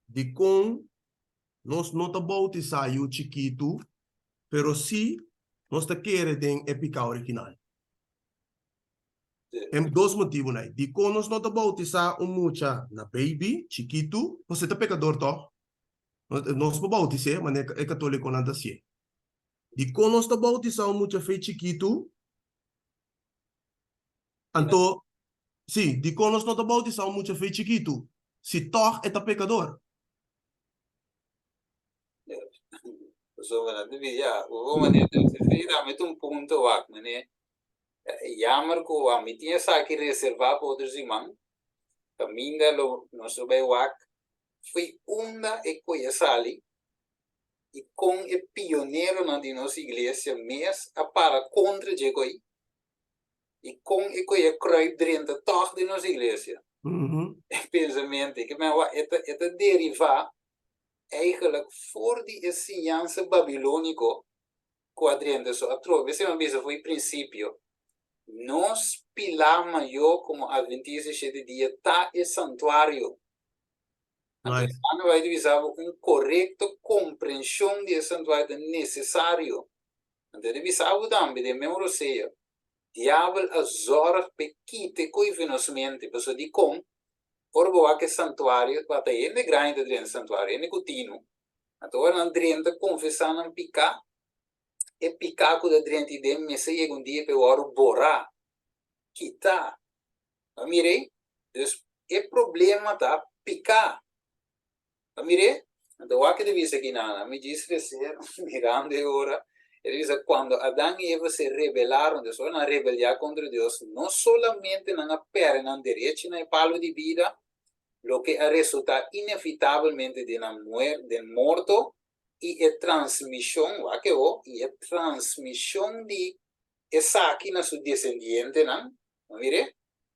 dikon Nos no ta bautisá yu chikitu, pero sí nos ta kere den e piká original. E dos motibunan ei. Dikon nos no ta bautisá un mucha na baby, chikitu? Pasobra e ta pekador tòg. Nos por bautis'é, manera e katólikonan ta hasié. Dikon nos ta bautisá un mucha fe chikitu? Anto, sí, dikon nos no ta bautisá un mucha fe chikitu, si tòg e ta pekador? Pasobra nan ta bisa, ya, bo manera ta bisa, sí, dame ta un punto wak, mane, jammer ku ami tin esaki reservá pa otro siman, kaminda lo nos lo bai wak fo'i unda e koe a sali i kon e pioneronan di nos iglesia mes a para kontra dje koe i kon e koe a kruip drenta tòg den nos iglesia. E pensamentu ei, ke men wak, e ta e ta derivá eigenlijk for di e siñansa babilóniko ku a drenta. So atrobe esei mi a bisa for di prinsipio, nos pilá mayó komo Adventista di Shete Dia ta e santuario. Anto Nice. esnan bai ta bisa bo un korekto komprenshon di e santuario ta nesesario. Anto e ta bisa bo tambe den mesmo rosea, diabel a zòrg p'e kita e koe for nos mente, pasobra dikon ora bo wak e santuario, tabata hende grandi ta drenta e santuario, hende ku tinu. Anto ora nan drenta konfesá nan piká, e piká ku ta drenta ei den mester yega un dia pa e wòrdu borá, kitá. Bo a mira ei? Dus e problema ta piká. A mir'é? Anto wak e ta bisa aki nan, mi djis recién mirando e ora, e ta bisa cuando Adán y Eva se rebelaron, dus ora nan rebeliá contra Dios, no solamente nan a perde nan derecho na e palo di bida, loke a resultá inevitabelmente den nan muer, den morto y e transmision, wak e ho, y e transmision di esaki na su descendientenan, a mir'é?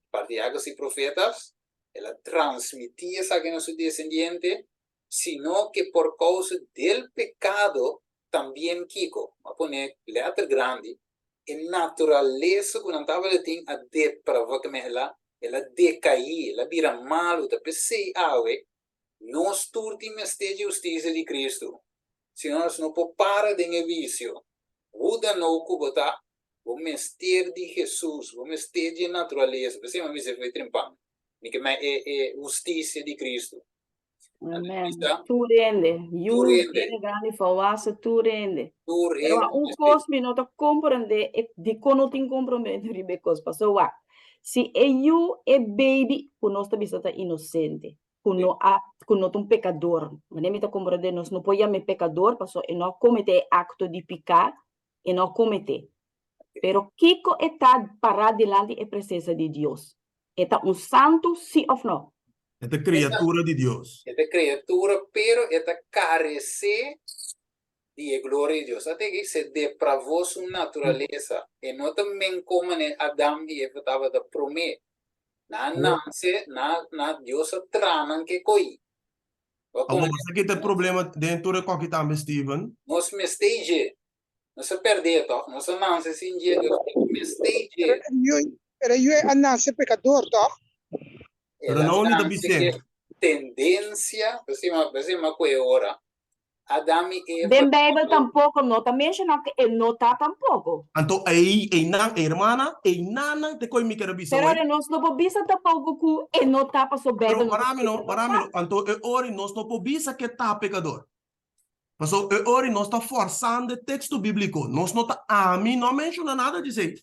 Patriarcas y profetas, El a transmití esaki na su desendiente. Sino que por causa del pecado tambien kiko? Mi a pone letter grandi, e naturalesa ku nan tabata tin a deprava, ke men el a el a decaí, el a bira malu, ta p'esei awe nos tur tin mester dje hustisia di Cristo, sino nos no por para den e visio. Huda nou ku bo ta, bo mester di Jesus, bo mester dje naturalesa, p'esei mi a bisa e trimpan, mi ke men e e hustisia di Cristo. Amen. Tur hende, yu, hende grandi, volwassen, tur hende. Tur Pero hende un mester. kos mi no ta komprendé, e dikon no tin komprendé riba e kos, pasobra wak, si e yu, e baby ku nos ta bisa ta inosente, ku no a, ku no ta un pekador, manera mi ta komprendé nos no por yam'é pekador pasobra e no a kometé e akto di piká, e no a kometé. Pero kiko e ta pará dilanti e presensia di Dios? E ta un santu, sí òf nò? E ta kriatura di Dios. E ta kriatura, pero e ta karesé di e gloria di Dios. Ata aki se depravó su naturalesa. E no ta menkó manera Adam i Eva tabata promé. Nan a nase, nan, nan, Dios a traha nan ke koi. Bo a Awor, komprendé? bo sa ki ta e problema den tur e koki tambe, Steven? Nos mester dje. Nos a perdé tòg, nos a nase sin dje, dus nos mester dje. Pero e yu a nase pekador tòg? Pero El a no ni ta nase bis'é. ke tendensia, p'esei mi a kohe ora, Adam i Eva Den Bijbel tampoko no ta menshoná ku e no ta tampoko. Anto ei, einan, ei hermana, einanan te koe mi ker a bisa Pero hoy. ora nos no por bisa tampoko ku e no ta pasobra Pero Bijbel no ta wara mi bisa no, ku e no wara mi ta. no. Anto e ora nos no por bisa ku e ta pekador. Pasobra e ora nos ta forzando e teksto bíbliko. Nos no ta, ami no a menshoná nada di esei.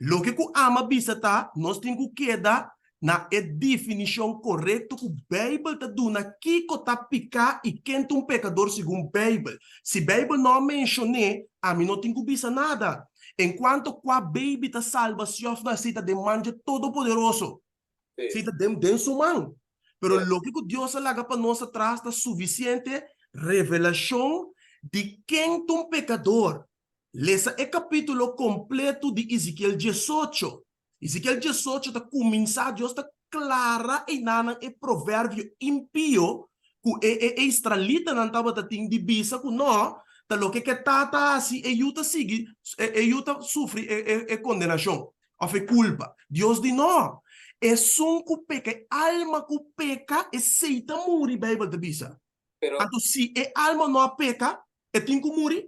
Loke ku ami a bisa ta, nos tin ku keda na e definishon korekto ku Beibel ta duna kiko ta piká i ken ta un pekador segun Beibel. Si Beibel no a menshon'é, ami no tin ku bisa nada. Enkuanto kua beibi ta salba si òf no, esei ta den man dje Todopoderoso. Sí, ta den, den su man. Pero loke ku Dios a laga pa nos atras ta sufisiente revelashon di ken ta un pekador. Lesa e kapítulo kompletu di Ezekiel diesocho. Ezekiel diesocho ta kuminsá, Dios ta klara einanan e proverbio impio ku e e e israelitanan tabata tin di bisa ku no, ta loke ku e tata hasi e yu ta sigui, e e yu ta sufri e e e kondenashon. Of e kulpa. Dios di no. Esun ku peka, e alma ku peka, esei ta muri, Beibel ta bisa. Pero Anto si e alma no a peka, e tin ku muri?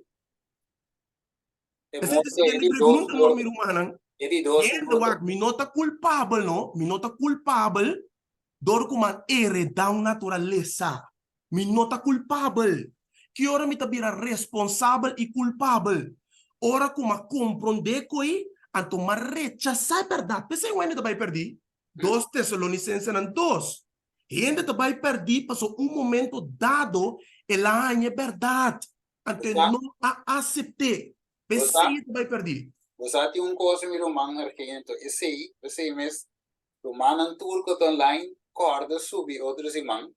e Esei ta morto e siguiente di dos pregunta, no, morto. mi rumannan. E di dos Hende, morto. wak, mi no ta kulpabel, no. Mi no ta kulpabel dor ku mi a heredá un naturalesa. Mi no ta kulpabel. Ki ora mi ta bira responsabel i kulpabel? Ora ku m'a komprondé koi, anto m'a rechasá e bèrdat. P'esei un hende ta bai pèrdí. Dos Tesalonisensenan dos. Hende ta bai pèrdí pasobra un momento dado el a haña e bèrdat, anto e no a asept'é. P'esei e ta bai pèrdí. Bo sa tin un kos, mi ruman Argento, esei, p'esei mes Rumannan tur ku ta online, kòrda subi otro siman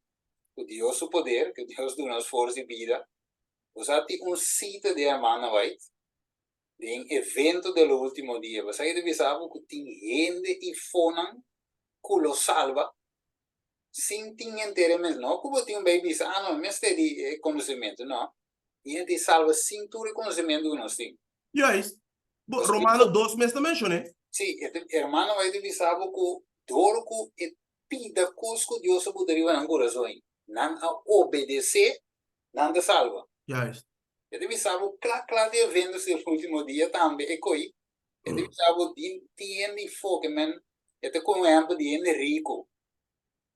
ku Dios su poder, ku Dios duna nos forsa i bida. Bo sa tin un sita di hermana White den evento de lo ultimo dia. Bo sa ki ta bisa bo ku tin hende i fonan ku lo salba sin tin henter e mes. No ku bo tin un bay bisa, ah no, mi mester di e konosementu. No, tin hende i salba sin tur e konosementu ku nos tin. Juist. Bo, Romano dos mes ta menshon'é. Sí, e ta, hermano bai ta bisa bo ku dor ku e pida kos ku Dios a buta riba nan kurason, nan a obedesé, nan ta salba. Juist. E ta bisa bo kla kla di eventos di ultimo dia tambe e koi. E ta bisa bo di tin hende i foke men, e ta kohe un ehèmpel di hende riku.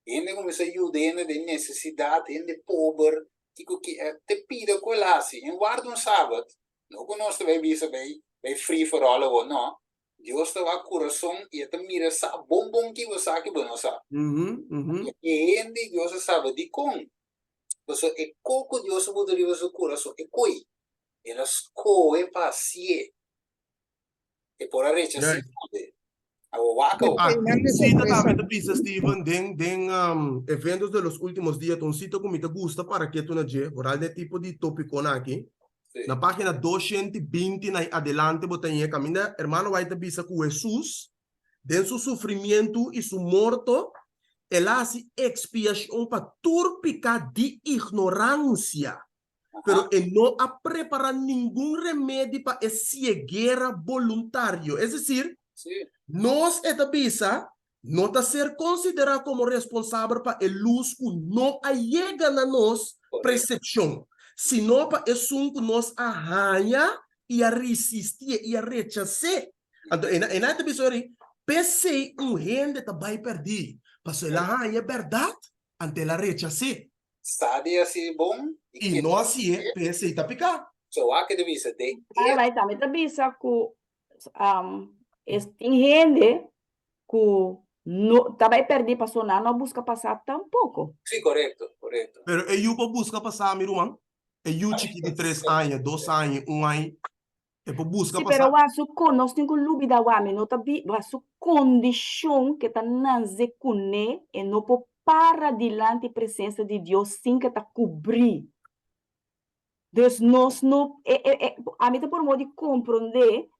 Hende kuminsá yuda hende den nesesidat, hende pober, kiko ki e te pida ku el hasi. En warda un sabat, no ku nos ta bai bisa bai bai free for all awor, no. Dios ta wak kurason i e ta mira sa bon bon ki bo sa ki bo no sa. E hende Dios a saba dikon? Pasobra e ko ku Dios a buta riba su kurason, e koi, el a skohe pa hasié. E por a rechas'é tambe. Awor wak awor. Ah, un sita tambe ta bisa, Steven, den, den um, Eventos de los Últimos Días, ta un sita ku mi ta gusta para ketu na dje, vooral den e tipo di topikonan aki. Sí. Na página 220 na i adelante bo ta ñe kaminda hermano White ta bisa ku Hesus, den su sufrimientu i su morto, El a hasi ekspiashon pa tur piká di ignoransia, pero e no a prepará ningun remedi pa e sieguera boluntario. Es desir, nos, e ta bisa, no ta ser konsiderá komo responsabel pa e lus ku no a yega na nos presepshon, sino pa esun ku nos a haña i a risistié i a rechas'é. Anto e nan ta bisa ori, p'esei un hende ta bai pèrdí, pasobra el a haña e bèrdat, anto el a rechas'é. Sa di hasi bon i no hasié, p'esei ta piká. So wak ta bisa den e. Pero e tambe ta bisa ku es tin hende ku no ta bai pèrdí pasobra nan no a buska pasá tampoko. Sí, korekto, korekto. Pero e yu por buska pasá, mi ruman? E yu chikí di tres aña, dos aña, un aña, E por buska Sí, pa pero sa. wak su con, nos tin cu lubida wak, mi no ta bi, wak su condicion ke ta nace cune, e no por para dilanti presencia di Dios sin ke ta cubri. Dus nos no, e, e, e, ami ta por modo di comprende,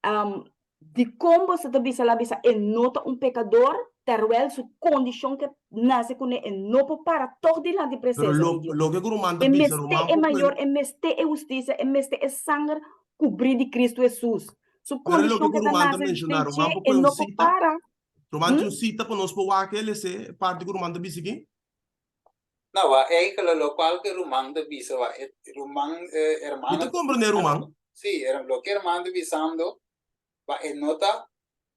um, Dikon boso ta bisa la bisa e no ta un pekador, terwel su kondishon ke nase kuné e no por para tòg dilanti Pero presensia di lo Dios. loke ku ruman ta E bisa, mester ruman e por mayor, kue e mester e hustisia, e mester e sanger kubrí di Kristu Hesus. Su Pero loke kondishon ku ke ta ruman ta nase menshoná, den ruman dje, por e kue un no por sita? para. Ruman tin Hm? un sita pa nos por wak el esei, e parti ku ruman ta bisa aki? No, wa eigenlijk lokual ku e ruman ta bisa, wa e ruman, Mi hermano ta ta komprendé ruman. bisando, sí, loke hermano ta bisando, Pa e no ta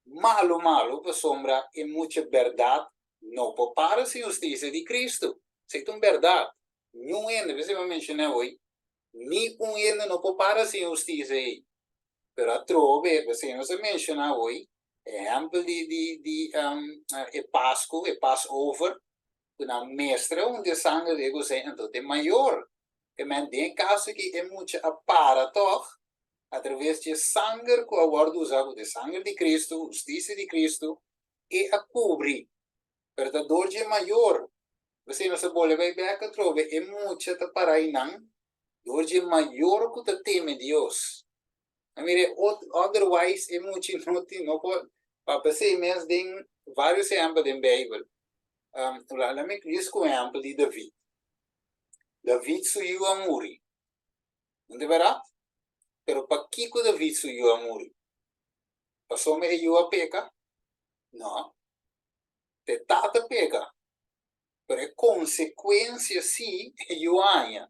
malu malu pasobra e mucha bèrdat no por para sin hustisia di Kristu. Esei ta un bèrdat. Niun hende, p'esei mi a menshoná hoy, ni un hende no por para sin hustisia ei. Pero atrobe, p'esei nos a menshoná hoy, ehèmpel di di di e Pasku, e Passover, ku nan mester a hunta e sanger di e gosei, anto ta e mayor. Ke men den e kaso aki e mucha a para tòg, Atraves dje sanger ku a wòrdu usá, ku ta e sanger di Kristu, hustisia di Kristu, e a kubri. Pero ta dor dje mayor. P'esei nos a bolbe bai bèk atrobe, e mucha ta pará einan dor dje mayor ku ta teme Dios. A mira, otherwise e mucha no tin, no por, pa p'esei mes den vários ehèmpel den Beibel. Laat mi djis ku un ehèmpel di David. David su yu a muri. No ta bèrdat? Pero pakiko David su yu a muri? Pasobra e yu a peka? No. Ta e tata peka. Pero e konsekuensia sí e yu a haña.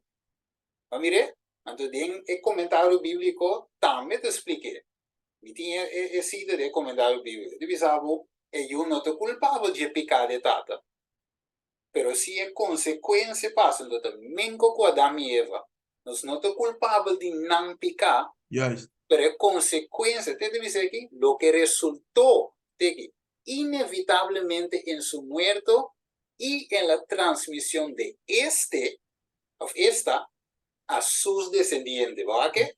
Bo a mir'é? Anto den e komentario bíbliko tambe ta splik'é. Mi tin e e sita den e komentario bíbliko. E ta bisa bo, e yu no ta kulpabel dje piká di e tata. Pero si e konsekuensia pasa, anto ta menko ku Adam i Eva. Nos no ta kulpabel di nan piká, Juist. pero e konsekuensia, te ta bisa aki, loke resultó te aki, inevitablemente en su muerto i en la transmision de este, òf esta, a sus desendiente. Bo wak ke?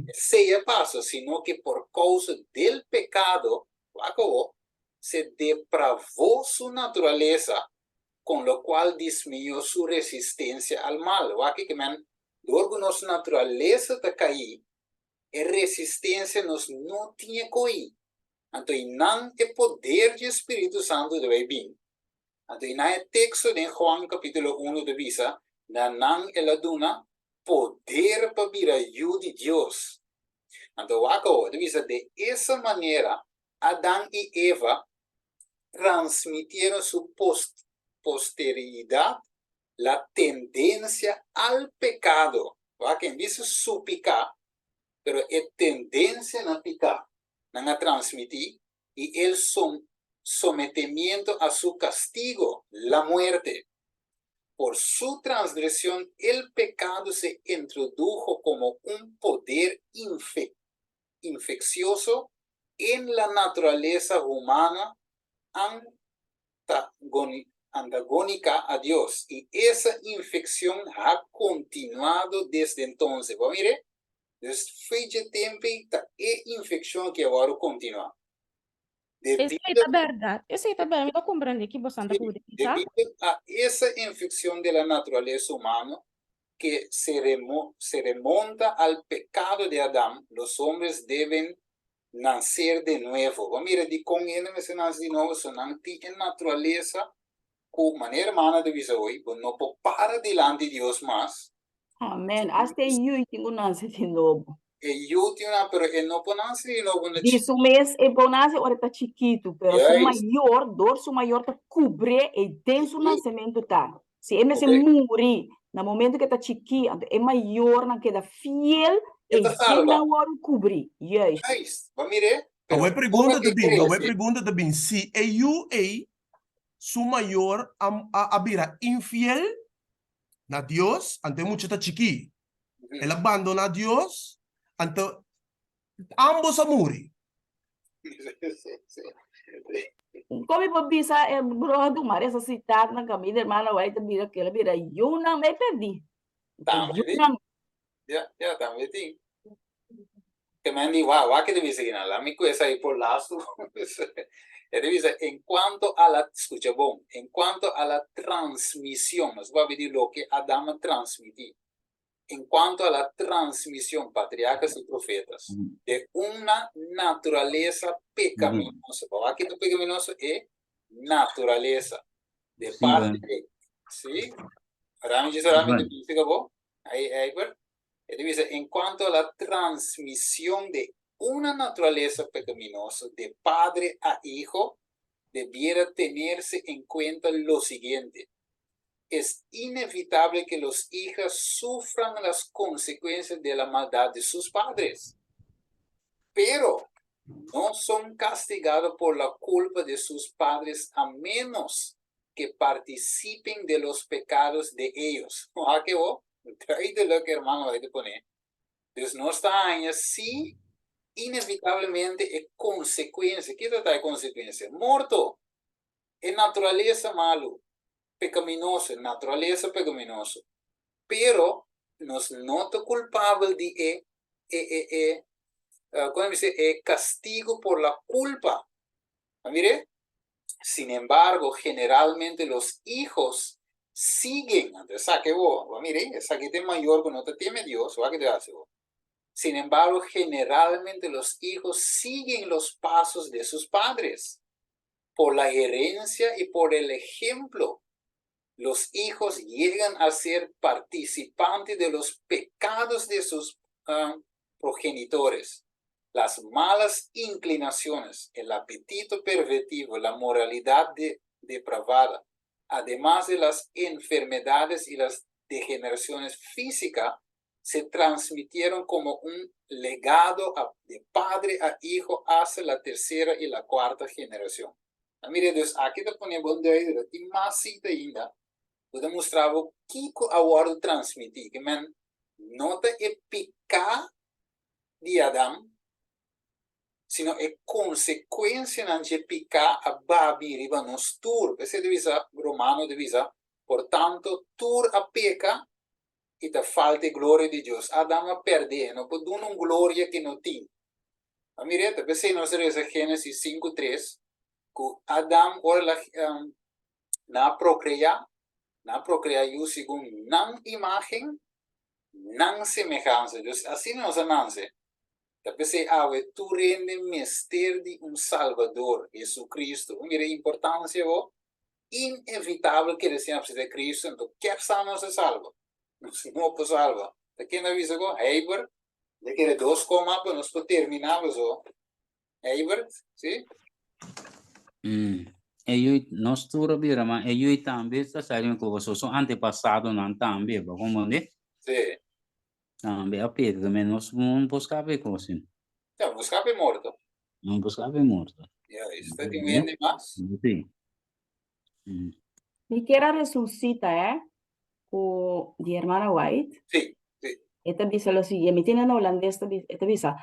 Esei a pasa, sino ke por kousa del pekado, wak awor, se depravó su naturalesa, con lo cual disminuyó su resistencia al mal. Wak ke men, dor ku nos naturalesa ta kaí, e resistencia nos no tin e koí. Anto einan e poder dje Spiritu Santu ta bai bin. Anto einan e teksto den Juan kapítulo uno ta bisa, Na nan el a duna poder pa bira yu di Dios. Anto wak awor, ta bisa, de esa manera Adán i Eva transmitieron su posteridad la tendencia al pecado. Wak, en bisa su piká, pero e tendencia na piká nan a transmití i el sometimiento a su castigo, la muerte. Por su transgresión el pecado se introdujo como un poder infeccioso en la naturalesa humana antagónica a Dios, y esa infección ha continuado desde entonces. Bo a mira? Dus fo'i dje tempu ei ta e infeccion aki a wòrdu continuá. Esei Debido ta bèrdat. Esei ta bèrdat. Mi ta komprendé ki boso ta pudi bisa. Debido a esa infección de la naturaleza humana que se se remonta al pecado de Adán, los hombres deben. Nacer de nuevo. Bo mira dikon hende mester nace di nobo? So nan tin e naturalesa ku manera hermana ta bisa hoy, bo no por para dilanti Dios mas. Amen. Hasta e yu tin ku nace di nobo. E yu tin una, pero e no por nace di nobo na Di su mes e por nace ora e ta chikitu, pero su mayor, dor su mayor ta cubre e den su nacementu ta. Si e mester muri na momento ku e ta chikí, anto e mayornan keda fiel, E e ta salba. nan wòrdu kubrí. Juist. Juist. Bo mir'é? Awor Pero e pregunta ora ta e bin, awor e krese. pregunta ta bin, si e yu ei su mayor a a a bira infiel na Dios, anto e mucha ta chikí, el a bandoná Dios, anto Ambos a muri. Kon mi por bisa e brodu ma resusitá nan kaminda hermana White ta bira kela bira yunan mi perdí. Tambe tin. Yunan. Ya, ya, tambe tin. Te men di, wa, wak e ta bisa kinan, la mi ku esei por lastu. E ta bisa, en cuanto a la, skucha bon, en cuanto a la transmisión, nos papia di loke Adam a transmití. En cuanto a la transmisión, patriarcas y profetas, de una naturaleza pecaminosa. Pa wak ta pecaminoso? E naturaleza. De Sí, parte bueno. de, sí? Rami djis Rami Bueno. te bisa bo? Ahí, Egbert. E ta bisa, en cuanto a la transmisión de una naturaleza pecaminosa de padre a hijo, debiera tenerse en cuenta lo siguiente. Es inevitable que los hijas sufran las consecuencias de la maldad de sus padres, pero no son castigados por la culpa de sus padres a menos que participen de los pecados de ellos. Wak e bo? Duidelijk, hermano, wak e pone. Dus nos ta haña si inevitablemente e consecuencia. Kiko ta e consecuencia? Morto. E naturalesa malu, pecaminoso, e naturalesa pecaminoso. Pero nos no ta culpabel di e e e e como bisa e castigo por la culpa. A mire? Sin embargo, generalmente los hijos siguen, anto esaki bo, bo mire, esaki ta e mayor cu no ta teme Dios, wak ta haci bo. Sin embargo, generalmente los hijos siguen los pasos de sus padres. Por la herencia y por el ejemplo, los hijos llegan a ser participantes de los pecados de sus progenitores. Las malas inclinaciones, el apetito pervertido, la moralidad de, depravada, además de las enfermedades y las degeneraciones físicas, se transmitieron como un legado de padre a hijo hasta la tercera y la cuarta generación. A mira, dus aki ta pone bon duidelijk, tin mas cita ainda, ku ta mustra bo kiko a wòrdu transmití. Ke men no ta e piká di Adam, sino e konsekuensianan dje piká a babi riba nos tur. P'esei ta bisa, Romano ta bisa, Por tanto, tur a peka i ta falta e gloria di Dios. Adam a pèrdè, e no por duna un gloria ku e no tin. A mira, ta p'esei nos a resa Génesis 5:3, ku Adam ora el a nan a prokreá, nan a prokreá yu segun nan imágen, nan semehansa. Dus asina nos a nase. Ta p'esei awe tur hende mester di un Salbador, Jesucristo. Bo mira e importansia bo? Inevitabel kere siña p'esei ta Cristo, anto kier sa nos a salba? Nos no por salba. Ta ken a bisa ku? Heibert, mi ta kere dos koma pa nos por terminá paso. Heibert, si? Mm. E yui, nos tur a bira, ma e yui tambe ta sali ku boso su antepasadonan tambe, bo komprendé? Si. Tambe a peka, ke men nos no por skapa e kos ei. Ja, no por skapa e morto. No por skapa e morto. Ja, esta tin hende mas? Si. Mi kier a resucita eh, ku di hermana White. Si, si. E ta bisa lo siguiente, mi tin na holandes, e ta bisa,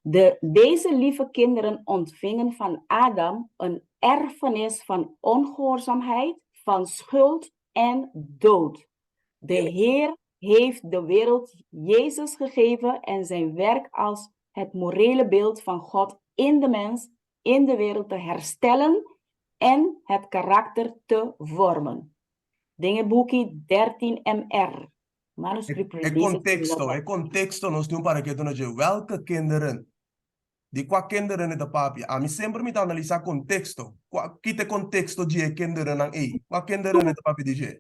De, deze lieve kinderen ontvingen van Adam een erfenis van ongehoorzaamheid, van schuld en dood. De Heer heeft de wereld Jezus gegeven en zijn werk als het morele beeld van God in de mens, in de wereld te herstellen en het karakter te vormen. Den e buki 13 MR, Manuscript E Releases contexto, e contexto nos tin un para ketu na dje. Welke kinderen? Di kua kindernan e ta papia? Ami semper mi ta analisá konteksto. Kua, ki ta e konteksto di e kindernan ei? Kua kindernan e ta papia di dje?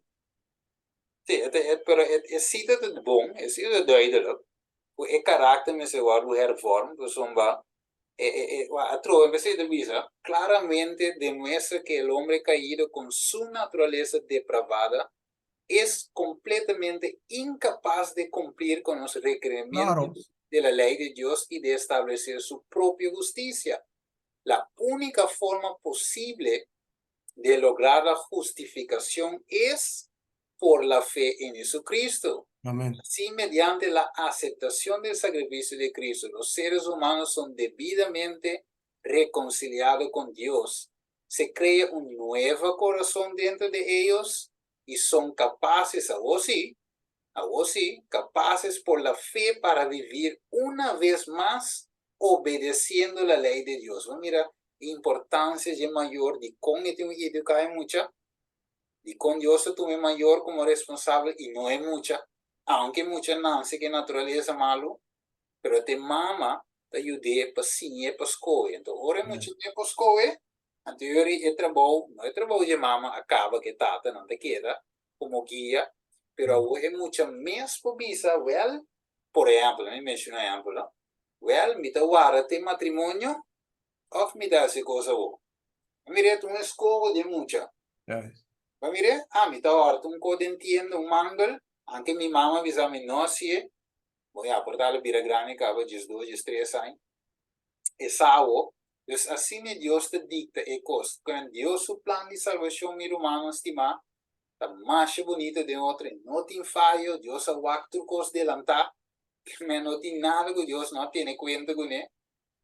Sí, e ta, e, pero e, e sita ta bon, e sita ta duidelijk, ku e karakter mester wòrdu hervormd, pasobra e, e, e, atrobe mester ta bisa, claramente demuestra que el hombre caído con su naturaleza depravada es completamente incapaz de cumplir con los requerimientos de la ley de Dios y de establecer su propia justicia. La única forma posible de lograr la justificación es por la fe en Jesucristo. Amén. Así, mediante la aceptación del sacrificio de Cristo, los seres humanos son debidamente reconciliados con Dios. Se crea un nuevo corazón dentro de ellos y son capaces, awor sí, awor sí, capaces por la fe para vivir una vez más obedeciendo la ley de Dios. Bo mira importancia dje mayor di con e tin un educa e mucha, di con Dios ta tuma e mayor como responsabel y no e mucha, aunke e mucha nace cu e naturaleza malo, pero ta e mama ta yud'é pa siñ'é pa scoge. Enton ora e mucha tin por scoge, anto yori e trabou, no e trabou dje mama a caba cu e tata nan ta keda como guia, pero awor e mucha mes por bisa, wel, por ehempel, mi menciona un ehempel, no, wel, mi ta warda te matrimonio of mi ta haci cos awor? Bo mira e ta un escoho di e mucha. Bo mira, ah, mi ta horta un cos den tienda, un mangel, anke mi mama a bisa mi no haci'e, bo ya por tal a bira grandi caba diesdos, diestres aña. E sa awor. Dus asina Dios ta dicta e cos. Con Dios su plan di salvacion, mi rumannan stimá, ta masha bunito den otro. E no tin fayo. Dios a wak tur cos delantá. Men no tin nada cu Dios no a tene cuenta cune.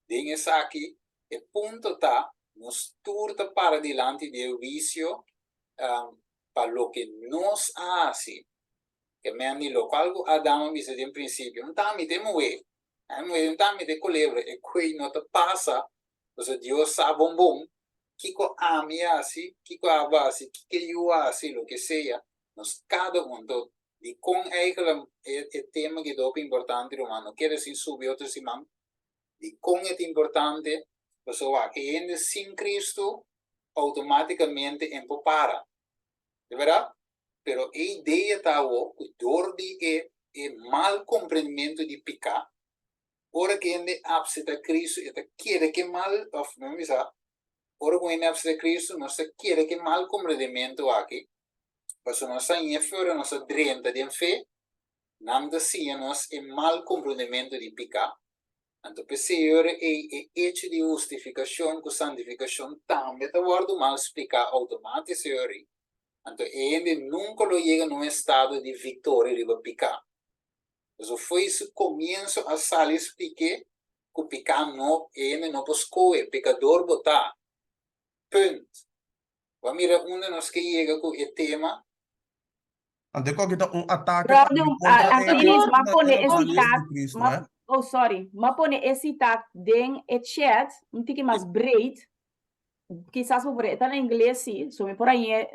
Den esaki, e punto ta, nos tur ta para dilanti di e huicio pa loke nos a haci. Ke men di locual cu Adam a bisa den principio, Un ta mi ta e muhé. E muhé un ta mi ta e culebra. E cuey no ta pasa, pasobra Dios sa bon bon kico ami a haci, kico abo a haci, kico e yu a haci, loke sea. Nos cada un. Enton, dicon eigenlijk e tema aki ta hopi importante, ruman? No kere sin subi otro siman. Dicon e ta importante? Pasobra wak, e hende sin Cristo automaticamente en por para. Di berdad? Pero e idea ta awo cu door di e e mal comprendimento di pica, ora cu hende apseta Cristo e ta kere cu e mal, of mi bisa, ora cu hende apseta Cristo nos ta kere cu e mal comprendimento aki, pasobra nos ta ñe fe ora nos ta drenta den fe, nan ta siña nos e mal comprendimento di pica. Anto p'esei ora ei e hecho di hustificacion cu santificacion tambe ta wordo mal splica automatico ora ei. Anto e hende nunca lo yega na un estado di victoria riba pica. Pasobra fo'i su comienso a sali splique cu pica no, e hende no por scohe, pecador bo ta. Punt. Bo a mira unda nos ke yega cu e tema? Anto e koki ta un atake Brother, tambe contra e Artinis, m'a pone e naturalesa citat, di Cristo, m'a, eh? oh sorry, m'a pone e citat den e chat, un tiki mas breed, Kisas bo por e ta na ingles si, so mi por hañ'é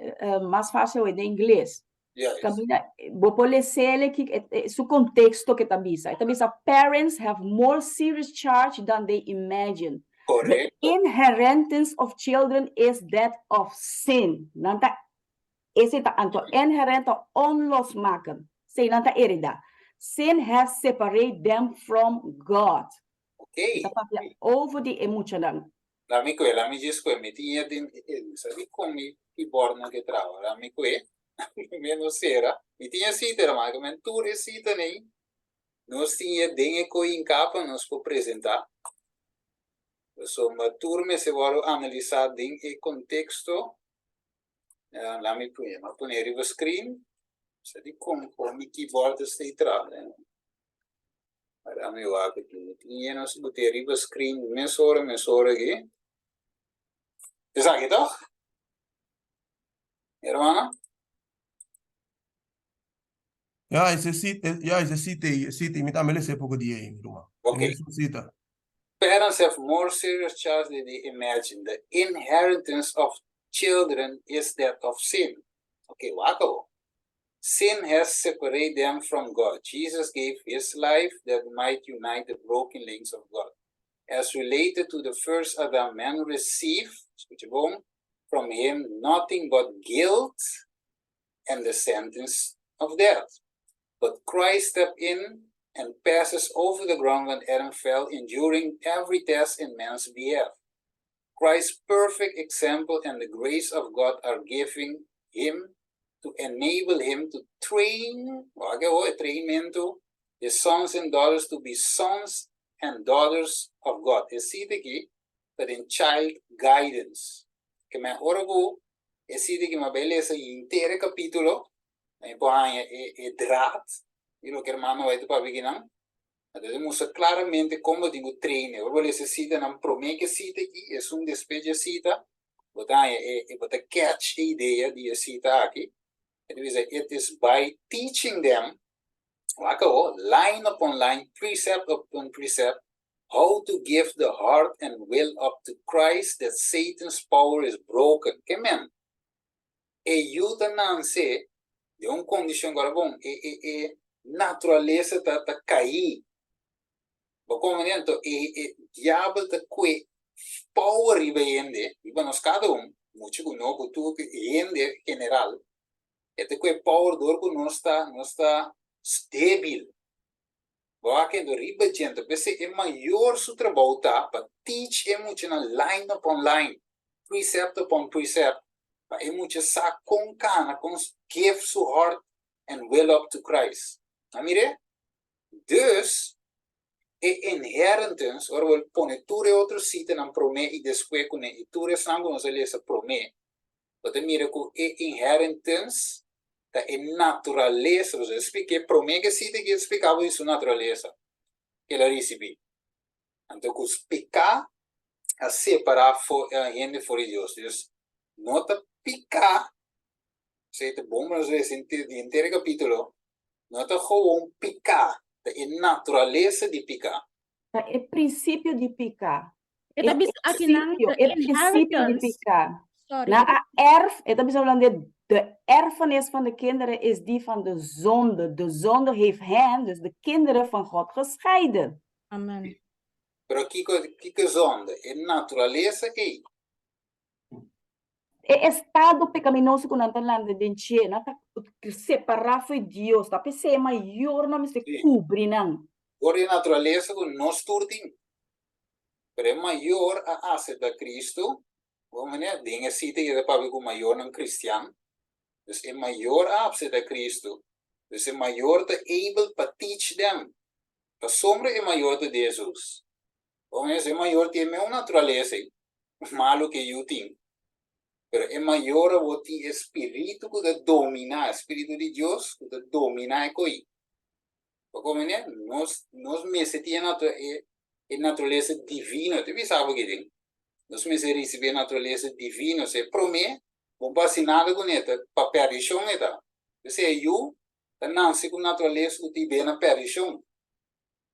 mas fácil awor den ingles. Juist. Kaminda bo por les'é ki su konteksto ke ta bisa. E ta bisa parents have more serious charge than they imagine. The Korekto. inheritance of children is that of sin. Nan ta esei ta anto inherent ta onlosmakend. Esei nan ta heredá. Sin has separate them from God. Ok. E ta papia over di e muchanan. Lami kue, lami djis kue, mi tin e den e mi sa di kon mi keyboard no ke traha, lami kue, mi no sera, mi tin e sita hermano, ke men tur e sita nei, nos tin e den e koinka pa nos por presenta, pasobra tur mester wòrdu analisa den e konteksto, lami pone, mi a pone riba screen, mi sa di kon kon mi keyboard ta stay traha. Dame wak aki. Mi tin yena nos bote riba screen mesora mesora aki. Esaki toch? Hermano? Ja, ese sit, ja, ese site, site, mi tambe lese poko di ei, mi ruman. Ok. Ese sita. Parents have more serious charge than they imagine. The inheritance of children is that of sin. Ok, wak awo. Sin has separate them from God. Jesus gave his life that might unite the broken links of God. As related to the first Adam, man receive, skucha bon, from him nothing but guilt and the sentence of death. But Christ stepped in and passes over the ground when Adam fell, enduring every test in man's behalf. Christ's perfect example and the grace of God are giving him to enable him to train, wak e trainmentu, his sons and daughters to be sons and daughters of God. E sita aki ta den child guidance. Ke men ora ku e sita aki mi a bai lesa henter e kapítulo, mi por haña e e draad di loke hermano White ta papia akinan. Anto ta mustra klaramente kon bo tin ku train. Ora bo lesa e sitanan promé ku e sita aki, esun despues di e sita, bo ta haña e bo ta catch e idea di e sita aki. E ta bisa it is by teaching them Wak awo, line upon line, precept upon precept, how to give the heart and will up to Christ that Satan's power is broken. Ke men? E yu ta nanse den un kondishon ku ora bon, e e e naturalesa ta ta kaí. Bo komprende? Anto e e diabel ta kue power riba hende, riba nos kada un, mucha ku no ku tur hende general, E ta ku e power dor ku nos ta nos ta debil. Bo a kendo riba djente. P'esei e mayor su trabou ta pa teach e muchanan line upon line, precept upon precept, pa e mucha sa kon kana, kon give su heart and will up to Christ. A mir'é? Dus, e inheritance, ora bo pone tur e otro sitanan promé i despues kuné, i tur esnan ku nos a lesa promé, Bo ta mira ku e inheritance ta e naturalesa, pasobra e splik'é promé ke sita ki e splika bo di su naturalesa ke el a risibí. Anto ku piká a separá for hende for di Dios. Dios no ta piká, esei ta bon pa nos lesa di henter e kapítulo, no ta gewoon piká, ta e naturalesa di piká. Ta e prinsipio di piká. E ta bisa akinan principio, the e principio di inheritance. piká. Sorry, Na e ta a erf, e ta bisa holandés, de erfenis van de kinderen is die van de zonde. De zonde heeft hen, dus de kinderen van God, gescheiden. Amen. Pero kiko kiko zonde? E naturalesa ei. E estado pecaminoso ku nan ta lanta den dje, nan ta separá fo'i Dios, ta p'esei e mayornan mester Sí. kubri nan. Por e naturalesa ku nos tur tin. Pero e mayor a aseptá Cristo, bo manera, den e sita ei ta papia ku mayornan cristian, dus e mayor a apseptá Cristo, dus e mayor ta able pa teach them, pasobra e mayor ta di Jesus. Bo manera, e mayor tin e meun naturalesa ei, malu ku e yu tin, pero e mayor awor tin e spiritu ku ta dominá, e spiritu di Dios ku ta dominá e koi. Bo mene? Nos, nos mester tin e natu, e, e naturalesa divino. Te bisa bo kidin. Nos mester ricibi e naturalesa divino. Se prome, bo no hasi nada kuné, ta pa perdishon e ta. P'esei e yu ta nanse ku naturalesa ku tin bena perdishon.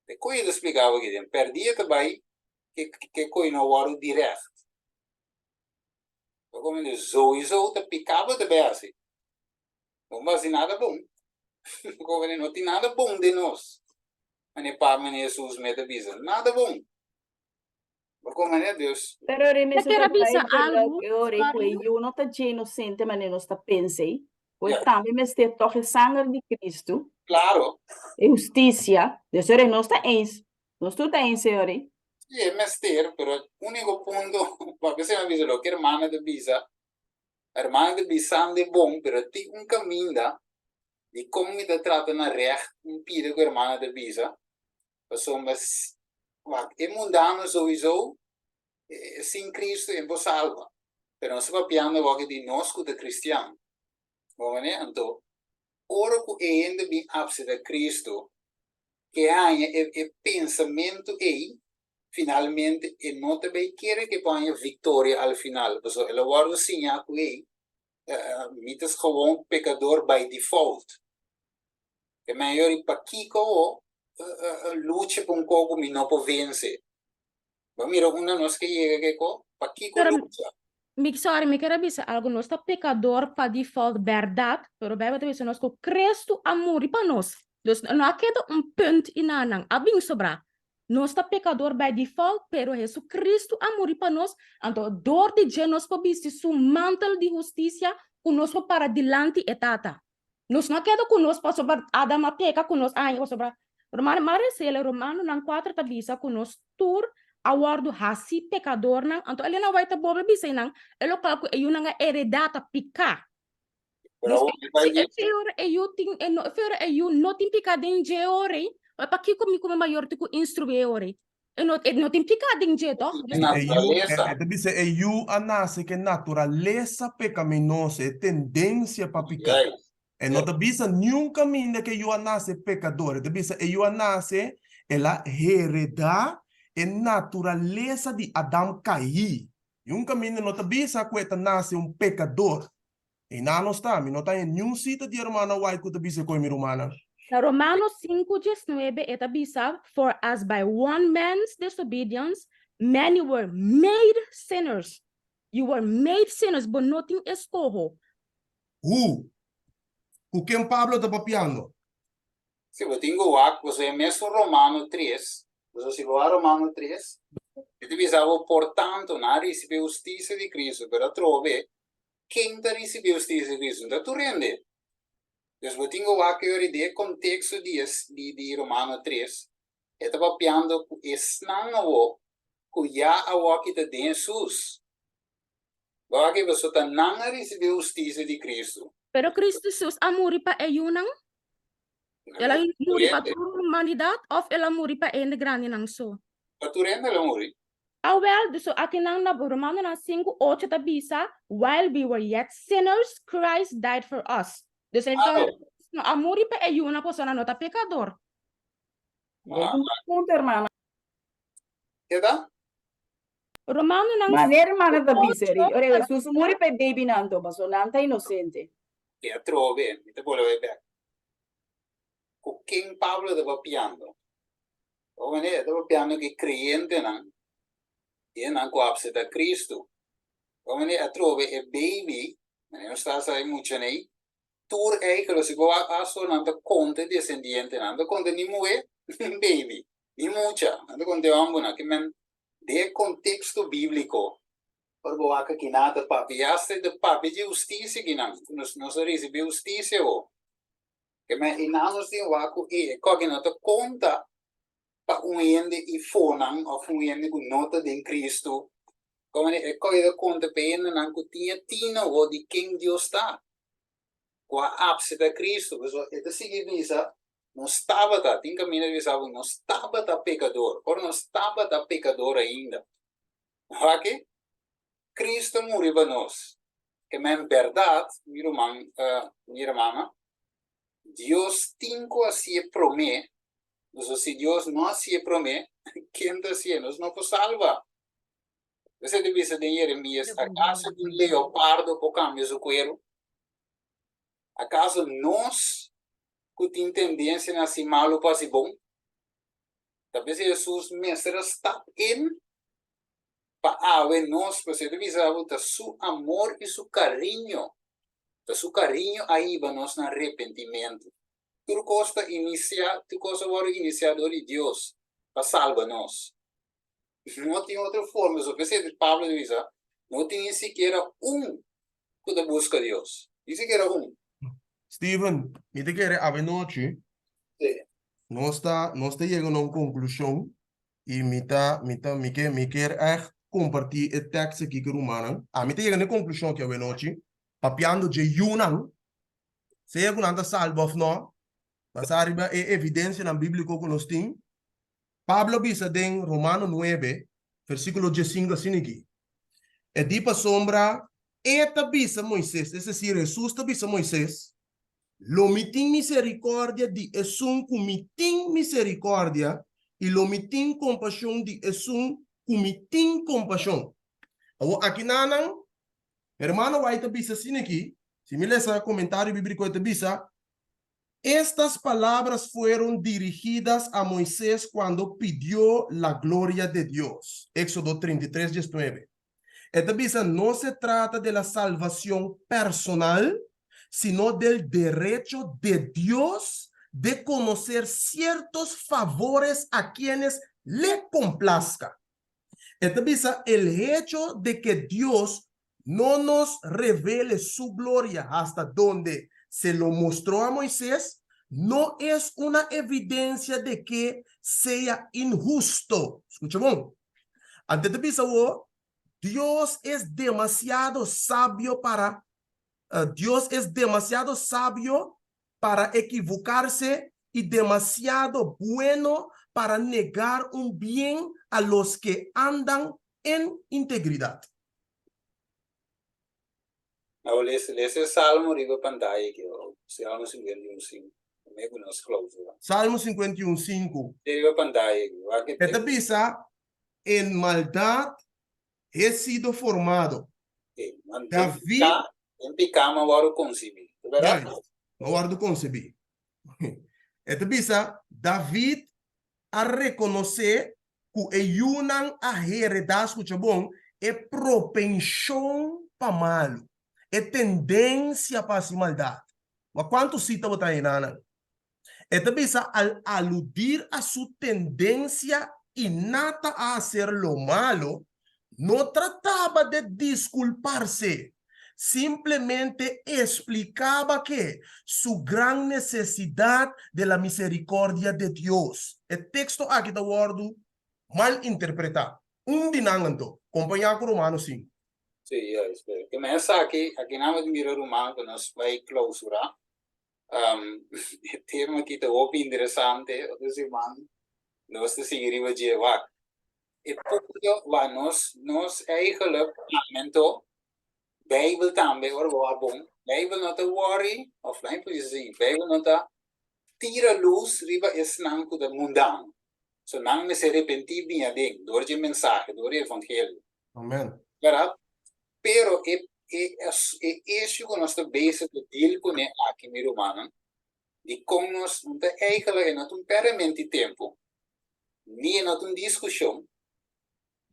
Te koe ta splika bo kidin. Perdí e ta bai ke, ke koe no wòrdu dirègt. Bo mene? Souiso ta piká bo ta bai hasi. Bo no hasi nada bon. Bo no tin nada bon den nos. Mane pa mane Jesus me ta bisa, nada bon. Bo kon mane Dios. Pero re Te mester quiero ta trae bisa verdad algo, e ora ku e sorry. yu no ta dje inocente mane nos ta pensa ei. Ku e Ja. tambe mester tòg e sanger di Cristo, Claro. e hustisia. Dus ora nos ta eens. Nos tur ta eens e ora ei. Sí, e mester, pero único punto, papia se me bisa loke hermana ta bisa, Hermano ta bisando e bon, pero tin un caminda di con mi ta trata na recht un pida cu hermano ta bisa, pasobra wak e mundano souiso sin Cristo e por salba, pero nos ta papiando awor di nos cu ta cristian, bo mane? Anto ora cu e hende bin apseta Cristo, ke haña e e pensamentu ei, finalmente e no ta bay kere ke por haña victoria al final, pasobra el a wòrdu siñá ku ei, mi ta gewoon pecador by default. E mayor i pakiko awo lucha pa un kos ku mi no por vense? Bo a mira unda nos ke yega ke ko? Pakiko Pero lucha? mi sorry, mi ker a bisa algu, nos ta pecador pa default berdad, pero Bijbel ta bisa nos ku Cristo a muri pa nos. Dus no a keda un punt i nanan, a bin sobrá. Nos ta pekador by default, pero Hesu-Kristu a muri pa nos, anto dor di dje nos por bisti su mantel di hustisia ku nos por para dilanti e Tata. Nos no a keda ku nos pasobra Adam a peka ku nos a haña pasobra Romano m'a resele Romanonan kuater ta bisa ku nos tur a wòrdu hasi pekadornan, anto Elena White ta bolbe bisa einan e lokal ku e yunan a heredá ta piká. Pero Dus awor mi bai si di e ora e yu tin e no e ora e yu no tin piká den dje ora ei, pakiko mi komo mayor tin ku instruí e ora ei? E no e no tin piká den dje tòg? E yu, e naturalesa. e ta bisa e yu a nase ku e naturalesa pekaminoso, e tendensia pa piká. Juist. E no ta bisa niun kaminda ku e yu a nase pekador. E ta bisa e yu a nase, el a heredá e naturalesa di Adam kaí. Niun kaminda no ta bisa ku e ta nase un pekador. Einan nos ta. Mi no ta haña niun sita di e rumannan White ku ta bisa koe mi rumannan. Na Romanos sinku diesnuebe e ta bisa, For as by one man's disobedience many were made sinners. You were made sinners, bo no tin eskoho. Who? Ku ken Pablo ta papiando? Si bo tin ku wak, boso e mesun Romano tres, boso si bo wak Romano tres, e ta bisa bo, Por tanto, nan a risibí hustisia di Cristo, pero atrobe, ken ta risibí hustisia di Cristo? No ta tur hende. Dus bo tin ku wak e ora di e konteksto di e di di Romano tres, e ta papiando ku esnan awor ku ya awoki ta den Hesus. Bo wak e pasobra ta nan a risibí hustisia di Cristo. Pero Cristo Hesus a muri pa e yunan? El a muri pa tur humanidat òf el a muri pa e hende grandinan so? Pa tur hende el a muri. Awel, dus akinan na Romanonan sinku ocho ta bisa, While we were yet sinners, Christ died for us. Dus e no a muri pa e yunan pasobra nan no ta pekador. Punto, hermana. Keda? Romanonan Manera hermana ta bisa, ocho ora Jesus muri pa e babynan anto, pasobra nan ta inosente. E atrobe, mi ta bolbe bek. Ku ken Pablo ta papiando? Bo manera e ta papiando ku e kreyentenan, hendenan ku a apseptá Kristu. Bo manera atrobe e baby, manera nos ta sa e muchanan ei, tur eikel, si bo wak aso nan ta konta e desendientenan, nan ta konta ni muhé ni baby, ni mucha, nan ta konta e hòmbernan. Ke men den e konteksto bíbliko, ora bo wak aki nan ta papia, ya asta e ta papia di hustisia akinan, ku nos nos a risibí hustisia awor. Ke men einan nos tin wak ku e koki no ta konta pa un hende i fonan òf un hende ku no ta den Kristu. Komo e koki ta konta pa e hendenan ku tin e tino awor di ken Dios ta, ku a apseptá Kristu. Pasobra e ta sigui bisa, nos tabata, tin kaminda di bisa bo, nos tabata pekador, ora nos tabata pekador ainda. Wak? Kristu a muri pa nos. Ke men bèrdat, mi ruman, mi hermana, Dios tin ku hasié promé, pasobra si Dios no hasié promé, ken ta hasié? Nos no por salba. Esei ta bisa den Jeremías, Akaso un leopardo por kambia su kueru? Akaso nos ku tin tendensia na hasi malu por hasi bon? Ta p'esei Hesus mester a stap in pa awe nos, pasobra e ta bisa bo ta su amor i su kariño, ta su kariño a hiba nos na repentimentu. Tur kos ta inisiá, tur kos a wòrdu inisiá dor di Dios pa salba nos. No tin otro forma, so p'esei Pablo ta bisa, no tin ni sikiera un ku ta buska Dios, ni sikiera un. Steven, mi ta kere awe nochi nos ta nos ta yega na un konklushon i mi ta mi ta mi ke mi kier ègt kompartí e tèks aki ku rumannan. Ami ta yega na e konklushon aki awenochi, papiando dje yunan, sea ku nan ta salba òf nò, basá riba e evidensianan bíbliko ku nos tin, Pablo a bisa den Romano nuebe, versíkulo diesinku asina aki, E di pasobra e ta bisa Moises, es desir, Hesus ta bisa Moises, Lo mi tin miserikòrdia di esun ku mi tin miserikòrdia, i lo mi tin kompashon di esun ku mi tin kompashon. Awor akinanan, Hermano White ta bisa asina aki, si mi lesa komentario bíbliko e ta bisa, Estas palabras fueron dirigidas a Moisés cuando pidió la gloria de Dios. Éxodo 33, 19. E ta bisa, No se trata de la salvación personal, sino del derecho de Dios de conocer ciertos favores a quienes le complazca. E ta bisa, El hecho de que Dios no nos revele su gloria hasta donde se lo mostró a Moisés, no es una evidencia de que sea inhusto. Scucha bon. Anto e ta bisa awor, Dios es demasiado sabio para Dios es demasiado sabio para equivocarse y demasiado bueno para negar un bien a los que andan en integridad. Awor lesa lesa e salmo riba pantaya aki awor, Salmo 51 sinku, promé ku nos klousura. Salmo 51 sinku. Te riba pantaya aki, wak e E ta bisa, En maldad he sido formado. David. Den piká mi a wòrdu konsibí. Juist, mi a wòrdu konsibí. E ta bisa, David a rekonosé ku e yunan a heredá, skucha bon, e propenshon pa malu, e tendensia pa hasi maldat. Wak kuantu sita bo ta hena nan? E ta bisa al aludir a su tendencia innata a hacer lo malo, no trataba de disculparse, simplemente explicaba que su gran necesidad de la misericordia de Dios. E texto aki ta wordo mal interpreta. Un di nan anto, compaña cu Romano sinku. Sí, juist. Ke men esaki, aki nan bo ta mira ruman ku nos bai clausura. E tema aki ta hopi interesante, otro siman nos ta sigui riba dje. Wak, e punto wak nos, nos eigenlijk lamento, Bijbel tambe ora bo wak bon, Bijbel no ta worry, of laat mi pudi si, Bijbel no ta tira luz riba esnan ku ta mundano. So nan mester repentí bini aden dor dje mensahe, dor di evangelio. Amen. Berdad? Pero e e e issue ku nos ta bezig ta deal kuné aki mi rumannan, di kon nos no ta eigenlijk e no ta un pèrdementi tempu, ni e no ta un diskushon,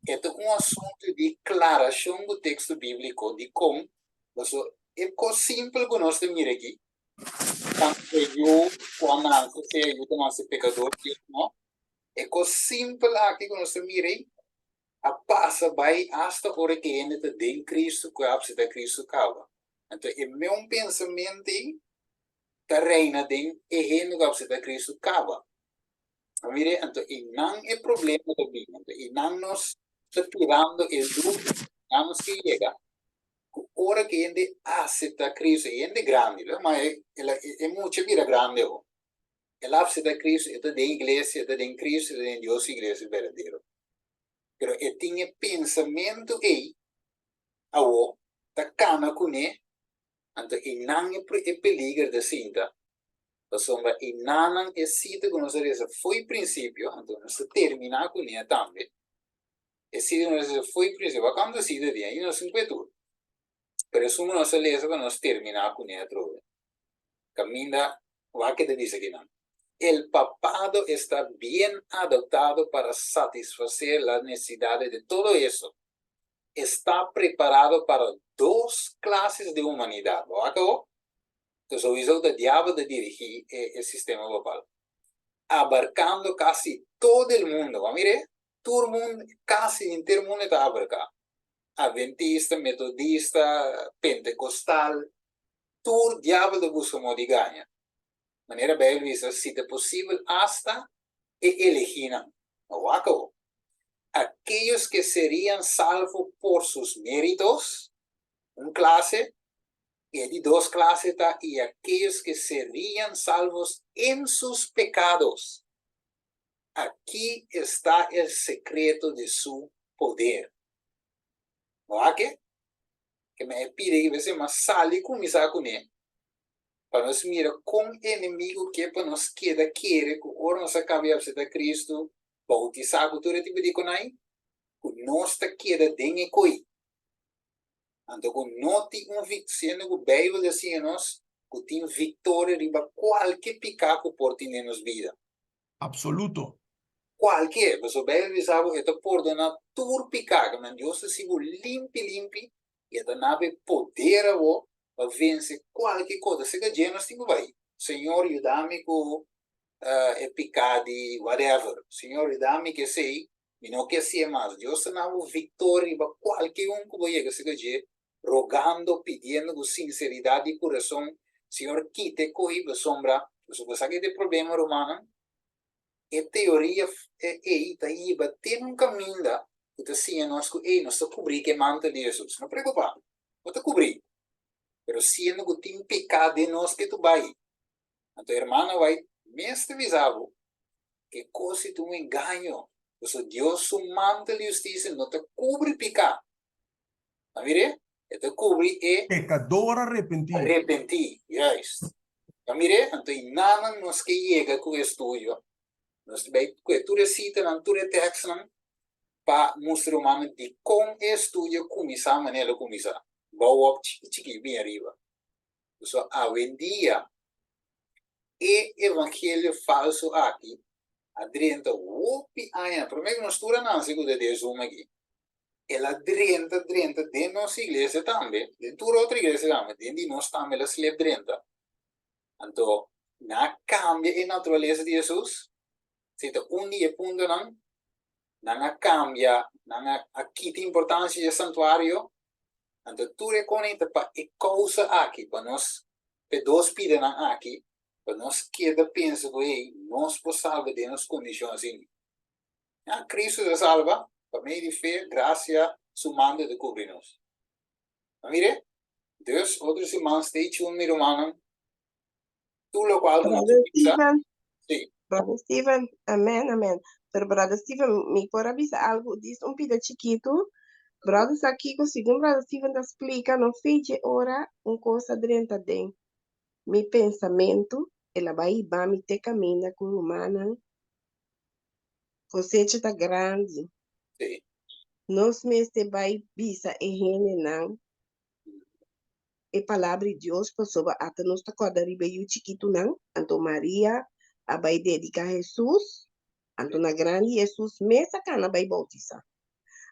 e ta un asuntu di klarashon ku teksto bíbliko di kon, pasobra e kos simpel ku nos ta mira aki, tantu e yu ku a nase, sea e yu ta nase pekador òf no, e kos simpel aki ku nos ta mira ei, a pasa bai asta ora ku e hende ta den Kristu, ku a apseptá Kristu kaba. Anto e meun pensamentu ei ta reina den e hende ku a apseptá Kristu kaba. A mira, anto einan e problema ta bini. Anto einan nos ta tirando e lus, einan nos ke yega ku ora ku e hende aseptá Kristu, e hende grandi, lo ma e e mucha bira grandi awo. El a apseptá Kristu, e ta den iglesia, e ta den Kristu, e ta den Dios su iglesia berdadero. Pero e tin e pensamentu ei awo ta kana kuné, anto einan e e peliger ta sinta, pasobra einanan e sita ku nos a resa fo'i prinsipio, anto nos ta terminá kuné tambe, e sita ku nos a resa fo'i prinsipio, wak kantu sita tin, ainda nos tin kue tur. Pero esun ku nos a lesa pa nos terminá kuné atrobe. Kaminda wak ke ta bisa kinan. El papado está bien adaptado para satisfacer las necesidades de todo eso. Está preparado para dos clases de humanidad. Bo wak awor? Entonces souiso ta diabel ta dirigí e sistema papal. Abarcando casi todo el mundo. Bo a mir'é? Tur mundo, casi henter mundo e ta abarcá. Adventista, Metodista, Pentecostal, tur diabel ta buska modo di gaña. Manera Bijbel bisa, si ta posibel asta e elegínan. No wak awor. Aquellos que serían salvo por sus méritos, un clase, y e di dos clase ta y aquellos que serían salvos en sus pecados. Aquí está el secreto de su poder. Bo a ke? Ke men e pidi ki bese mas sali kuminsá kuné pa nos mira kon enemigu ke pa nos keda kere ku ora nos a kaba di apseptá Kristu, boutisá ku tur e tipo di konai, ku nos ta keda den e koi. Anto ku no tin un vik, siendo ku Beibel ta siña nos ku tin viktoria riba kualke piká ku por tin den nos bida. Absoluto. Kualke, pasobra Beibel bisa bo e ta pordoná tur piká, ke men Dios ta hasi bo limpi limpi i e ta na bo e poder abo pa vense kualke kos. Asina dje nos tin ku bai, Señor yuda mi ku. E piká di whatever. Señor, yuda mi ku esei, mi no ke hasié mas. Dios ta na bo viktoria riba kualke un ku bo yega serka dje, rogando, pidiendo ku sinseridat di kurason, Señor, kita e kohi pasobra. Pasobra bo sa ke ta e problema, rumannan? E teoria ei ta hiba te un kaminda ku ta siña nos ku, ei, nos ta kubrí ku e mantel di Hesus. No preokupá, bo ta kubrí. Pero siendo ku tin piká den nos ke tu bai, Anto hermana White mester bisa bo ke kos si ta un engaño, pasobra Dios su mantel di hustisia no ta kubri piká. A mir'é? E ta kubri e. Pekador arepentí. Arepentí, juist. A mir'é? Anto i nanan nos ke yega ku e estudio, nos ta bai kue tur e sitanan, tur e tèkstnan pa mustra rumannan dikon e estudio kuminsá manera el a kuminsá, bou op chiki chiki bin ariba. Pasobra awendia e evangelio falso aki a drenta hopi aña, prome ku nos tur a nase ku ta den Zoom aki, el a drenta drenta den nos iglesia tambe, den tur otro iglesia tambe, den di nos tambe el a slep drenta. Anto nan a kambia e naturalesa di Hesus, esei ta un di e puntonan, nan a kambia, nan a kita importansia di e santuario, Anto tur e kone ta pa e kousa aki, pa nos, pa e dos pidanan aki, pa nos keda pensa ku ei, nos por salba den nos kondishon asina. Ya, Kristu ta salba pa medio di fe, grasia, su manda ta kubri nos. A mire? Dus, otro siman, stay tuned mi rumannan. Tur lokual ku nos Brother bisa. Steven, Sí. Brother Steven, amen, amen. Pero Brother Steven, mi por a bisa algu, dis un pida chikitu. Brother sa kiko, segun Brother Steven ta splika, no fechi ora un kos a drenta den mi pensamentu, el a bai hiba mi te kaminda ku rumannan. Kosecha ta grandi. Sí. Nos mester bai bisa e hendenan e palabra di Dios pasobra ata nos ta kòrda riba e yu chikitunan, anto Maria a bai dediká Hesus, anto na grandi Hesus mes a kana bai boutisá.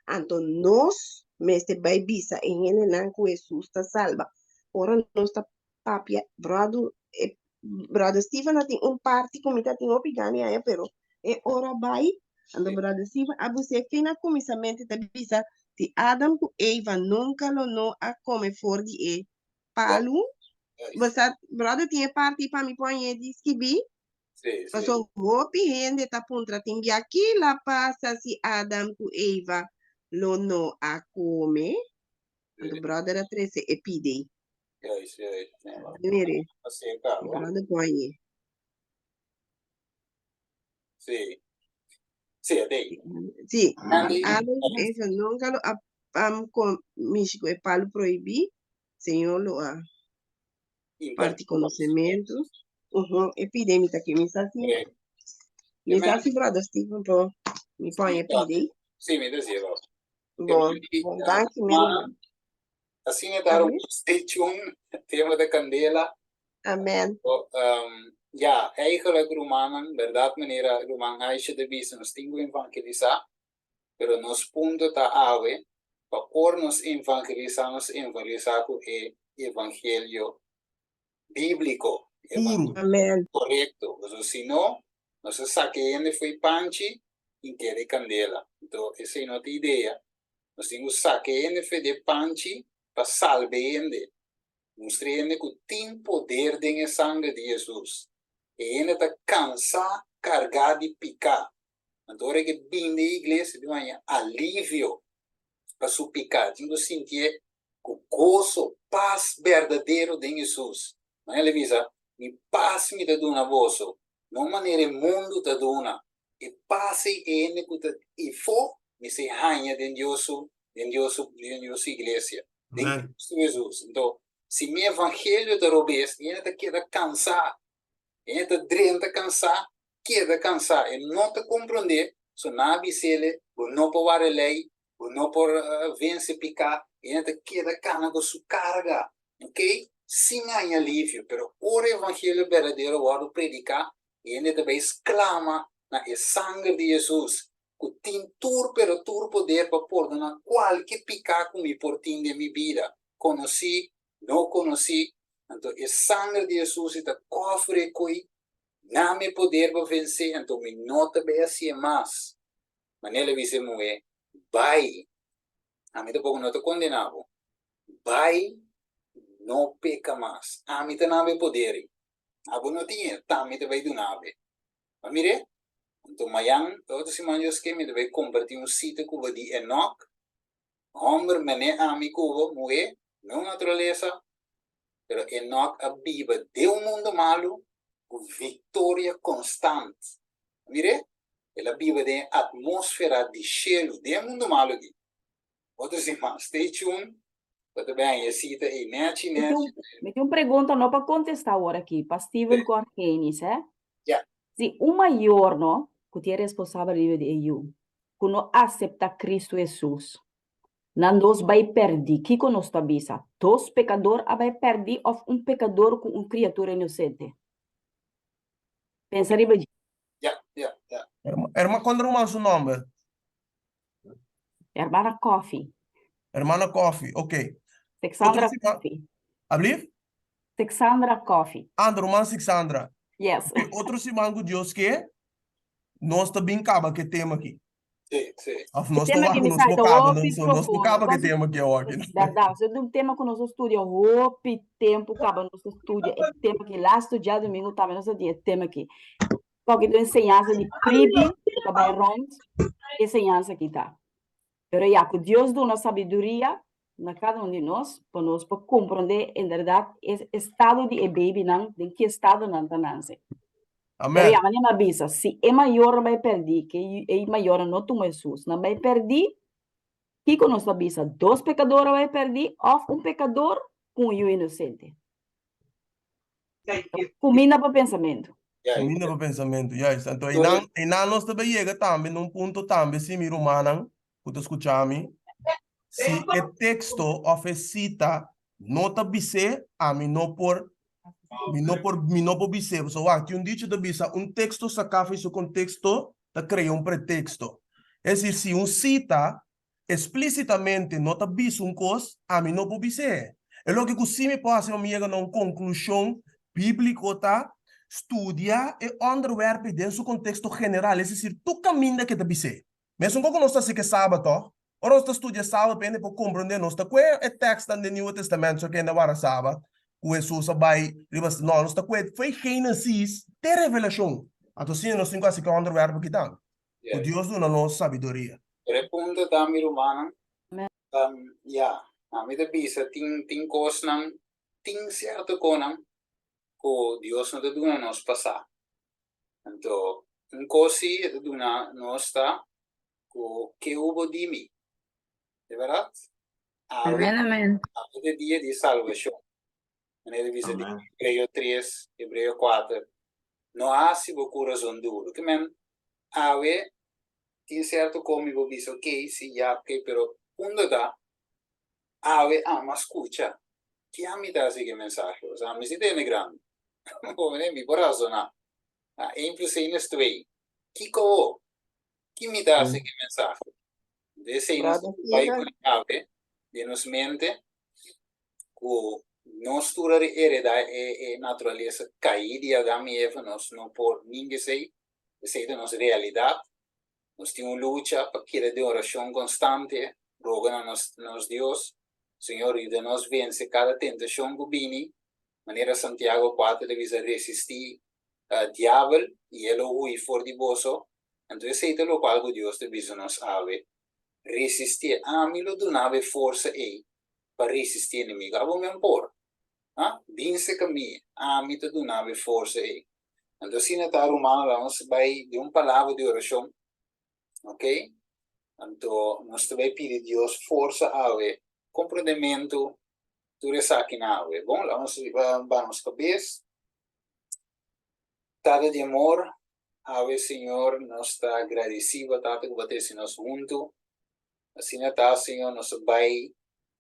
Anto nos mester bai bisa e hendenan ku Hesus ta salba. Ora nos ta papia, bròder, e bròder Steven a tin un parti ku mi ta tin hopi gana di haña, pero e ora bai, anto bròder Steven a bus'é fin na kuminsamentu e ta bisa Si Adam ku Eva nunka lo no a kome for di e palu, bo sa, brother tin e parti pa mi pon di skibí? Sí, sí. Paso hopi hende ta puntra tin bia kila pasa si Adam ku Eva lo no a kome? Anto brother a trese e pidi. Juist, juist. Mire, Así ka, bo. brother pon Sí. Sí, a dei. Sí, Andy, Adam ku Eva nunka lo a um, kom, mishi ku e palu prohibí, Señor lo a parti konosementu. Uhum, e pide mi ta ke mi sa si, mi sa si brother Steven po, mi pon e pide. Sí, mi ta si, bo. Bon, bon, danki mi ruman. Asina ta Amen. stay tuned, tema de candela. Amen. Oh, um, ja, eigenlijk rumannan, berdad manera ruman Aisha ta bisa, nos tin ku evangelisá, pero nos punto ta awe, pa ora nos evangelisá, nos evangelisá ku e evangelio bíbliko, Puro. Amen. korekto. Pasobra si no, nos a saka e hende fo'i panchi i kere kandela. Anto esei no ta idea. Nos tin ku saka e hende fo'i de panchi pa salba e hende. Mustra e hende ku tin poder den e sanger di Hesus. E hende ta kansá kargá di piká. Anto ora ke bin den iglesia e tin haña alivio pa su piká. E tin ku sintié ku goso, pas berdadero den Hesus. Manera el a bisa, Mi pas mi ta duna boso, no manera e mundu ta duna. E pas ei e hende ku ta ifó mester haña den Dios su, den Dios su, den Dios su iglesia, den Amen. Cristo Hesus. Anto, si mi evangelio ta robes, e hende ta keda kansá, e hende ta drenta kansá, keda kansá, e no ta komprondé, so nan a bis'el, bo no por wara e lei, bo no por vense piká, e hende ta keda kana ku su karga, ok, sin haña alivio. Pero ora e evangelio berdadero wòrdu prediká, e hende ta bai sklama na e sanger di Hesus, ku tin tur pero tur poder pa pordoná kualke piká ku mi por tin den mi bida, konosí, no konosí. Anto e sanger di Hesus i ta kòfre e koi. Na mi poder bo vensé, anto mi no ta bai hasié mas. Manera el a bisa e muhé, Bai, ami tampoko no ta kondená bo. Bai, no peka mas. Ami ta na bo e poder ei. Abo no tin e, ta mi ta bai duna bo e. Bo a mir'é? Anto mayan, e otro siman Dios ke, mi ta bai kompartí un sita ku bo di Enok. Hòmber mené ami ku bo, muhé, meu naturalesa, pero Enok a biba den un mundu malu ku viktoria konstant. Mir'é, el a biba den e atmósfera di shelu den e mundu malu aki. Otro siman, stay tuned, bo ta bai haña e sita ei nèchi nèchi. Mi tin un pregunta no pa kontestá awor aki, pa Steven ku Argenis, hè. Ya. Si un mayor no, ku tin e responsabel riba di e yu, ku no aseptá Kristu Hesus, Nan dos bai pèrdí. Kiko nos ta bisa? Dos pekador a bai pèrdí òf un pekador ku un kriatura inosente? Pensa riba dje. Ja, ja, ja. Herma, kon ta ruman su nòmber? Hermana Coffee. Hermana Coffee, ok. Sexandra Coffee. Ablief? Sexandra Coffee. Ah, ta ruman Sexandra. Yes. Ok, otro siman ku Dios ke, nos ta bin kaba ku e tema aki. Sí, sí. Of nos E ta tema wak ki mi nos sa por ta kaba, hopi nos, nos por profundo. kaba ku e Pasobra tema ki awor aki. Berdad, pasobra ta un tema ku nos a studia hopi tempu kaba nos a studia e tema aki. Lastu djadumingu tambe nos a tin e tema aki. Pasobra ta un enseñansa di pribi ku ta bai rònt e enseñansa aki ta. Pero ya, ku Dios duna sabiduria na kada un di nos pa nos por komprondé en bèrdat e estado di e babynan, den ki estado nan ta nanse. Pero Amèn. ya, manera mi a bisa, si e mayornan bai pèrdí, ke e mayornan no tuma Hesus, nan bai pèrdí, kiko nos ta bisa? Dos pekador a bai pèrdí òf un pekador ku un yu inosente? Kuminda pa pensamentu. Kuminda pa pensamentu, juist. Anto einan, einan nos ta bai yega tambe na un punto tambe si mi rumannan ku ta skucha mi, si e teksto òf e sita no ta bis'é, ami no por, mi no por, mi no por bis'é. Pasobra wak, tin un dicho ta bisa, un teksto saká for di su konteksto ta krea un preteksto. Es desir, si un sita Esplísitamente no ta bisa un kos, ami no por bis'é. E loke ku sí mi por hasi pa mi yega na un konklushon bíbliko ta studia e ònderwèrp ei den su konteksto general, es desir, tur kaminda ku e ta bis'é. Mesun kon ku nos ta hasi ku e Sabat tòg? Ora nos ta studia Sabat pa hende por komprondé, nos ta kue e tèkstnan den Nieuwe Testament so ku hende a wara Sabat, ku Hesus a bai riba, no, nos ta kue fo'i Génesis te Revelashon. Anto asina nos tin ku hasi ku e ònderwèrp aki tambe. Ku Dios duna nos sabiduria. Pero e punto ta, mi rumannan, ya, ami ta bisa tin tin kosnan, tin sierto konan ku Dios no ta duna nos pa sa. Anto, un kos si e ta duna nos ta ku ke hubo di mi? Di bèrdat? Awe, Amen, amen. awe ta e dia di salbashon. Manera di bisa di Hebreo tres, Hebreo kuater, No hasi bo kurason duru. Ke men, awe tin sierto kon mi por bisa ok, si, ya, ok, pero unda ta? Awe ama skucha. Ke ami ta hasi ku e mensahe? Osea, ami si tene grandi. Bo mira, mi por rasoná. Een plus een es twee. Kiko awo? Ki mi ta hasi ku e mensahe? Esei nos ta bai ku awe den nos mente. ku nos tur a heredá e e naturalesa kaí di Adam i Eva, nos no por ninga esei, esei ta nos realidat. Nos tin un lucha pa keda den orashon konstante, roga na nos nos Dios, Señor yuda nos vense kada tentashon ku bini, manera Santiago kuater ta bisa resistí diabel i e lo hui for di boso. Anto esei ta lokual ku Dios ta bisa nos awe, resistié, ami lo duna bo e forsa ei pa risisti enemigo. Abo men por. Ha? Bin seka mi, ami ta duna bo e forsa ei. Anto asina ta, rumannan, laga nos bai den un palabra di orashon, ok? Anto nos ta bai pidi Dios forsa awe, komprendementu, tur esakinan awe. Bon, laga nos baha nos kabes. Tata di amor, awe Señor nos ta gradisi bo Tata ku bo a trese nos huntu. Asina ta Señor nos a bai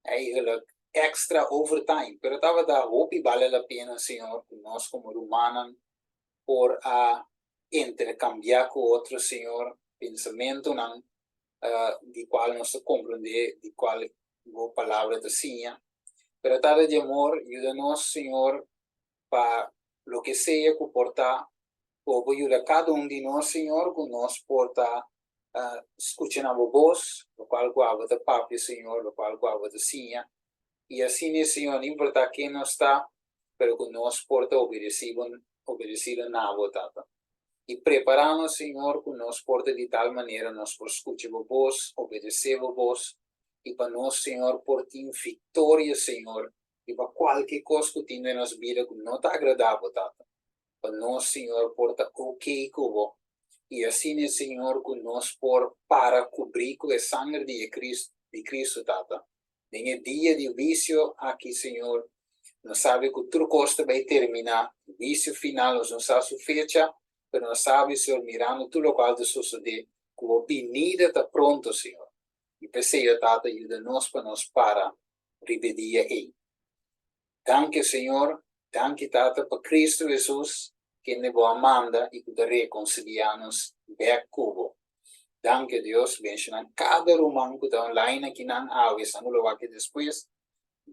eigenlijk extra overtime pero tabata hopi bale la pena Señor ku nos komo rumannan por a intercambia ku otro Señor pensamentonan di kual nos ta comprende di kual bo palabra ta siña. Pero Tata di amor yuda nos Señor pa loke sea ku por ta. Ku Bo por yuda kada un di nos, Señor, ku nos por ta skucha na Bo bos, lokual ku abo ta papia, Señor, lokual ku abo ta siña. I asina, Señor, no importá ken nos ta, pero ku nos por ta obedesibo, obedesido na Bo, Tata. I prepará nos, Señor, ku nos por ta di tal manera nos por skucha Bo bos, obedesé Bo bos, i pa nos, Señor, por tin viktoria, Señor, riba kualke kos ku tin den nos bida ku no ta agradá Bo, Tata. Pa nos, Señor, por ta okey ku Bo, i asina, Señor, ku nos por para kubrí ku e sanger di e Cristo, di Cristo, Tata. Den e dia di huisio aki, Señor, nos sabi ku tur kos ta bai terminá, huisio final, nos no sa su fecha, pero nos sabi, Señor, mirando tur lokual ta sosodé, ku Bo binida ta pronto, Señor. I p'esei, o Tata, yuda nos pa nos para riba e dia ei. Danki, Señor, danki, Tata, pa Cristo Hesus, kende Bo a manda i ku ta rekonsiliá nos bèk ku Bo. Danki, Dios, benshoná kada ruman ku ta online akinan awe, esnan ku lo wak despues.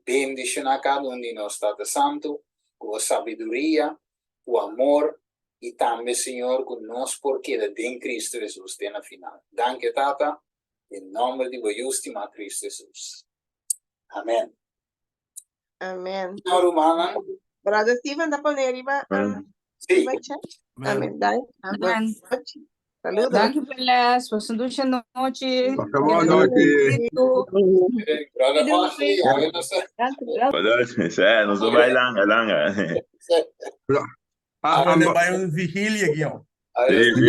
Bendishoná kada un di nos, Tata Santu, ku Bo sabiduria, ku amor, i tambe, Señor, ku nos por keda den Cristo Hesus te na final. Danki, Tata, den nòmber di Bo Yu stimá Cristo Hesus. Amèn. Amen. No, rumannan. Brother Steven ta pone riba um, Sí. riba chat. Amen. Dai. Amen. Saludos. Danki pa les. Pasa un dulce nochi. Pasa bon nochi. Brother Oshley, awe nos ta. Buenas Sí, nos ta bai langa, langa. Ah, ah, bai un vigilia, Guion. Sí, sí.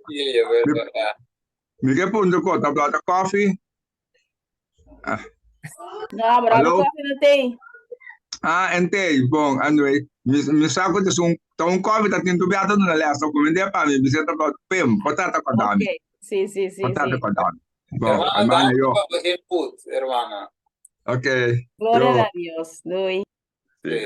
Vigilia, verdad. Mi ke punto ko ta blata koffie. Ah. No, maar Hallo? koffie no thee. Ah, en thee. Bon, anyway. Mi, mi sa ku ta un, ta un koffie ta tin tu biata duna les. So kumende pa mi, bisa ta blata pim, potata pa dami. Ok, sí, sí, sí, Potata sí. pa dami. Bon, Hermana, hermana, danki yo. pa bo input, hermana. Ok. Gloria Yo. a Dios. Doei. Sí.